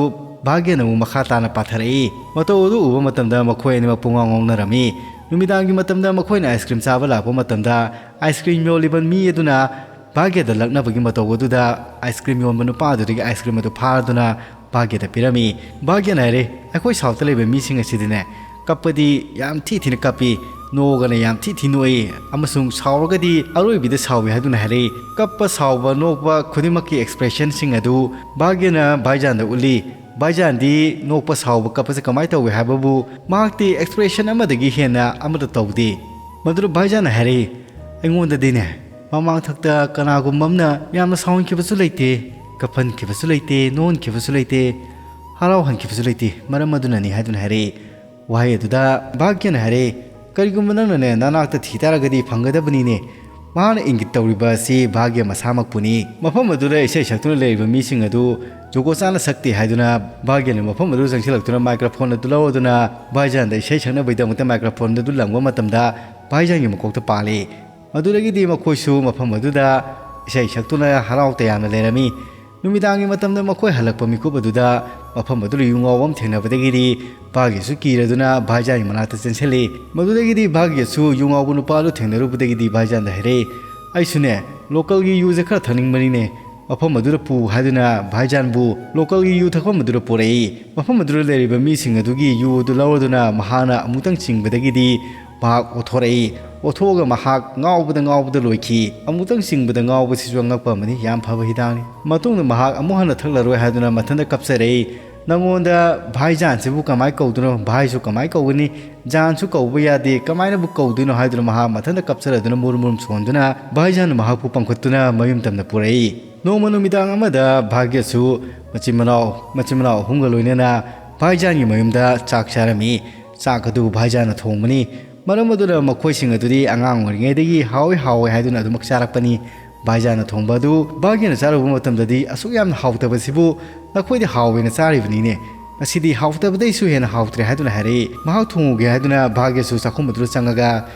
ꯚꯥꯒ꯭ꯌꯅ ꯑꯃꯨꯛ ꯃꯈꯥ ꯇꯥꯅ ꯄꯥꯊꯔꯛꯏ꯫ ꯃꯇꯧ ꯑꯗꯨ ꯎꯕ ꯃꯇꯝꯗ ꯃꯈꯣꯏ ꯑꯅꯤꯃꯛ ꯄꯨꯡꯉꯥꯎ ꯉꯥꯎꯅꯔꯝꯃꯤ꯫ ꯅꯨꯃꯤꯗꯥꯡꯒꯤ ꯃꯇꯝꯗ ꯃꯈꯣꯏꯅ ice cream ꯆꯥꯕ ꯂꯥꯛꯄ ꯃꯇꯝꯗ, ice cream ꯌꯣꯜꯂꯤꯕ ꯃꯤ ꯑꯗꯨꯅ ꯚꯥꯒ꯭ꯌꯗ ꯂꯛꯅꯕꯒꯤ ꯃꯇꯧ ꯑꯗꯨꯗ ice cream ꯌꯣꯟꯕ ꯅꯨꯄꯥ ꯑꯗꯨꯗꯒꯤ ice cream ꯑꯗꯨ ꯐꯥꯔꯗꯨꯅ ꯚꯥꯒ꯭ꯌꯗ ꯄꯤꯔꯝꯃꯤ꯫ ꯚꯥꯒ꯭ꯌꯅ ꯍꯥꯏꯔꯦ, "ꯑꯩꯈꯣꯏ Southꯇ ꯂꯩꯕ ꯃꯤꯁꯤꯡ ꯑꯁꯤꯗꯤꯅꯦ, ꯀꯞꯄꯗꯤ ꯌꯥꯝ ꯊꯤ ꯊꯤꯅ ꯀꯞꯄꯤ, ꯅꯣꯛꯑꯒꯅ ꯌꯥꯝ ꯊꯤ ꯊꯤ ꯅꯣꯛꯏ, ꯑꯃꯁꯨꯡ ꯁꯥꯎꯔꯒꯗꯤ ꯑꯔꯣꯏꯕꯤꯗ ꯁꯥꯎꯏ ꯍꯥꯏꯗꯨꯅ ꯍꯥꯏꯔꯛꯏ꯫ ꯀꯞꯄ, ꯁꯥꯎꯕ, ꯅꯣꯛꯄ ꯈꯨꯗꯤꯡꯃꯛꯀꯤ expressionꯁꯤꯡ ꯑꯗꯨ ꯚꯥꯒ꯭ꯌꯅ ꯚꯥꯏꯖꯥꯟꯗ ꯎꯠꯂꯤ꯫ ꯚꯥꯏꯖꯥꯟꯗꯤ ꯅꯣꯛꯄ, ꯁꯥꯎꯕ, ꯀꯞꯄꯁꯦ ꯀꯃꯥꯏꯅ ꯇꯧꯏ ꯍꯥꯏꯕꯕꯨ ꯃꯍꯥꯛꯇꯤ expression ꯑꯃꯗꯒꯤ ꯍꯦꯟꯅ ꯑꯃꯠꯇ ꯇꯧꯗꯦ꯫ ꯃꯗꯨꯗ ꯚꯥꯏꯖꯥꯟꯅ ꯍꯥꯏꯔꯛꯏ, "ꯑꯩꯉꯣꯟꯗꯗꯤꯅꯦ, ꯃꯃꯥꯡꯊꯛꯇ ꯀꯅꯥꯒꯨꯝꯕ ꯑꯃꯅ ꯌꯥꯝꯅ ꯁꯥꯎꯍꯟꯈꯤꯕꯁꯨ ꯂꯩꯇꯦ, ꯀꯞꯍꯟꯈꯤꯕꯁꯨ ꯂꯩꯇꯦ, ꯅꯣꯛꯍꯟꯈꯤꯕꯁꯨ ꯂꯩꯇꯦ, ꯍꯔꯥꯎꯍꯟꯈꯤꯕꯁꯨ ꯂꯩꯇꯦ, ꯃꯔꯝ ꯑꯗꯨꯅꯅꯤ" ꯍꯥꯏꯗꯨꯅ ꯍꯥꯏꯔꯛꯏ꯫ ꯋꯥꯍꯩ ꯑꯗꯨꯗ ꯚꯥꯒ꯭ꯌꯅ ꯍꯥꯏꯔꯛꯏ, "ꯀꯔꯤꯒꯨꯝꯕ ꯅꯪꯅꯅꯦ ꯅꯅꯥꯛꯇ ꯊꯤ ꯇꯥꯔꯒꯗꯤ ꯐꯪꯒꯗꯕꯅꯤꯅꯦ"꯫ ꯃꯍꯥꯛꯅ ꯏꯪꯒꯤꯠ ꯇꯧꯔꯤꯕ ꯑꯁꯤ ꯚꯥꯒ꯭ꯌ ꯃꯁꯥꯃꯛꯄꯨꯅꯤ꯫ ꯃꯐꯝ ꯑꯗꯨꯗ ꯏꯁꯩ ꯁꯛꯇꯨꯅ ꯂꯩꯔꯤꯕ ꯃꯤꯁꯤꯡ ꯑꯗꯨ ꯖꯨꯒꯣꯠ ꯆꯥꯅ ꯁꯛꯇꯦ ꯍꯥꯏꯗꯨꯅ ꯚꯥꯒ꯭ꯌꯅ ꯃꯐꯝ ꯑꯗꯨ ꯆꯪꯁꯤꯜꯂꯛꯇꯨꯅ microphone ꯑꯗꯨ ꯂꯧꯔꯗꯨꯅ ꯚꯥꯏꯖꯥꯟꯗ ꯏꯁꯩ ꯁꯛꯅꯕꯒꯤꯗꯃꯛꯇ microphone ꯑꯗꯨ ꯂꯪꯕ ꯃꯇꯝꯗ ꯚꯥꯏꯖꯥꯟꯒꯤ ꯃꯀꯣꯛꯇ ꯄꯥꯜꯂꯤ꯫ ꯃꯗꯨꯗꯒꯤꯗꯤ ꯃꯈꯣꯏꯁꯨ ꯃꯐꯝ ꯑꯗꯨꯗ ꯏꯁꯩ ꯁꯛꯇꯨꯅ ꯍꯔꯥꯎ ꯇꯌꯥꯝꯅ ꯂꯩꯔꯝꯃꯤ꯫ ꯅꯨꯃꯤꯗꯥꯡꯒꯤ ꯃꯇꯝꯗ ꯃꯈꯣꯏ ꯍꯜꯂꯛꯄ ꯃꯤꯀꯨꯞ ꯑꯗꯨꯗ ꯃꯐꯝ ꯑꯗꯨꯗ ꯌꯨ ꯉꯥꯎꯕ ꯑꯃ ꯊꯦꯡꯅꯕꯗꯒꯤꯗꯤ ꯚꯥꯒ꯭ꯌꯁꯨ ꯀꯤꯔꯗꯨꯅ ꯚꯥꯏꯖꯥꯟꯒꯤ ꯃꯅꯥꯛꯇ ꯆꯦꯟꯁꯤꯜꯂꯤ꯫ ꯃꯗꯨꯗꯒꯤꯗꯤ ꯚꯥꯒ꯭ꯌꯁꯨ ꯌꯨ ꯉꯥꯎꯕ ꯅꯨꯄꯥ ꯑꯗꯨ ꯊꯦꯡꯅꯔꯨꯕꯗꯒꯤꯗꯤ ꯚꯥꯏꯖꯥꯟꯗ ꯍꯥꯏꯔꯛꯏ, "ꯑꯩꯁꯨꯅꯦ, localꯒꯤ ꯌꯨꯁꯦ ꯈꯔ ꯊꯛꯅꯤꯡꯕꯅꯤꯅꯦ, ꯃꯐꯝ ꯑꯗꯨꯗ ꯄꯨ" ꯍꯥꯏꯗꯨꯅ ꯚꯥꯏꯖꯥꯟꯕꯨ localꯒꯤ ꯌꯨ ꯊꯛꯐꯝ ꯑꯗꯨꯗ ꯄꯨꯔꯛꯏ꯫ ꯃꯐꯝ ꯑꯗꯨꯗ ꯂꯩꯔꯤꯕ ꯃꯤꯁꯤꯡ ꯑꯗꯨꯒꯤ ꯌꯨ ꯑꯗꯨ ꯂꯧꯔꯗꯨꯅ ꯃꯍꯥꯛꯅ ꯑꯃꯨꯛꯇꯪ ꯆꯤꯡꯕꯗꯒꯤꯗꯤ ꯃꯍꯥꯛ ꯑꯣꯊꯣꯔꯛꯏ꯫ ꯑꯣꯊꯣꯛꯑꯒ ꯃꯍꯥꯛ ꯉꯥꯎꯕꯗ ꯉꯥꯎꯕꯗ ꯂꯣꯏꯈꯤ꯫ ꯑꯃꯨꯛꯇꯪ ꯆꯤꯡꯕꯗ ꯉꯥꯎꯕꯁꯤꯁꯨ ꯑꯉꯛꯄ ꯑꯃꯅꯤ, ꯌꯥꯝ ꯐꯕ ꯍꯤꯗꯥꯛꯅꯤ꯫ ꯃꯇꯨꯡꯗ ꯃꯍꯥꯛ ꯑꯃꯨꯛ ꯍꯟꯅ ꯊꯛꯂꯔꯣꯏ ꯍꯥꯏꯗꯨꯅ ꯃꯊꯟꯇ ꯀꯞꯆꯔꯛꯏ꯫ "ꯅꯪꯉꯣꯟꯗ ꯚꯥꯏꯖꯥꯟꯁꯤꯕꯨ ꯀꯃꯥꯏ ꯀꯧꯗꯣꯏꯅꯣ? ꯚꯥꯏꯁꯨ ꯀꯃꯥꯏ ꯀꯧꯒꯅꯤ? ꯖꯥꯟꯁꯨ ꯀꯧꯕ ꯌꯥꯗꯦ, ꯀꯃꯥꯏꯅꯕꯨ ꯀꯧꯗꯣꯏꯅꯣ?" ꯍꯥꯏꯗꯨꯅ ꯃꯍꯥꯛ ꯃꯊꯟꯇ ꯀꯞꯆꯔꯗꯨꯅ ꯃꯨꯔꯨꯝ ꯃꯨꯔꯨꯝ ꯁꯣꯟꯗꯨꯅ ꯚꯥꯏꯖꯥꯟꯅ ꯃꯍꯥꯛꯄꯨ ꯄꯝꯈꯠꯇꯨꯅ ꯃꯌꯨꯝ ꯇꯝꯅ ꯄꯨꯔꯛꯏ꯫ ꯅꯣꯡꯃ ꯅꯨꯃꯤꯗꯥꯡ ꯑꯃꯗ ꯚꯥꯒ꯭ꯌꯁꯨ ꯃꯆꯤꯟ ꯃꯅꯥꯎ, ꯃꯆꯤꯟ ꯃꯅꯥꯎ ꯑꯍꯨꯝꯒ ꯂꯣꯏꯅꯅ ꯚꯥꯏꯖꯥꯟꯒꯤ ꯃꯌꯨꯝꯗ ꯆꯥꯛ ꯆꯥꯔꯝꯃꯤ꯫ ꯆꯥꯛ ꯑꯗꯨ ꯚꯥꯏꯖꯥꯟꯅ ꯊꯣꯡꯕꯅꯤ꯫ ꯃꯔꯝ ꯑꯗꯨꯅ ꯃꯈꯣꯏꯁꯤꯡ ꯑꯗꯨꯗꯤ ꯑꯉꯥꯡ ꯑꯣꯏꯔꯤꯉꯩꯗꯒꯤ ꯍꯥꯎꯏ ꯍꯥꯎꯏ ꯍꯥꯏꯗꯨꯅ ꯑꯗꯨꯃꯛ ꯆꯥꯔꯛꯄꯅꯤ꯫ ꯚꯥꯏꯖꯥꯟꯅ ꯊꯣꯡꯕ ꯑꯗꯨ ꯚꯥꯒ꯭ꯌꯅ ꯆꯥꯔꯨꯕ ꯃꯇꯝꯗꯗꯤ, "ꯑꯁꯨꯛ ꯌꯥꯝꯅ ꯍꯥꯎꯇꯕꯁꯤꯕꯨ ꯅꯈꯣꯏꯗꯤ ꯍꯥꯎꯋꯦꯅ ꯆꯥꯔꯤꯕꯅꯤꯅꯦ꯫ ꯉꯁꯤꯗꯤ ꯍꯥꯎꯇꯕꯗꯩꯁꯨ ꯍꯦꯟꯅ ꯍꯥꯎꯇ꯭ꯔꯦ" ꯍꯥꯏꯗꯨꯅ ꯍꯥꯏꯔꯛꯏ꯫ ꯃꯍꯥꯛ ꯊꯣꯡꯉꯨꯒꯦ ꯍꯥꯏꯗꯨꯅ ꯚꯥꯒ꯭ꯌꯁꯨ ꯆꯥꯛꯈꯨꯝ ꯑꯗꯨꯗ ꯆꯪꯉꯒ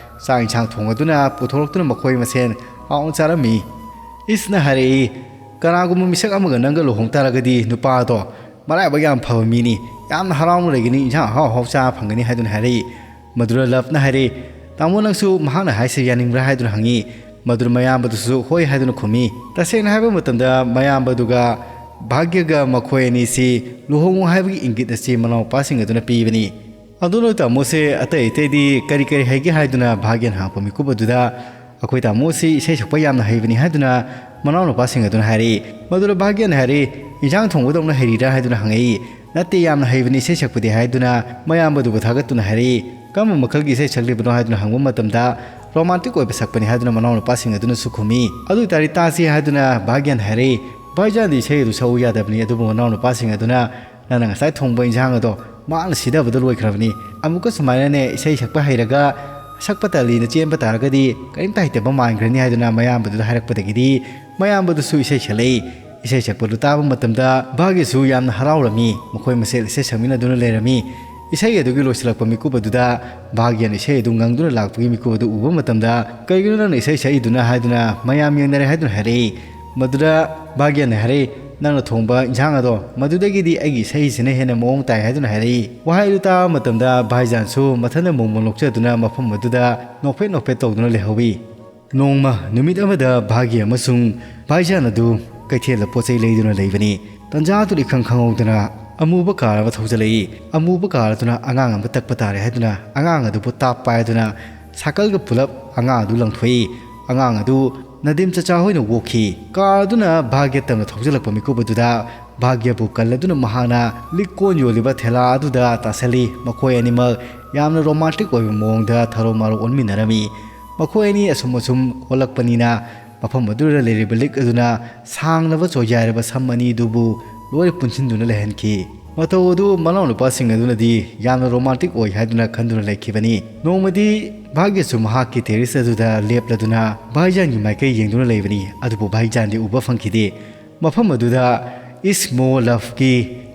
ꯆꯥꯛ ꯏꯟꯁꯥꯡ ꯊꯣꯡꯉꯗꯨꯅ ꯄꯨꯊꯣꯔꯛꯇꯨꯅ ꯃꯈꯣꯏ ꯃꯁꯦꯟ ꯍꯥꯎꯅ ꯆꯥꯔꯝꯃꯤ꯫ ꯏꯁꯅ ꯍꯥꯏꯔꯛꯏ, "ꯀꯅꯥꯒꯨꯝꯕ ꯃꯤꯁꯛ ꯑꯃꯒ ꯅꯪꯒ ꯂꯨꯍꯣꯡ ꯇꯥꯔꯒꯗꯤ ꯅꯨꯄꯥ ꯑꯗꯣ ꯃꯔꯥꯏꯕꯛ ꯌꯥꯝ ꯐꯕ ꯃꯤꯅꯤ, ꯌꯥꯝꯅ ꯍꯔꯥꯎꯅ ꯂꯩꯒꯅꯤ, ꯏꯟꯁꯥꯡ ꯑꯍꯥꯎ ꯑꯍꯥꯎ ꯆꯥꯕ ꯐꯪꯒꯅꯤ" ꯍꯥꯏꯗꯨꯅ ꯍꯥꯏꯔꯛꯏ꯫ ꯃꯗꯨꯗ ꯂꯞꯅ ꯍꯥꯏꯔꯛꯏ, "ꯇꯥꯃꯣ, ꯅꯪꯁꯨ ꯃꯍꯥꯛꯅ ꯍꯥꯏꯁꯦ ꯌꯥꯅꯤꯡꯕ꯭ꯔꯥ?" ꯍꯥꯏꯗꯨꯅ ꯍꯪꯉꯤ꯫ ꯃꯗꯨꯗ ꯃꯌꯥꯝꯕꯗꯨꯁꯨ ꯍꯣꯏ ꯍꯥꯏꯗꯨꯅ ꯈꯨꯝꯃꯤ꯫ ꯇꯁꯦꯡꯅ ꯍꯥꯏꯕ ꯃꯇꯝꯗ ꯃꯌꯥꯝꯕꯗꯨꯒ ꯚꯥꯒ꯭ꯌꯒ ꯃꯈꯣꯏ ꯑꯅꯤꯁꯤ ꯂꯨꯍꯣꯡꯉꯨ ꯍꯥꯏꯕꯒꯤ ꯏꯪꯒꯤꯠ ꯑꯁꯤ ꯃꯅꯥꯎꯄꯥꯁꯤꯡ ꯑꯗꯨꯅ ꯄꯤꯕꯅꯤ꯫ ꯑꯗꯨ ꯅꯣꯏ ꯇꯥꯃꯣꯁꯦ ꯑꯇꯩ ꯑꯇꯩꯗꯤ ꯀꯔꯤ ꯀꯔꯤ ꯍꯩꯒꯦ ꯍꯥꯏꯗꯨꯅ ꯚꯥꯒ꯭ꯌꯟ ꯍꯪꯉꯛꯄ ꯃꯤꯀꯨꯞ ꯑꯗꯨꯗ, "ꯑꯩꯈꯣꯏ ꯇꯥꯃꯣꯁꯤ ꯏꯁꯩ ꯁꯛꯄ ꯌꯥꯝꯅ ꯍꯩꯕꯅꯤ" ꯍꯥꯏꯗꯨꯅ ꯃꯅꯥꯎꯅꯨꯄꯥꯁꯤꯡ ꯑꯗꯨꯅ ꯍꯥꯏꯔꯛꯏ꯫ ꯃꯗꯨꯗ ꯚꯥꯒ꯭ꯌꯟꯅ ꯍꯥꯏꯔꯛꯏ, "ꯏꯟꯁꯥꯡ ꯊꯣꯡꯕꯗꯧꯅ ꯍꯩꯔꯤꯔꯥ?" ꯍꯥꯏꯗꯨꯅ ꯍꯪꯉꯛꯏ꯫ "ꯅꯠꯇꯦ, ꯌꯥꯝꯅ ꯍꯩꯕꯅꯤ ꯏꯁꯩ ꯁꯛꯄꯗꯤ" ꯍꯥꯏꯗꯨꯅ ꯃꯌꯥꯝꯕꯗꯨꯕꯨ ꯊꯥꯒꯠꯇꯨꯅ ꯍꯥꯏꯔꯛꯏ꯫ "ꯀꯔꯝꯕ ꯃꯈꯜꯒꯤ ꯏꯁꯩ ꯁꯛꯂꯤꯕꯅꯣ?" ꯍꯥꯏꯗꯨꯅ ꯍꯪꯕ ꯃꯇꯝꯗ, "ꯔꯣꯃꯥꯟꯇꯤꯛ ꯑꯣꯏꯕ ꯁꯛꯄꯅꯤ" ꯍꯥꯏꯗꯨꯅ ꯃꯅꯥꯎꯅꯨꯄꯥꯁꯤꯡ ꯑꯗꯨꯅꯁꯨ ꯈꯨꯝꯃꯤ꯫ "ꯑꯗꯨ ꯑꯣꯏꯇꯥꯔꯗꯤ ꯇꯥꯁꯤ" ꯍꯥꯏꯗꯨꯅ ꯚꯥꯒ꯭ꯌꯟ ꯍꯥꯏꯔꯛꯏ꯫ ꯚꯥꯏꯖꯥꯟꯗꯤ ꯏꯁꯩ ꯑꯗꯨ ꯁꯛꯎ ꯌꯥꯗꯕꯅꯤ, ꯑꯗꯨꯕꯨ ꯃꯅꯥꯎꯅꯨꯄꯥꯁꯤꯡ ꯑꯗꯨꯅ, "ꯅꯪꯅ ꯉꯁꯥꯏ ꯊꯣꯡꯕ ꯏꯟꯁꯥꯡ ꯑꯗꯣ ꯃꯥꯅ ꯁꯤꯗꯕꯗ ꯂꯣꯏꯈ꯭ꯔꯕꯅꯤ꯫ ꯑꯃꯨꯛꯀ ꯁꯨꯃꯥꯏꯅꯅꯦ ꯏꯁꯩ ꯁꯛꯄ ꯍꯩꯔꯒ ꯁꯛꯄ ꯇꯜꯂꯤꯅ ꯆꯦꯟꯕ ꯇꯥꯔꯒꯗꯤ ꯀꯔꯤꯝꯇ ꯍꯩꯇꯕ ꯃꯥꯟꯈ꯭ꯔꯅꯤ" ꯍꯥꯏꯗꯨꯅ ꯃꯌꯥꯝꯕꯗꯨꯗ ꯍꯥꯏꯔꯛꯄꯗꯒꯤꯗꯤ ꯃꯌꯥꯝꯕꯗꯨꯁꯨ ꯏꯁꯩ ꯁꯛꯂꯛꯏ꯫ ꯏꯁꯩ ꯁꯛꯄꯗꯨ ꯇꯥꯕ ꯃꯇꯝꯗ ꯚꯥꯒ꯭ꯌꯁꯨ ꯌꯥꯝꯅ ꯍꯔꯥꯎꯔꯝꯃꯤ꯫ ꯃꯈꯣꯏ ꯃꯁꯦꯜ ꯏꯁꯩ ꯁꯛꯃꯤꯟꯅꯗꯨꯅ ꯂꯩꯔꯝꯃꯤ꯫ ꯏꯁꯩ ꯑꯗꯨꯒꯤ ꯂꯣꯏꯁꯤꯜꯂꯛꯄ ꯃꯤꯀꯨꯞ ꯑꯗꯨꯗ ꯚꯥꯒ꯭ꯌꯅ ꯏꯁꯩ ꯑꯗꯨ ꯉꯪꯗꯨꯅ ꯂꯥꯛꯄꯒꯤ ꯃꯤꯀꯨꯞ ꯑꯗꯨ ꯎꯕ ꯃꯇꯝꯗ, "ꯀꯔꯤꯒꯤꯅꯣ ꯅꯪꯅ ꯏꯁꯩ ꯁꯛꯏꯗꯨꯅ?" ꯍꯥꯏꯗꯨꯅ ꯃꯌꯥꯝ ꯌꯦꯡꯅꯔꯦ ꯍꯥꯏꯗꯨꯅ ꯍꯥꯏꯔꯛꯏ꯫ ꯃꯗꯨꯗ ꯚꯥꯒ꯭ꯌꯅ ꯍꯥꯏꯔꯛꯏ, "ꯅꯪꯅ ꯊꯣꯡꯕ ꯏꯟꯁꯥꯡ ꯑꯗꯣ ꯃꯗꯨꯗꯒꯤꯗꯤ ꯑꯩꯒꯤ ꯏꯁꯩꯁꯤꯅ ꯍꯦꯟꯅ ꯃꯑꯣꯡ ꯇꯥꯏ" ꯍꯥꯏꯗꯨꯅ ꯍꯥꯏꯔꯛꯏ꯫ ꯋꯥꯍꯩ ꯑꯗꯨ ꯇꯥꯕ ꯃꯇꯝꯗ ꯚꯥꯏꯖꯥꯟꯁꯨ ꯃꯊꯟꯇ ꯃꯣꯡꯃꯣꯟ ꯅꯣꯛꯆꯗꯨꯅ ꯃꯐꯝ ꯑꯗꯨꯗ ꯅꯣꯛꯐꯦꯠ ꯅꯣꯛꯐꯦꯠ ꯇꯧꯗꯨꯅ ꯂꯩꯍꯧꯏ꯫ ꯅꯣꯡꯃ ꯅꯨꯃꯤꯠ ꯑꯃꯗ ꯚꯥꯒ꯭ꯌ ꯑꯃꯁꯨꯡ ꯚꯥꯏꯖꯥꯟ ꯑꯗꯨ ꯀꯩꯊꯦꯜꯗ ꯄꯣꯠ ꯆꯩ ꯂꯩꯗꯨꯅ ꯂꯩꯕꯅꯤ꯫ ꯇꯟꯖꯥ ꯑꯗꯨꯗ ꯏꯈꯪ ꯈꯪꯍꯧꯗꯅ ꯑꯃꯨꯕ ꯀꯥꯔ ꯑꯃ ꯊꯧꯖꯤꯜꯂꯛꯏ꯫ ꯑꯃꯨꯕ ꯀꯥꯔ ꯑꯗꯨꯅ ꯑꯉꯥꯡ ꯑꯃ ꯇꯛꯄ ꯇꯥꯔꯦ ꯍꯥꯏꯗꯨꯅ ꯑꯉꯥꯡ ꯑꯗꯨꯕꯨ ꯇꯥꯞ ꯄꯥꯏꯗꯨꯅ ꯁꯥꯏꯀꯜꯒ ꯄꯨꯂꯞ ꯑꯉꯥꯡ ꯑꯗꯨ ꯂꯪꯊꯣꯛꯏ꯫ ꯑꯉꯥꯡ ꯑꯗꯨ ꯅꯗꯤꯝ ꯆꯆꯥ ꯍꯣꯏꯅ ꯑꯣꯛꯈꯤ꯫ ꯀꯥꯔ ꯑꯗꯨꯅ ꯚꯥꯒ꯭ꯌ ꯇꯝꯅ ꯊꯧꯖꯤꯜꯂꯛꯄ ꯃꯤꯀꯨꯞ ꯑꯗꯨꯗ ꯚꯥꯒ꯭ꯌꯕꯨ ꯀꯜꯂꯗꯨꯅ ꯃꯍꯥꯛꯅ ꯂꯤꯛꯀꯣꯟ ꯌꯣꯜꯂꯤꯕ ꯊꯦꯂꯥ ꯑꯗꯨꯗ ꯇꯥꯁꯜꯂꯤ꯫ ꯃꯈꯣꯏ ꯑꯅꯤꯃꯛ ꯌꯥꯝꯅ ꯔꯣꯃꯥꯟꯇꯤꯛ ꯑꯣꯏꯕ ꯃꯑꯣꯡꯗ ꯊꯔꯣ ꯃꯥꯔꯣ ꯑꯣꯟꯃꯤꯟꯅꯔꯝꯃꯤ꯫ ꯃꯈꯣꯏ ꯑꯅꯤ ꯑꯁꯨꯝ ꯑꯁꯨꯝ ꯑꯣꯜꯂꯛꯄꯅꯤꯅ ꯃꯐꯝ ꯑꯗꯨꯗ ꯂꯩꯔꯤꯕ ꯂꯤꯛ ꯑꯗꯨꯅ ꯁꯥꯡꯂꯕ ꯆꯣꯏꯌꯥꯏꯔꯕ ꯁꯝ ꯑꯅꯤꯗꯨꯕꯨ ꯂꯣꯏꯅ ꯄꯨꯟꯁꯤꯟꯗꯨꯅ ꯂꯩꯍꯟꯈꯤ꯫ ꯃꯇꯧ ꯑꯗꯨ ꯃꯅꯥꯎꯅꯨꯄꯥꯁꯤꯡ ꯑꯗꯨꯅꯗꯤ ꯌꯥꯝꯅ ꯔꯣꯃꯥꯟꯇꯤꯛ ꯑꯣꯏ ꯍꯥꯏꯗꯨꯅ ꯈꯟꯗꯨꯅ ꯂꯩꯈꯤꯕꯅꯤ꯫ ꯅꯣꯡꯃꯗꯤ ꯚꯥꯒ꯭ꯌꯁꯨ ꯃꯍꯥꯛꯀꯤ ꯇꯦꯔꯦꯁ ꯑꯗꯨꯗ ꯂꯦꯞꯂꯗꯨꯅ ꯚꯥꯏꯖꯥꯟꯒꯤ ꯃꯥꯏꯀꯩ ꯌꯦꯡꯗꯨꯅ ꯂꯩꯕꯅꯤ꯫ ꯑꯗꯨꯕꯨ ꯚꯥꯏꯖꯥꯟꯗꯤ ꯎꯕ ꯐꯪꯈꯤꯗꯦ꯫ ꯃꯐꯝ ꯑꯗꯨꯗ ꯏꯁꯃꯣ ꯂꯚꯀꯤ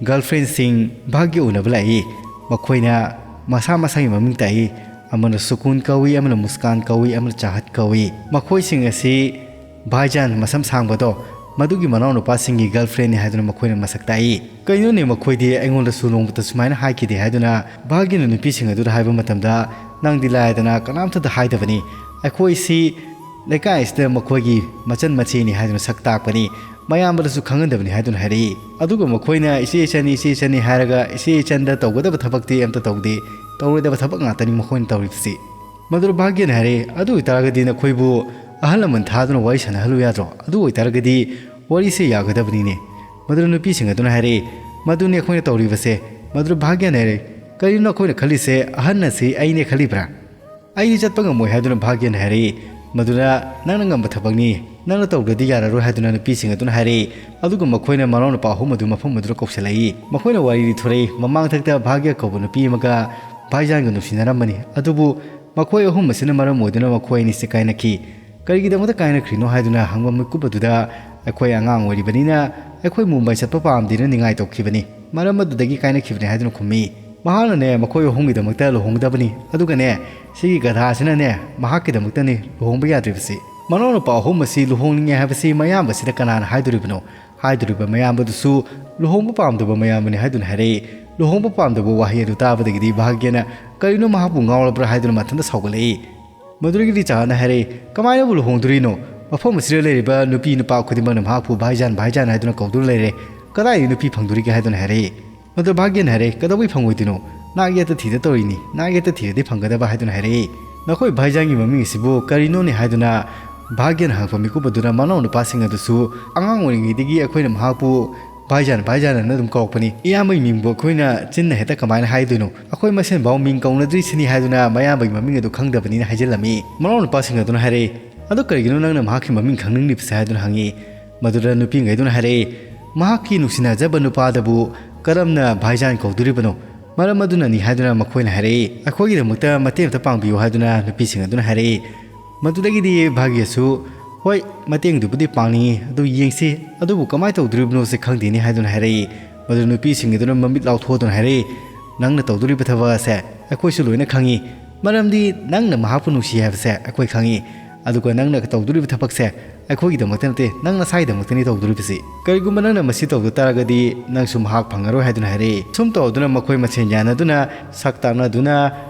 ꯒꯔꯜꯐ꯭ꯔꯦꯟꯁꯤꯡ ꯚꯥꯒ꯭ꯌ ꯎꯅꯕ ꯂꯥꯛꯏ꯫ ꯃꯈꯣꯏꯅ ꯃꯁꯥ ꯃꯁꯥꯒꯤ ꯃꯃꯤꯡ ꯇꯥꯛꯏ꯫ ꯑꯃꯅ ꯁꯨꯀꯨꯟ ꯀꯧꯏ, ꯑꯃꯅ ꯃꯨꯁꯀꯥꯟ ꯀꯧꯏ, ꯑꯃꯅ ꯆꯥꯍꯠ ꯀꯧꯏ꯫ ꯃꯈꯣꯏꯁꯤꯡ ꯑꯁꯤ ꯚꯥꯏꯖꯥꯟ ꯃꯁꯝ ꯁꯥꯡꯕꯗꯣ ꯃꯗꯨꯒꯤ ꯃꯅꯥꯎꯅꯨꯄꯥꯁꯤꯡꯒꯤ ꯒꯔꯜꯐ꯭ꯔꯦꯟꯅꯤ ꯍꯥꯏꯗꯨꯅ ꯃꯈꯣꯏꯅ ꯃꯁꯛ ꯇꯥꯛꯏ꯫ "ꯀꯩꯅꯣꯅꯦ, ꯃꯈꯣꯏꯗꯤ ꯑꯩꯉꯣꯟꯗꯁꯨ ꯅꯣꯡꯃꯇ ꯁꯨꯃꯥꯏꯅ ꯍꯥꯏꯈꯤꯗꯦ" ꯍꯥꯏꯗꯨꯅ ꯚꯥꯒ꯭ꯌꯅ ꯅꯨꯄꯤꯁꯤꯡ ꯑꯗꯨꯗ ꯍꯥꯏꯕ ꯃꯇꯝꯗ, "ꯅꯪꯗꯤ ꯂꯥꯏꯗꯅ ꯀꯅꯥꯝꯇꯗ ꯍꯥꯏꯗꯕꯅꯤ꯫ ꯑꯩꯈꯣꯏꯁꯤ ꯂꯩꯀꯥꯏ ꯑꯁꯤꯗ ꯃꯈꯣꯏꯒꯤ ꯃꯆꯟ ꯃꯆꯦꯅꯤ" ꯍꯥꯏꯗꯨꯅ ꯁꯛ ꯇꯥꯛꯄꯅꯤ꯫ ꯃꯌꯥꯝꯕꯗꯁꯨ ꯈꯪꯍꯟꯗꯕꯅꯤ ꯍꯥꯏꯗꯨꯅ ꯍꯥꯏꯔꯛꯏ꯫ ꯑꯗꯨꯒ ꯃꯈꯣꯏꯅ ꯏꯆꯦ ꯏꯆꯟꯅꯤ, ꯏꯆꯦ ꯏꯆꯟꯅꯤ ꯍꯥꯏꯔꯒ ꯏꯆꯦ ꯏꯆꯟꯗ ꯇꯧꯒꯗꯕ ꯊꯕꯛꯇꯤ ꯑꯝꯇ ꯇꯧꯗꯦ, ꯇꯧꯔꯣꯏꯗꯕ ꯊꯕꯛ ꯉꯥꯛꯇꯅꯤ ꯃꯈꯣꯏꯅ ꯇꯧꯔꯤꯕꯁꯤ꯫ ꯃꯗꯨꯗ ꯚꯥꯒ꯭ꯌꯅ ꯍꯥꯏꯔꯛꯏ, "ꯑꯗꯨ ꯑꯣꯏꯇꯥꯔꯒꯗꯤ ꯅꯈꯣꯏꯕꯨ ꯑꯍꯜ ꯂꯃꯟ ꯊꯥꯗꯨꯅ ꯋꯥꯔꯤ ꯁꯥꯟꯅꯍꯜꯂꯨ ꯌꯥꯗ꯭ꯔꯣ? ꯑꯗꯨ ꯑꯣꯏꯇꯥꯔꯒꯗꯤ ꯋꯥꯔꯤꯁꯦ ꯌꯥꯒꯗꯕꯅꯤꯅꯦ꯫" ꯃꯗꯨꯗ ꯅꯨꯄꯤꯁꯤꯡ ꯑꯗꯨꯅ ꯍꯥꯏꯔꯛꯏ, "ꯃꯗꯨꯅꯤ ꯑꯩꯈꯣꯏꯅ ꯇꯧꯔꯤꯕꯁꯦ꯫" ꯃꯗꯨꯗ ꯚꯥꯒ꯭ꯌꯅ ꯍꯥꯏꯔꯛꯏ, "ꯀꯔꯤꯅꯣ ꯅꯈꯣꯏꯅ ꯈꯜꯂꯤꯁꯦ? ꯑꯍꯟ ꯑꯁꯤ ꯑꯩꯅꯦ ꯈꯜꯂꯤꯕ꯭ꯔꯥ? ꯑꯩꯗꯤ ꯆꯠꯄ ꯉꯝꯃꯣꯏ" ꯍꯥꯏꯗꯨꯅ ꯚꯥꯒ꯭ꯌꯅ ꯍꯥꯏꯔꯛꯏ꯫ ꯃꯗꯨꯗ "ꯅꯪꯅ ꯉꯝꯕ ꯊꯕꯛꯅꯤ, ꯅꯪꯅ ꯇꯧꯗ꯭ꯔꯗꯤ ꯌꯥꯔꯔꯣꯏ" ꯍꯥꯏꯗꯨꯅ ꯅꯨꯄꯤꯁꯤꯡ ꯑꯗꯨꯅ ꯍꯥꯏꯔꯛꯏ꯫ ꯑꯗꯨꯒ ꯃꯈꯣꯏꯅ ꯃꯅꯥꯎꯅꯨꯄꯥ ꯑꯍꯨꯝ ꯑꯗꯨ ꯃꯐꯝ ꯑꯗꯨꯗ ꯀꯧꯁꯤꯜꯂꯛꯏ꯫ ꯃꯈꯣꯏꯅ ꯋꯥꯔꯤ ꯂꯤꯊꯣꯔꯛꯏ, ꯃꯃꯥꯡꯊꯛꯇ ꯚꯥꯒ꯭ꯌ ꯀꯧꯕ ꯅꯨꯄꯤ ꯑꯃꯒ ꯚꯥꯏꯖꯥꯟꯒ ꯅꯨꯡꯁꯤꯅꯔꯝꯕꯅꯤ, ꯑꯗꯨꯕꯨ ꯃꯈꯣꯏ ꯑꯍꯨꯝ ꯑꯁꯤꯅ ꯃꯔꯝ ꯑꯣꯏꯗꯨꯅ ꯃꯈꯣꯏ ꯑꯅꯤꯁꯤ ꯀꯥꯏꯅꯈꯤ꯫ ꯀꯔꯤꯒꯤꯗꯃꯛꯇ ꯀꯥꯏꯅꯈ꯭ꯔꯤꯅꯣ ꯍꯥꯏꯗꯨꯅ ꯍꯪꯕ ꯃꯤꯀꯨꯞ ꯑꯗꯨꯗ, "ꯑꯩꯈꯣꯏ ꯑꯉꯥꯡ ꯑꯣꯏꯔꯤꯕꯅꯤꯅ ꯑꯩꯈꯣꯏ ꯃꯨꯝꯕꯥꯏ ꯆꯠꯄ ꯄꯥꯝꯗꯦꯅ ꯅꯤꯡꯉꯥꯏ ꯇꯧꯈꯤꯕꯅꯤ, ꯃꯔꯝ ꯑꯗꯨꯗꯒꯤ ꯀꯥꯏꯅꯈꯤꯕꯅꯤ" ꯍꯥꯏꯗꯨꯅ ꯈꯨꯝꯃꯤ꯫ ꯃꯍꯥꯛꯅꯅꯦ ꯃꯈꯣꯏ ꯑꯍꯨꯝꯒꯤꯗꯃꯛꯇ ꯂꯨꯍꯣꯡꯒꯗꯕꯅꯤ, ꯑꯗꯨꯒꯅꯦ ꯁꯤꯒꯤ ꯒꯙꯥꯁꯤꯅꯅꯦ ꯃꯍꯥꯛꯀꯤꯗꯃꯛꯇꯅꯤ ꯂꯨꯍꯣꯡꯕ ꯌꯥꯗ꯭ꯔꯤꯕꯁꯤ꯫ ꯃꯅꯥꯎꯅꯨꯄꯥ ꯑꯍꯨꯝ ꯑꯁꯤ ꯂꯨꯍꯣꯡꯅꯤꯡꯉꯦ ꯍꯥꯏꯕꯁꯤ ꯃꯌꯥꯝꯕꯁꯤꯗ ꯀꯅꯥꯅ ꯍꯥꯏꯗꯣꯔꯤꯕꯅꯣ? ꯍꯥꯏꯗꯣꯔꯤꯕ ꯃꯌꯥꯝꯕꯗꯨꯁꯨ ꯂꯨꯍꯣꯡꯕ ꯄꯥꯝꯗꯕ ꯃꯌꯥꯝꯕꯅꯤ ꯍꯥꯏꯗꯨꯅ ꯍꯥꯏꯔꯛꯏ꯫ ꯂꯨꯍꯣꯡꯕ ꯄꯥꯝꯗꯕ ꯋꯥꯍꯩ ꯑꯗꯨ ꯇꯥꯕꯗꯒꯤꯗꯤ ꯚꯥꯒ꯭ꯌꯅ "ꯀꯔꯤꯅꯣ, ꯃꯍꯥꯛꯄꯨ ꯉꯥꯎꯔꯕ꯭ꯔꯥ?" ꯍꯥꯏꯗꯨꯅ ꯃꯊꯟꯇ ꯁꯥꯎꯒꯠꯂꯛꯏ꯫ ꯃꯗꯨꯗꯒꯤꯗꯤ ꯆꯥꯍꯥꯅ ꯍꯥꯏꯔꯛꯏ, "ꯀꯃꯥꯏꯅꯕꯨ ꯂꯨꯍꯣꯡꯗꯣꯔꯤꯅꯣ? ꯃꯐꯝ ꯑꯁꯤꯗ ꯂꯩꯔꯤꯕ ꯅꯨꯄꯤ ꯅꯨꯄꯥ ꯈꯨꯗꯤꯡꯃꯛꯅ ꯃꯍꯥꯛꯄꯨ ꯚꯥꯏꯖꯥꯟ, ꯚꯥꯏꯖꯥꯟ ꯍꯥꯏꯗꯨꯅ ꯀꯧꯗꯨꯅ ꯂꯩꯔꯦ꯫ ꯀꯗꯥꯏꯗꯒꯤ ꯅꯨꯄꯤ ꯐꯪꯗꯣꯔꯤꯒꯦ?" ꯍꯥꯏꯗꯨꯅ ꯍꯥꯏꯔꯛꯏ꯫ ꯃꯗꯨ ꯚꯥꯒ꯭ꯌꯅ ꯍꯥꯏꯔꯛꯏ, "ꯀꯩꯗꯧꯕꯩ ꯐꯪꯉꯣꯏꯗꯣꯏꯅꯣ? ꯅꯥꯛ ꯌꯦꯠꯇ ꯊꯤꯗ ꯇꯧꯔꯤꯅꯤ, ꯅꯥꯛ ꯌꯦꯠꯇ ꯊꯤꯔꯗꯤ ꯐꯪꯒꯗꯕ" ꯍꯥꯏꯗꯨꯅ ꯍꯥꯏꯔꯛꯏ꯫ "ꯅꯈꯣꯏ ꯚꯥꯏꯖꯥꯟꯒꯤ ꯃꯃꯤꯡ ꯑꯁꯤꯕꯨ ꯀꯔꯤꯅꯣꯅꯦ?" ꯍꯥꯏꯗꯨꯅ ꯚꯥꯒ꯭ꯌꯅ ꯍꯪꯉꯛꯄ ꯃꯤꯀꯨꯞ ꯑꯗꯨꯅ ꯃꯅꯥꯎ ꯅꯨꯄꯥꯁꯤꯡ ꯑꯗꯨꯁꯨ "ꯑꯉꯥꯡ ꯑꯣꯏꯔꯤꯉꯩꯗꯒꯤ ꯑꯩꯈꯣꯏꯅ ꯃꯍꯥꯛꯄꯨ ꯚꯥꯏꯖꯥꯟ, ꯚꯥꯏꯖꯥꯟ ꯑꯅ ꯑꯗꯨꯝ ꯀꯧꯔꯛꯄꯅꯤ꯫ ꯏꯌꯥꯝꯕꯒꯤ ꯃꯤꯡꯕꯨ ꯑꯩꯈꯣꯏꯅ ꯆꯤꯟꯅ ꯍꯦꯛꯇ ꯀꯃꯥꯏꯅ ꯍꯥꯏꯗꯣꯏꯅꯣ? ꯑꯩꯈꯣꯏ ꯃꯁꯦꯟꯐꯥꯎ ꯃꯤꯡ ꯀꯧꯅꯗ꯭ꯔꯤꯁꯤꯅꯤ" ꯍꯥꯏꯗꯨꯅ ꯃꯌꯥꯝꯕꯒꯤ ꯃꯃꯤꯡ ꯑꯗꯨ ꯈꯪꯗꯕꯅꯤꯅ ꯍꯥꯏꯖꯤꯜꯂꯝꯃꯤ꯫ ꯃꯅꯥꯎ ꯅꯨꯄꯥꯁꯤꯡ ꯑꯗꯨꯅ ꯍꯥꯏꯔꯛꯏ, "ꯑꯗꯣ ꯀꯔꯤꯒꯤꯅꯣ ꯅꯪꯅ ꯃꯍꯥꯛꯀꯤ ꯃꯃꯤꯡ ꯈꯪꯅꯤꯡꯂꯤꯕꯁꯦ?" ꯍꯥꯏꯗꯨꯅ ꯍꯪꯉꯤ꯫ ꯃꯗꯨꯗ ꯅꯨꯄꯤꯉꯩꯗꯨꯅ ꯍꯥꯏꯔꯛꯏ, "ꯃꯍꯥꯛꯀꯤ ꯅꯨꯡꯁꯤꯅꯖꯕ ꯅꯨꯄꯥꯗꯕꯨ ꯀꯔꯝꯅ ꯚꯥꯏꯖꯥꯟ ꯀꯧꯗꯣꯔꯤꯕꯅꯣ? ꯃꯔꯝ ꯑꯗꯨꯅꯅꯤ" ꯍꯥꯏꯗꯨꯅ ꯃꯈꯣꯏꯅ ꯍꯥꯏꯔꯛꯏ꯫ "ꯑꯩꯈꯣꯏꯒꯤꯗꯃꯛꯇ ꯃꯇꯦꯡ ꯑꯝꯇ ꯄꯥꯡꯕꯤꯌꯨ" ꯍꯥꯏꯗꯨꯅ ꯅꯨꯄꯤꯁꯤꯡ ꯑꯗꯨꯅ ꯍꯥꯏꯔꯛꯏ꯫ ꯃꯗꯨꯗꯒꯤꯗꯤ ꯚꯥꯒ꯭ꯌꯁꯨ, "ꯍꯣꯏ, ꯃꯇꯦꯡꯗꯨꯕꯨꯗꯤ ꯄꯥꯡꯅꯤꯡꯏ, ꯑꯗꯨ ꯌꯦꯡꯁꯤ, ꯑꯗꯨꯕꯨ ꯀꯃꯥꯏꯅ ꯇꯧꯗꯣꯔꯤꯕꯅꯣꯁꯦ ꯈꯪꯗꯦꯅꯦ" ꯍꯥꯏꯗꯨꯅ ꯍꯥꯏꯔꯛꯏ꯫ ꯃꯗꯨ ꯅꯨꯄꯤꯁꯤꯡ ꯑꯗꯨꯅ ꯃꯃꯤꯠ ꯂꯥꯎꯊꯣꯛꯇꯨꯅ ꯍꯥꯏꯔꯛꯏ, "ꯅꯪꯅ ꯇꯧꯗꯣꯔꯤꯕ ꯊꯕꯛ ꯑꯁꯦ ꯑꯩꯈꯣꯏꯁꯨ ꯂꯣꯏꯅ ꯈꯪꯉꯤ꯫ ꯃꯔꯝꯗꯤ ꯅꯪꯅ ꯃꯍꯥꯛꯄꯨ ꯅꯨꯡꯁꯤ ꯍꯥꯏꯕꯁꯦ ꯑꯩꯈꯣꯏ ꯈꯪꯉꯤ꯫ ꯑꯗꯨꯒ ꯅꯪꯅ ꯇꯧꯗꯣꯔꯤꯕ ꯊꯕꯛꯁꯦ ꯑꯩꯈꯣꯏꯒꯤꯗꯃꯛꯇ ꯅꯠꯇꯦ, ꯅꯪ ꯅꯁꯥꯒꯤꯗꯃꯛꯇꯅꯤ ꯇꯧꯗꯣꯔꯤꯕꯁꯤ꯫ ꯀꯔꯤꯒꯨꯝꯕ ꯅꯪꯅ ꯃꯁꯤ ꯇꯧꯗ ꯇꯥꯔꯒꯗꯤ ꯅꯪꯁꯨ ꯃꯍꯥꯛ ꯐꯪꯉꯔꯣꯏ" ꯍꯥꯏꯗꯨꯅ ꯍꯥꯏꯔꯛꯏ꯫ ꯁꯨꯝ ꯇꯧꯗꯨꯅ ꯃꯈꯣꯏ ꯃꯁꯦꯟ ꯌꯥꯅꯗꯨꯅ, ꯁꯛ ꯇꯥꯛꯅꯗꯨꯅ,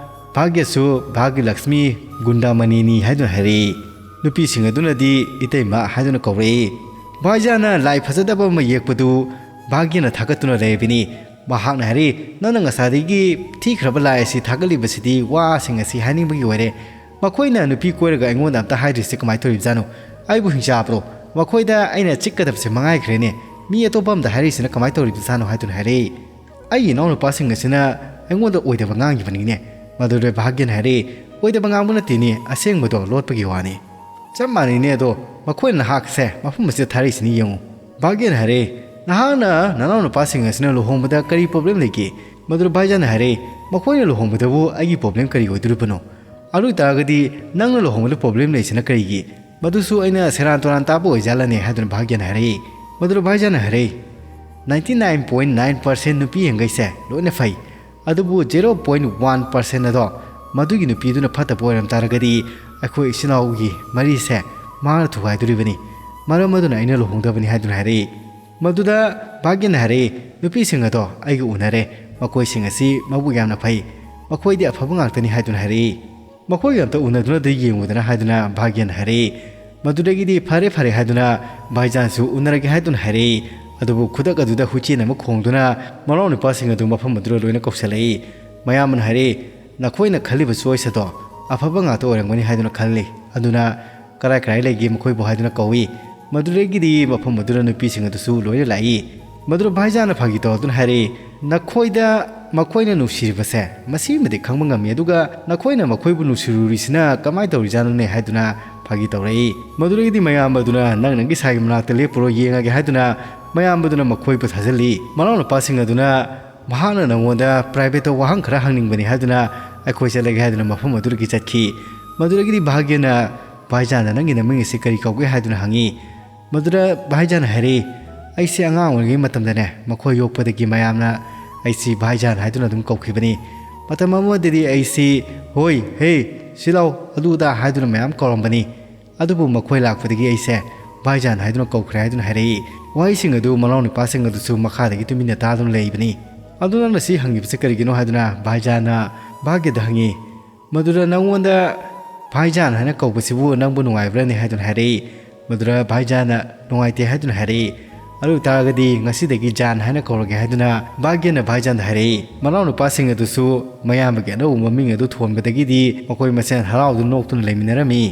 "ꯚꯥꯒ꯭ꯌꯁꯨ ꯚꯥꯒ꯭ꯌ ꯂꯛꯁꯃꯤ ꯒꯨꯟꯗꯥꯃꯅꯤꯅꯤ" ꯍꯥꯏꯗꯨꯅ ꯍꯥꯏꯔꯛꯏ꯫ ꯅꯨꯄꯤꯁꯤꯡ ꯑꯗꯨꯅꯗꯤ "ꯏꯇꯩꯃ" ꯍꯥꯏꯗꯨꯅ ꯀꯧꯔꯛꯏ꯫ ꯚꯥꯏꯖꯥꯟꯅ ꯂꯥꯏ ꯐꯖꯗꯕ ꯑꯃ ꯌꯦꯛꯄꯗꯨ ꯚꯥꯒ꯭ꯌꯅ ꯊꯥꯒꯠꯇꯨꯅ ꯂꯩꯔꯕꯅꯤ꯫ ꯃꯍꯥꯛꯅ ꯍꯥꯏꯔꯤ, "ꯅꯪꯅ ꯉꯁꯥꯏꯗꯒꯤ ꯊꯤꯈ꯭ꯔꯕ ꯂꯥꯏ ꯑꯁꯤ ꯊꯥꯒꯠꯂꯤꯕꯁꯤꯗꯤ ꯋꯥꯁꯤꯡ ꯑꯁꯤ ꯍꯥꯏꯅꯤꯡꯕꯒꯤ ꯑꯣꯏꯔꯦ꯫ ꯃꯈꯣꯏꯅ ꯅꯨꯄꯤ ꯀꯣꯏꯔꯒ ꯑꯩꯉꯣꯟꯗ ꯑꯝꯇ ꯍꯥꯏꯗ꯭ꯔꯤꯁꯦ ꯀꯃꯥꯏꯅ ꯇꯧꯔꯤꯕꯖꯥꯠꯅꯣ? ꯑꯩꯕꯨ ꯍꯤꯡꯆꯥꯕ꯭ꯔꯣ? ꯃꯈꯣꯏꯗ ꯑꯩꯅ ꯆꯤꯛꯀꯗꯕꯁꯦ ꯃꯉꯥꯏꯈ꯭ꯔꯦꯅꯦ꯫ ꯃꯤ ꯑꯇꯣꯞꯄ ꯑꯝꯗ ꯍꯥꯏꯔꯛꯏꯁꯤꯅ ꯀꯃꯥꯏꯅ ꯇꯧꯔꯤꯕꯖꯥꯠꯅꯣ?" ꯍꯥꯏꯗꯨꯅ ꯍꯥꯏꯔꯛꯏ꯫ "ꯑꯩꯒꯤ ꯏꯅꯥꯎꯅꯨꯄꯥꯁꯤꯡ ꯑꯁꯤꯅ ꯑꯩꯉꯣꯟꯗ ꯑꯣꯏꯗꯕ ꯉꯥꯡꯈꯤꯕꯅꯤꯅꯦ꯫" ꯃꯗꯨꯗ ꯚꯥꯒ꯭ꯌꯅ ꯍꯥꯏꯔꯛꯏ, "ꯑꯣꯏꯗꯕ ꯉꯥꯡꯕ ꯅꯠꯇꯦꯅꯦ, ꯑꯁꯦꯡꯕꯗꯣ ꯂꯣꯠꯄꯒꯤ ꯋꯥꯅꯤ꯫ ꯆꯞ ꯃꯥꯟꯅꯩꯅꯦ, ꯑꯗꯣ ꯃꯈꯣꯏꯅ ꯅꯍꯥꯛꯁꯦ ꯃꯐꯝ ꯑꯁꯤꯗ ꯊꯥꯔꯛꯏꯁꯤꯅꯤ ꯌꯦꯡꯉꯨ꯫" ꯚꯥꯒ꯭ꯌꯅ ꯍꯥꯏꯔꯛꯏ, "ꯅꯍꯥꯛꯅ ꯅꯅꯥꯎꯅꯨꯄꯥꯁꯤꯡ ꯑꯁꯤꯅ ꯂꯨꯍꯣꯡꯕꯗ ꯀꯔꯤ ꯄ꯭ꯔꯣꯕ꯭ꯂꯦꯝ ꯂꯩꯒꯦ?" ꯃꯗꯨꯗ ꯚꯥꯏꯖꯥꯟꯅ ꯍꯥꯏꯔꯛꯏ, "ꯃꯈꯣꯏꯅ ꯂꯨꯍꯣꯡꯕꯗꯕꯨ ꯑꯩꯒꯤ ꯄ꯭ꯔꯣꯕ꯭ꯂꯦꯝ ꯀꯔꯤ ꯑꯣꯏꯗꯣꯔꯤꯕꯅꯣ? ꯑꯗꯨ ꯑꯣꯏꯇꯥꯔꯒꯗꯤ ꯅꯪꯅ ꯂꯨꯍꯣꯡꯕꯗ ꯄ꯭ꯔꯣꯕ꯭ꯂꯦꯝ ꯂꯩꯁꯤꯅ ꯀꯔꯤꯒꯤ? ꯃꯗꯨꯁꯨ ꯑꯩꯅ ꯁꯦꯔꯥꯟ ꯇꯨꯔꯥꯟ ꯇꯥꯕ ꯑꯣꯏꯖꯥꯠꯂꯅꯦ?" ꯍꯥꯏꯗꯨꯅ ꯚꯥꯒ꯭ꯌꯅ ꯍꯥꯏꯔꯛꯏ꯫ ꯃꯗꯨꯗ ꯚꯥꯏꯖꯥꯟꯅ ꯍꯥꯏꯔꯛꯏ, "ninety nine point nine percent ꯅꯨꯄꯤ ꯌꯥꯡꯈꯩꯁꯦ ꯂꯣꯏꯅ ꯐꯩ, ꯑꯗꯨꯕꯨ ꯖꯦꯔꯣ ꯄꯣꯏꯟ ꯋꯥꯟ ꯄꯥꯔꯁꯦꯟ ꯑꯗꯣ, ꯃꯗꯨꯒꯤ ꯅꯨꯄꯤꯗꯨꯅ ꯐꯠꯇꯕ ꯑꯣꯏꯔꯝ ꯇꯥꯔꯒꯗꯤ ꯑꯩꯈꯣꯏ ꯏꯆꯤꯟ ꯏꯅꯥꯎꯒꯤ ꯃꯔꯤꯁꯦ ꯃꯥꯅ ꯊꯨꯒꯥꯏꯗꯣꯔꯤꯕꯅꯤ꯫ ꯃꯔꯝ ꯑꯗꯨꯅ ꯑꯩꯅ ꯂꯨꯍꯣꯡꯗꯕꯅꯤ" ꯍꯥꯏꯗꯨꯅ ꯍꯥꯏꯔꯛꯏ꯫ ꯃꯗꯨꯗ ꯚꯥꯒ꯭ꯌꯅ ꯍꯥꯏꯔꯛꯏ, "ꯅꯨꯄꯤꯁꯤꯡ ꯑꯗꯣ ꯑꯩꯒ ꯎꯅꯔꯦ, ꯃꯈꯣꯏꯁꯤꯡ ꯑꯁꯤ ꯃꯕꯨꯛ ꯌꯥꯝꯅ ꯐꯩ, ꯃꯈꯣꯏꯗꯤ ꯑꯐꯕ ꯉꯥꯛꯇꯅꯤ" ꯍꯥꯏꯗꯨꯅ ꯍꯥꯏꯔꯛꯏ꯫ "ꯃꯈꯣꯏꯒ ꯑꯝꯇ ꯎꯅꯗꯨꯅꯗꯤ ꯌꯦꯡꯉꯨꯗꯅ" ꯍꯥꯏꯗꯨꯅ ꯚꯥꯒ꯭ꯌꯅ ꯍꯥꯏꯔꯛꯏ꯫ ꯃꯗꯨꯗꯒꯤꯗꯤ "ꯐꯔꯦ ꯐꯔꯦ" ꯍꯥꯏꯗꯨꯅ ꯚꯥꯏꯖꯥꯟꯁꯨ ꯎꯅꯔꯒꯦ ꯍꯥꯏꯗꯨꯅ ꯍꯥꯏꯔꯛꯏ꯫ ꯑꯗꯨꯕꯨ ꯈꯨꯗꯛ ꯑꯗꯨꯗ ꯍꯨꯏꯆꯦꯟ ꯑꯃ ꯈꯣꯡꯗꯨꯅ ꯃꯅꯥꯎ ꯅꯨꯄꯥꯁꯤꯡ ꯑꯗꯨ ꯃꯐꯝ ꯑꯗꯨꯗ ꯂꯣꯏꯅ ꯀꯧꯁꯜꯂꯛꯏ꯫ ꯃꯌꯥꯝꯕꯅ ꯍꯥꯏꯔꯛꯏ, "ꯅꯈꯣꯏꯅ ꯈꯜꯂꯤꯕ ꯆꯣꯏꯁ ꯑꯗꯣ ꯑꯐꯕ ꯉꯥꯛꯇ ꯑꯣꯏꯔꯝꯒꯅꯤ ꯍꯥꯏꯗꯨꯅ ꯈꯜꯂꯤ, ꯑꯗꯨꯅ ꯀꯔꯥꯏ ꯀꯔꯥꯏ ꯂꯩꯒꯦ ꯃꯈꯣꯏꯕꯨ?" ꯍꯥꯏꯗꯨꯅ ꯀꯧꯏ꯫ ꯃꯗꯨꯗꯒꯤꯗꯤ ꯃꯐꯝ ꯑꯗꯨꯗ ꯅꯨꯄꯤꯁꯤꯡ ꯑꯗꯨꯁꯨ ꯂꯣꯏꯅ ꯂꯥꯛꯏ꯫ ꯃꯗꯨꯗ ꯚꯥꯏꯖꯥꯟꯅ ꯐꯥꯒꯤ ꯇꯧꯔꯗꯨꯅ ꯍꯥꯏꯔꯛꯏ, "ꯅꯈꯣꯏꯗ ꯃꯈꯣꯏꯅ ꯅꯨꯡꯁꯤꯔꯤꯕꯁꯦ ꯃꯁꯤꯃꯗꯤ ꯈꯪꯕ ꯉꯝꯃꯤ, ꯑꯗꯨꯒ ꯅꯈꯣꯏꯅ ꯃꯈꯣꯏꯕꯨ ꯅꯨꯡꯁꯤꯔꯨꯔꯤꯁꯤꯅ ꯀꯃꯥꯏꯅ ꯇꯧꯔꯤꯖꯥꯠꯅꯣꯅꯦ?" ꯍꯥꯏꯗꯨꯅ ꯐꯥꯒꯤ ꯇꯧꯔꯛꯏ꯫ ꯃꯗꯨꯗꯒꯤꯗꯤ ꯃꯌꯥꯝꯕ ꯑꯗꯨꯅ "ꯅꯪ ꯅꯪꯒꯤ ꯁꯥꯏꯒꯤ ꯃꯅꯥꯛꯇ ꯂꯦꯞꯄꯨꯔꯣ, ꯌꯦꯡꯉꯒꯦ" ꯍꯥꯏꯗꯨꯅ ꯃꯌꯥꯝꯕꯗꯨꯅ ꯃꯈꯣꯏꯕꯨ ꯊꯥꯖꯤꯜꯂꯤ꯫ ꯃꯅꯥꯎꯅꯨꯄꯥꯁꯤꯡ ꯑꯗꯨꯅ "ꯃꯍꯥꯛꯅ ꯅꯉꯣꯟꯗ ꯄ꯭ꯔꯥꯏꯚꯦꯠꯇ ꯋꯥꯍꯪ ꯈꯔ ꯍꯪꯅꯤꯡꯕꯅꯤ" ꯍꯥꯏꯗꯨꯅ "ꯑꯩꯈꯣꯏ ꯆꯠꯂꯒꯦ" ꯍꯥꯏꯗꯨꯅ ꯃꯐꯝ ꯑꯗꯨꯗꯒꯤ ꯆꯠꯈꯤ꯫ ꯃꯗꯨꯗꯒꯤꯗꯤ ꯚꯥꯒ꯭ꯌꯅ "ꯚꯥꯏꯖꯥꯟꯗ ꯅꯪꯒꯤ ꯅꯃꯤꯡ ꯑꯁꯤ ꯀꯔꯤ ꯀꯧꯒꯦ?" ꯍꯥꯏꯗꯨꯅ ꯍꯪꯉꯤ꯫ ꯃꯗꯨꯗ ꯚꯥꯏꯖꯥꯟꯅ ꯍꯥꯏꯔꯛꯏ, "ꯑꯩꯁꯦ ꯑꯉꯥꯡ ꯑꯣꯏꯔꯤꯉꯩ ꯃꯇꯝꯗꯅꯦ, ꯃꯈꯣꯏ ꯌꯣꯛꯄꯗꯒꯤ ꯃꯌꯥꯝꯅ ꯑꯩꯁꯤ ꯚꯥꯏꯖꯥꯟ ꯍꯥꯏꯗꯨꯅ ꯑꯗꯨꯝ ꯀꯧꯈꯤꯕꯅꯤ꯫ ꯃꯇꯝ ꯑꯃꯗꯗꯤ ꯑꯩꯁꯤ 'ꯍꯣꯏ, ꯍꯦ, ꯁꯤ ꯂꯥꯎ, ꯑꯗꯨ ꯑꯗꯥ' ꯍꯥꯏꯗꯨꯅ ꯃꯌꯥꯝ ꯀꯧꯔꯝꯕꯅꯤ꯫ ꯑꯗꯨꯕꯨ ꯃꯈꯣꯏ ꯂꯥꯛꯄꯗꯒꯤ ꯑꯩꯁꯦ ꯚꯥꯏꯖꯥꯟ ꯍꯥꯏꯗꯨꯅ ꯀꯧꯈ꯭ꯔꯦ" ꯍꯥꯏꯗꯨꯅ ꯍꯥꯏꯔꯛꯏ꯫ ꯋꯥꯍꯩꯁꯤꯡ ꯑꯗꯨ ꯃꯅꯥꯎ ꯅꯨꯄꯥꯁꯤꯡ ꯑꯗꯨꯁꯨ ꯃꯈꯥꯗꯒꯤ ꯇꯨꯃꯤꯟꯅ ꯇꯥꯗꯨꯅ ꯂꯩꯕꯅꯤ꯫ "ꯑꯗꯨ ꯅꯪꯅ ꯁꯤ ꯍꯪꯉꯤꯕꯁꯤ ꯀꯔꯤꯒꯤꯅꯣ?" ꯍꯥꯏꯗꯨꯅ ꯚꯥꯏꯖꯥꯟꯅ ꯚꯥꯒ꯭ꯌꯗ ꯍꯪꯉꯤ꯫ ꯃꯗꯨꯗ "ꯅꯪꯉꯣꯟꯗ ꯚꯥꯏꯖꯥꯟ ꯍꯥꯏꯅ ꯀꯧꯕꯁꯤꯕꯨ ꯅꯪꯕꯨ ꯅꯨꯡꯉꯥꯏꯕ꯭ꯔꯅꯦ?" ꯍꯥꯏꯗꯨꯅ ꯍꯥꯏꯔꯛꯏ꯫ ꯃꯗꯨꯗ ꯚꯥꯏꯖꯥꯟꯅ ꯅꯨꯡꯉꯥꯏꯇꯦ ꯍꯥꯏꯗꯨꯅ ꯍꯥꯏꯔꯛꯏ꯫ ꯑꯗꯨ ꯑꯣꯏꯇꯥꯔꯒꯗꯤ ꯉꯁꯤꯗꯒꯤ ꯖꯥꯟ ꯍꯥꯏꯅ ꯀꯧꯔꯒꯦ ꯍꯥꯏꯗꯨꯅ ꯚꯥꯒ꯭ꯌꯅ ꯚꯥꯏꯖꯥꯟꯗ ꯍꯥꯏꯔꯛꯏ꯫ ꯃꯅꯥꯎꯅꯨꯄꯥꯁꯤꯡ ꯑꯗꯨꯁꯨ ꯃꯌꯥꯝꯕꯒꯤ ꯑꯅꯧꯕ ꯃꯃꯤꯡ ꯑꯗꯨ ꯊꯣꯟꯕꯗꯒꯤꯗꯤ ꯃꯈꯣꯏ ꯃꯁꯦꯟ ꯍꯔꯥꯎꯗꯨꯅ ꯅꯣꯛꯇꯨꯅ ꯂꯩꯃꯤꯟꯅꯔꯝꯃꯤ꯫